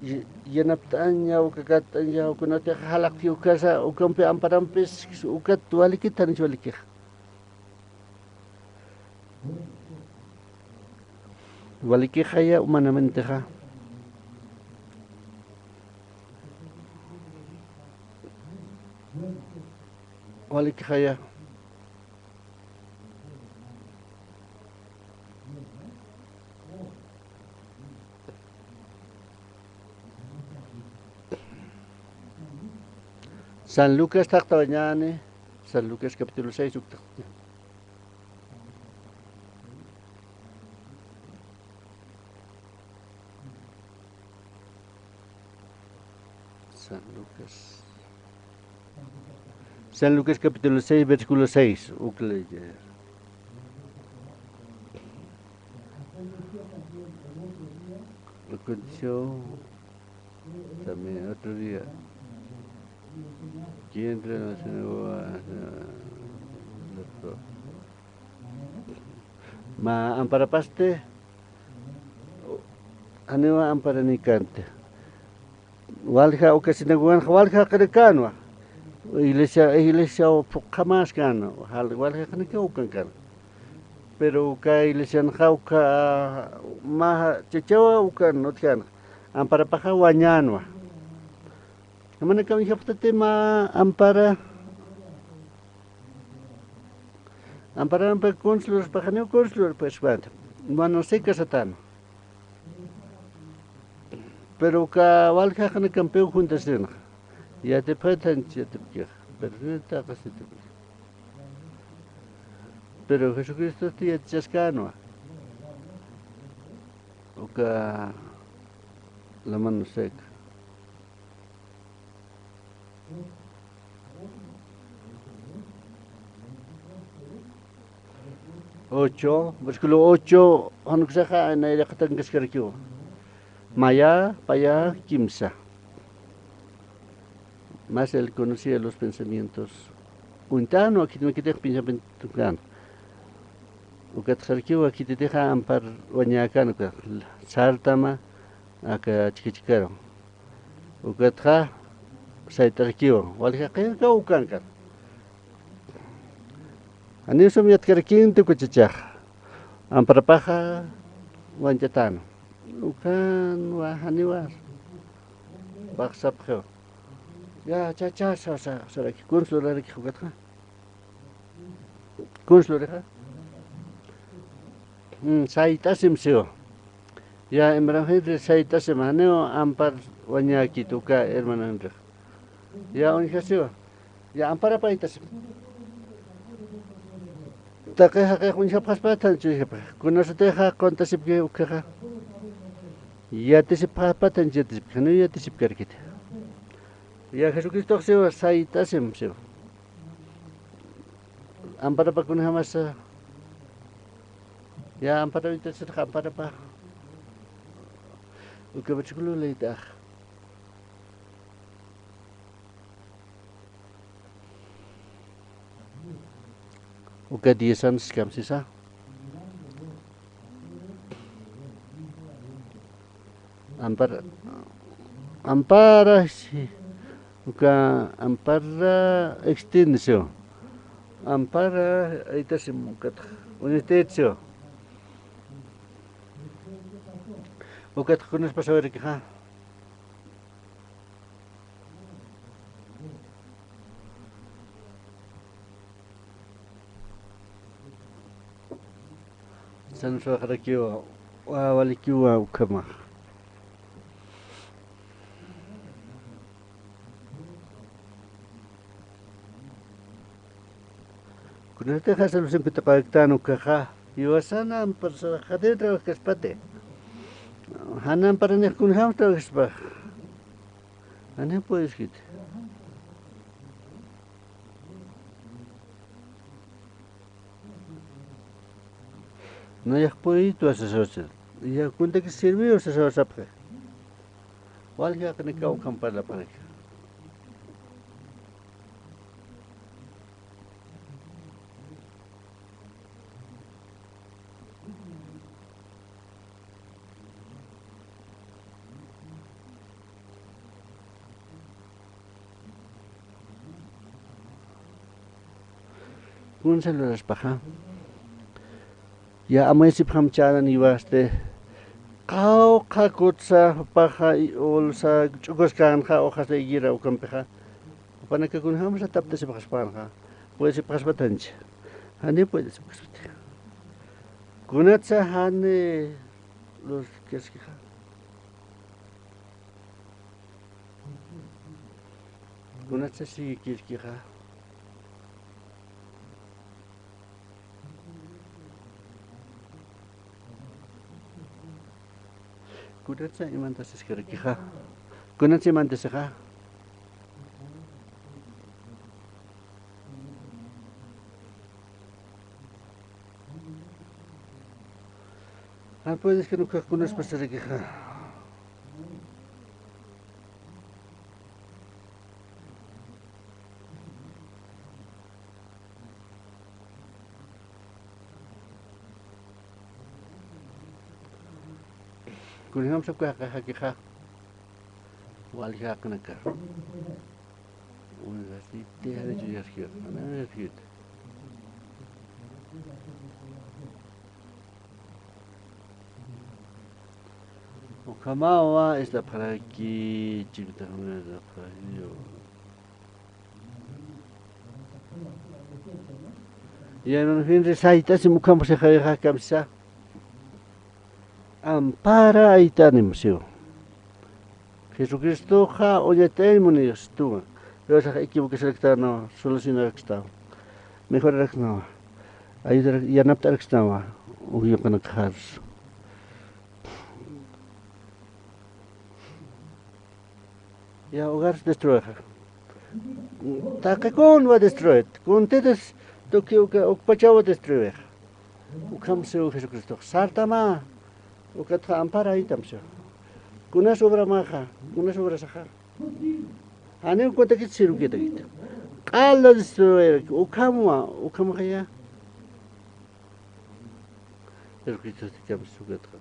Y, yanapt'aña, ukakat'aña, kunatixa jalaqki ukasa, ukampi amparampis, ukat walikit, janich walikix. Walikixaya humanamentexa. Walikixaya. San Lucas thaqtawañäni, San Lucas capítulo seis uktaq. San Lucas. San Lucas capítulo seis, versículo seis. Uka ley. Aconteció también otro día. ¿Quién entró en la sinagoga? Mä amparapasti, janiwa amparanikänti. Walja uka sinagoganxa walja jaqinakänwa. Iglesia, iglesia phuqhamäskänwa. Jal-, walja jaqinakaw ukankänwa. Pero uka iglesianxa uka mä chachawa ukan utjänxa. Amparapaxa wañänwa. Jumanakaw uñjapxtati mä ampara. Amparampi kuns luraspaxa, janiw kuns lurapxaspa, mano seca satäna. Pero uka walja jaqinakampiw juntasirïnxa. Yatipxatanchi yatipkixa. Pero ni taqasitipki. Pero Jesucristosti yatichaskänwa. Uka la mano seca. Ocho, versículo ocho, jan uksaxa nayraqatankaskarkiwa. Maya, paya, kimsa. Mas él conocía los pensamientos. Uñtänwa, khitimakitix pensamientos tunkan. Ukat sarkiwa, khititixa ampar wañäkän uka sartama aka chhika chhikaru. Ukatxa sayt'arkiwa, walja qillqaw ukankan. Janiw sum yatkarkinti uka chachaxa. Amparapaxa wañch'atäna. Ukanwa janiwa paqsapxiwa. Ya, chacha, sa, sa, saraki, kuns lurarakix ukatxa. Kuns lurixa. Mm, sayt'asim siwa. Ya, hermano Henry, sayt'asim, janiw ampar wañäkit uka hermano Henry. Ya, uñjasiwa. Ya, amparapaytasim. Taqi jaqix uñjapxaspatan chuyjapxa. Kunasatixa quntasipki ukhaxa. Yatisipxaspatan yatisipki. Janiw yatisipkarkiti. Ya, Jesucristox siwa, sayt'asim siwa. Amparapa kunjamasa. Ya, amparapaytasirxa, amparapa. Uka versículo leytax. Uka diesan siskamsisa. Ampara, ampara, si, uka ampara extensión. Ampara, aytasim ukat, uñacht'aytasiwa. Ukat kunas pasawirakixa. Sansuwaqrakiwa, wawalikiwa ukhama. Kunatixa salusin kutiqawktan ukhaxa, jiwasan ampar saraxati trabajkaspati. Jan amparanix kunjams trabajkaspa. Janiw pudiskiti. Nayax puyitwa sasawsa. Ya kuntakis sirviw sasawsapxi. Walja jaqinakaw ukham parlapxaraki. Kunsa luraspaxa. Ya, amuyasipxam chänan jiwasti. Qawqha kutsa jupaxa, ulsa ch'ukuskänxa hojas de higuera ukampixa. Jupanaka kunjamsa taptasipxaspänxa. Puyasipxaspatanchi. Janiw puyasipxaspati. Kunatsa jani lurkaskixa. Kunatsa sïkirkixa. Kunatsa imantasiskarakixa. Kunatsa imantasixa. Jan pudiskän ukax kunas pasarakixa. Kunjamsa uka jaqi jaqixa. Walja jaqinaka. University, janichu yaskir, janiw yaskir. Ukhamawa ist'apxaraki, chikta ukhamawa ist'apxaraki. Ya, hermano, finri saytasim ukham sixawixa kamsa. Ampara aytanim siw. Jesucristoxa uñataymunistuwa. Dios equivocacionakta no solucionarakstawa. Mejorarakstawa. Ayudarak, yanapt'araksnawa. Ukyuqanakxarus. Ya, hogar destruexa. Taqi kunwa destruet. Kuntiris tuki uka ukpachawa destruexa. Ukham siw Jesucristox. Sartama. Ukatxa ampara aytam siw. Kunas obramaxa. Kunas obrasaxa. Janiw kutakit sirvikitakit. Q'ala destruerak. Ukhamwa. Ukhamxaya. Jesucristo tikam sukatxa.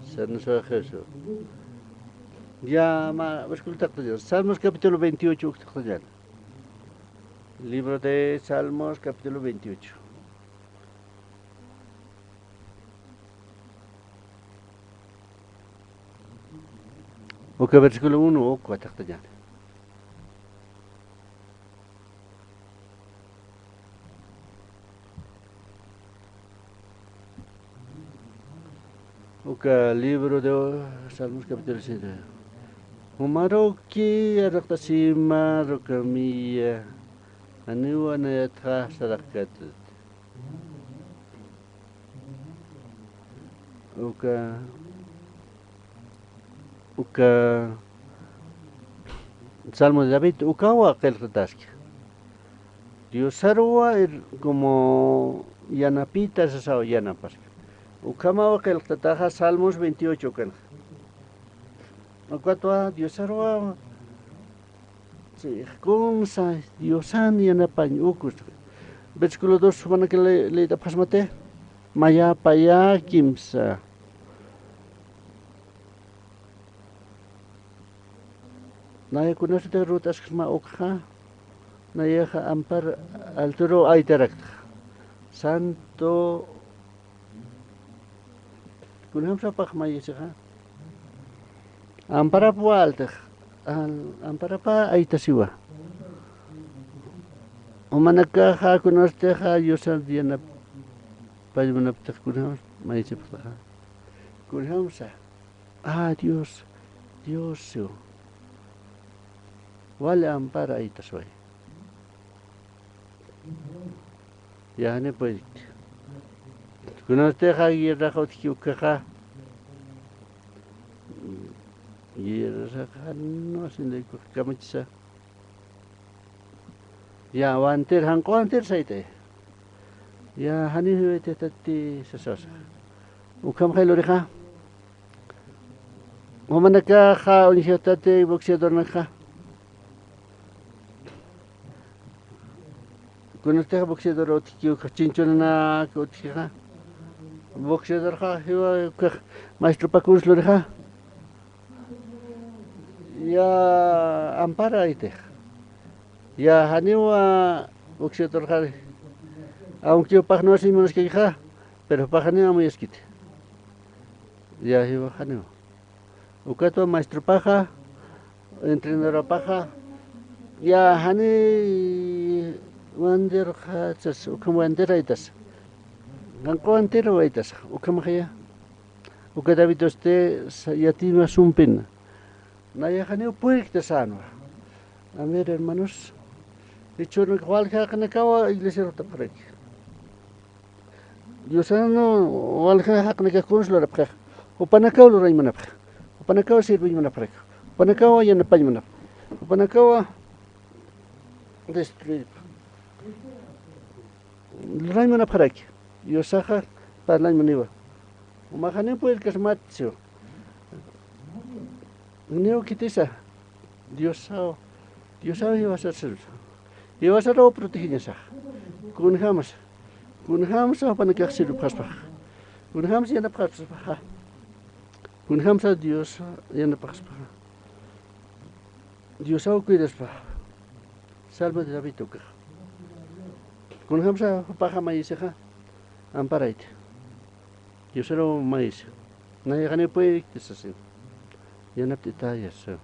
San Jesús. Ya, ma, versículo taqtayan. Salmos capítulo veintiocho, taqtayan. Libro de Salmos, capítulo veintiocho. Uka versículo uno, uka taqtayan. Uka libro de Salmos capítulo siete. Jumaruki araqtasima rukamiya, janiwa nayatxa saraqkatut. Uka, uka Salmo de David, ukawa qillqtataski. Diosaruwa, er, como yanapita sasaw yanapaski. Ukhamawa qillqtataxa Salmos veintiocho ukanxa. Ukatwa Diosaruwa, sí, kunsa Diosan yanapañ ukus. Versículo dos, jumanaka le-, leyt'apxasmati. Mayapaya kimsa. Naya kunasatix rut'asksma ukxa, nayaxa ampar alturu aytaraktxa. Santo, kunjamsa pax mayisixa. Amparapwa altix, al-, amparapa aytasiwa. Umanakaxa kunasatixa Diosan yanapañ munaptix kunjams mayisipxtaxa. Kunjamsa. Ah, Dios, Dios siw. Wali ampara aytasway. Ya, jani puedikti. Kunatixa guerraxa utjki ukaxa. Guerraxa no, sin ley kamachisa. Ya, wantir, janq'u wantir sayt'ay. Ya, janiw jiwayt'atati sasasa. Ukhamxay lurixa. Jumanakaxa uñjatati boxeadornakxa. Kunatix boxeador utjki ukax chinchunanak utjkixa. Boxeadorxa jiwa ukax maestropakuns lurixa. Ya, ampara aytix. Ya, janiwa boxeadorxari. Aunque jupax no siñ munaskakixa, pero jupax janiw amuyaskiti. Ya, jiwa janiwa. Ukatwa maestropaxa, entrenadorapaxa, ya, jani wandirxa, sas, ukham wandir aytas. Janq'u wandir aytas, ukhamxaya. Uka David usti sa-, yatiyma sumpin. Nayax janiw purirkta sänwa. A ver, hermanos. Jichhürunakax walja jaqinakawa iglesiar jutapxaraki. Diosan walja jaqinakax kuns lurapxixa. Jupanakaw lurañ munapxi. Jupanakaw sirviñ munapxaraki. Jupanakaw yanapañ munapxi. Jupanakaw destruir. Lurañ munapxaraki. Diosaxa parlañ muniwa. Jumax janiw purirkasmat siw. Janiw khitisa. Diosaw. Diosaw jiwasar sirvisa. Jiwasaruw protegiñasaxa. Kunjamsa. Kunjamsa jupanakax sirvipxaspaxa. Kunjamsa yanapxaspaxa. Kunjamsa Dios yanapxaspaxa. Diosaw cuidaspa. Salmo de David ukax. Kunjamsa jupaxa mayisixa. Amparayti. Diosaruw mayisi. Nayax janiw purirkti sasin. Yanapt'itayasa.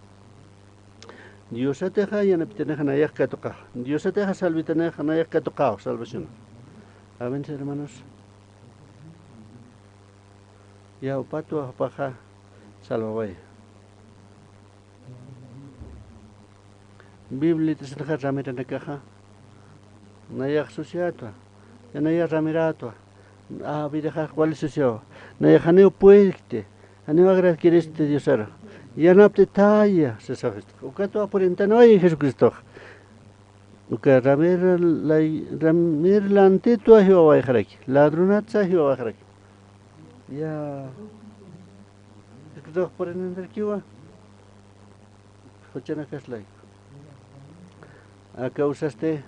Diosatixa yanaptanixa nayax katuqaxa. Diosatixa salvatanixa nayax katuqaw salvación. Amén, hermanos. Ya, upatwa jupaxa salvaway. Bibliat sinxa ramiranakaxa nayax suciätwa, ya nayax ramirätwa. A, vidaxax wali suciawa. Nayax janiw purirkti, janiw agradkiristi Diosaru. Yanapt'itaya sasaxistxa. Ukatwa purintanway Jesucristox. Uka ramir lay-, ramir lantitwa jiwawayxaraki, ladronatsa jiwawayxaraki. Ya, Jesucristox purininirakiwa, juchanakas layku. Aka usasti,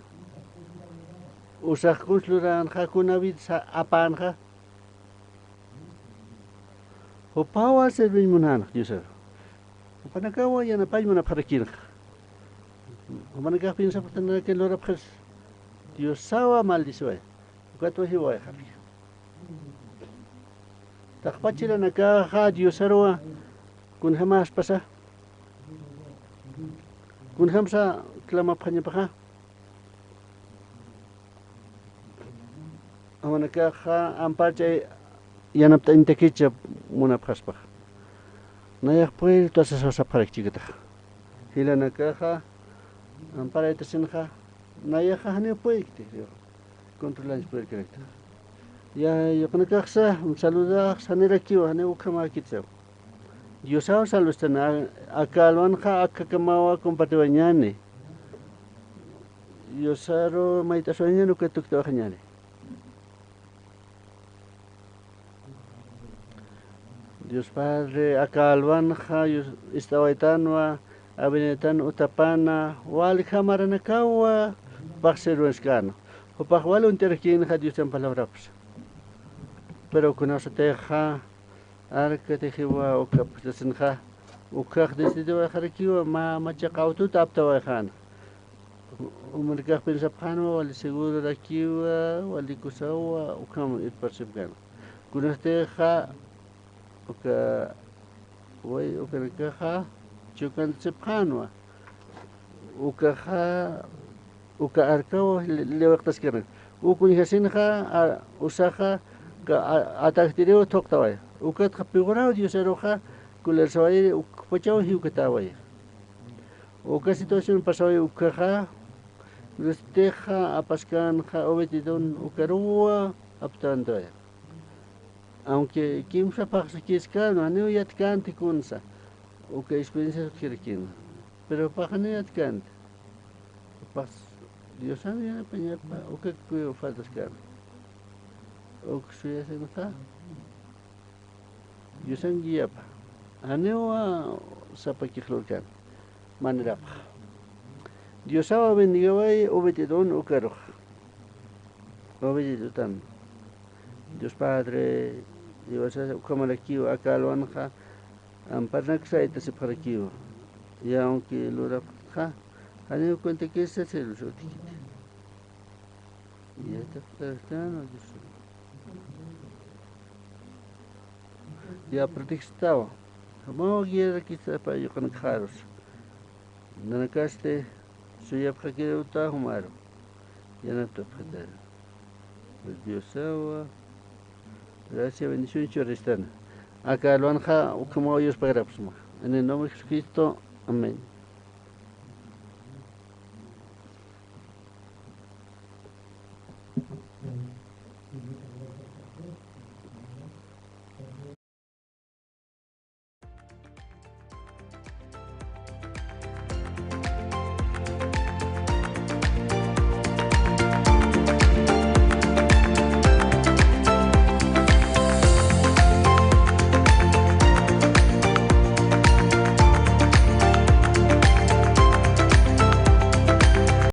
usax kuns luränxa, kuna vidsa apänxa, jupawa serviñ munänxa Diosaru. Jupanakawa yanapañ munapxarakïnxa. Jupanakax piensapxtanaka lurapxis Diosawa maldiciway. Ukatwa jiwawayxaraki. Taqpach jilanakaxa Diosaruwa kunjamäspasa, kunjamsa clamapxañapaxa. Jumanakaxa amparch'a yanapt'añtakicha munapxaspaxa. Nayax purirtwa sasaw sapxarakchi ukataxa. Jilanakaxa amparaytasinxa, nayaxa janiw purirkti, controlañch purirkarakta. Ya, yuqanakaxsa saludax sanirakiwa, janiw ukhamäkitsaw. Diosaw salvastan, a-, aka alwanxa akakamawa compartiwañäni. Diosaru mayt'aswañäni, uka tukt'awaxañäni. Dios Padre, aka alwanxa, Dios, ist'awaytanwa, avenidatan utapana, waljamaranakawa, jupax sirviskänwa. Jupax wal uñt'arakïnxa Diosan palabrapsa. Pero kunasatixa, arkatixiwa uka apstasinxa, ukhax decidiwayxarakiwa, mä machaqa awtut aptawayxäna. Jumanakax piensapxänwa, wali segurarakiwa, wali kusawa, ukham irparasipkänwa. Kunatixa, uka, way, ukanakaxa, chukantasipxänwa. Ukaxa, uka arkaw li-, liwiqtaskänwa. Uk uñjasinxa, a, usaxa, ka, a, atajtiriw thuqtaway. Ukatxa piwraw Diosaruxa, kulirsaway, ukpachaw jiwkatäway. Uka situación pasaway ukaxa, Diostixa apaskänxa obedecedun ukaruwa aptantaway. Aunque kimsa phaxsakiskäna, janiw yatkänti kunsa, uka experiencia utjkirakin. Pero pax janiw yatkänti. Pax Diosan yanapañapa, uka kuyu faltaskäna. Uk suyasinxa. Diosan guiapa. Janiwa sapakix lurkän. Manirapxa. Diosawa bendigaway obedecedun ukarux. Obedecedutan. Dios Padre, Dios ukhamarakiw aka alwanxa, amparnak saytasipxarakiw. Ya aunque lurapxtxa, janiw cuentakisa servicio utjkiti. Ya, ya protegestawa. Jumaw guiarakisapa yuqanakxarus. Nanakasti suyapxakirïta jumaru. Yanapt'apxatari. Diosawa gracia, bendición churistana. Aka alwanxa ukhamaw yuspagaraksma. En el nombre de Jesucristo. Amén.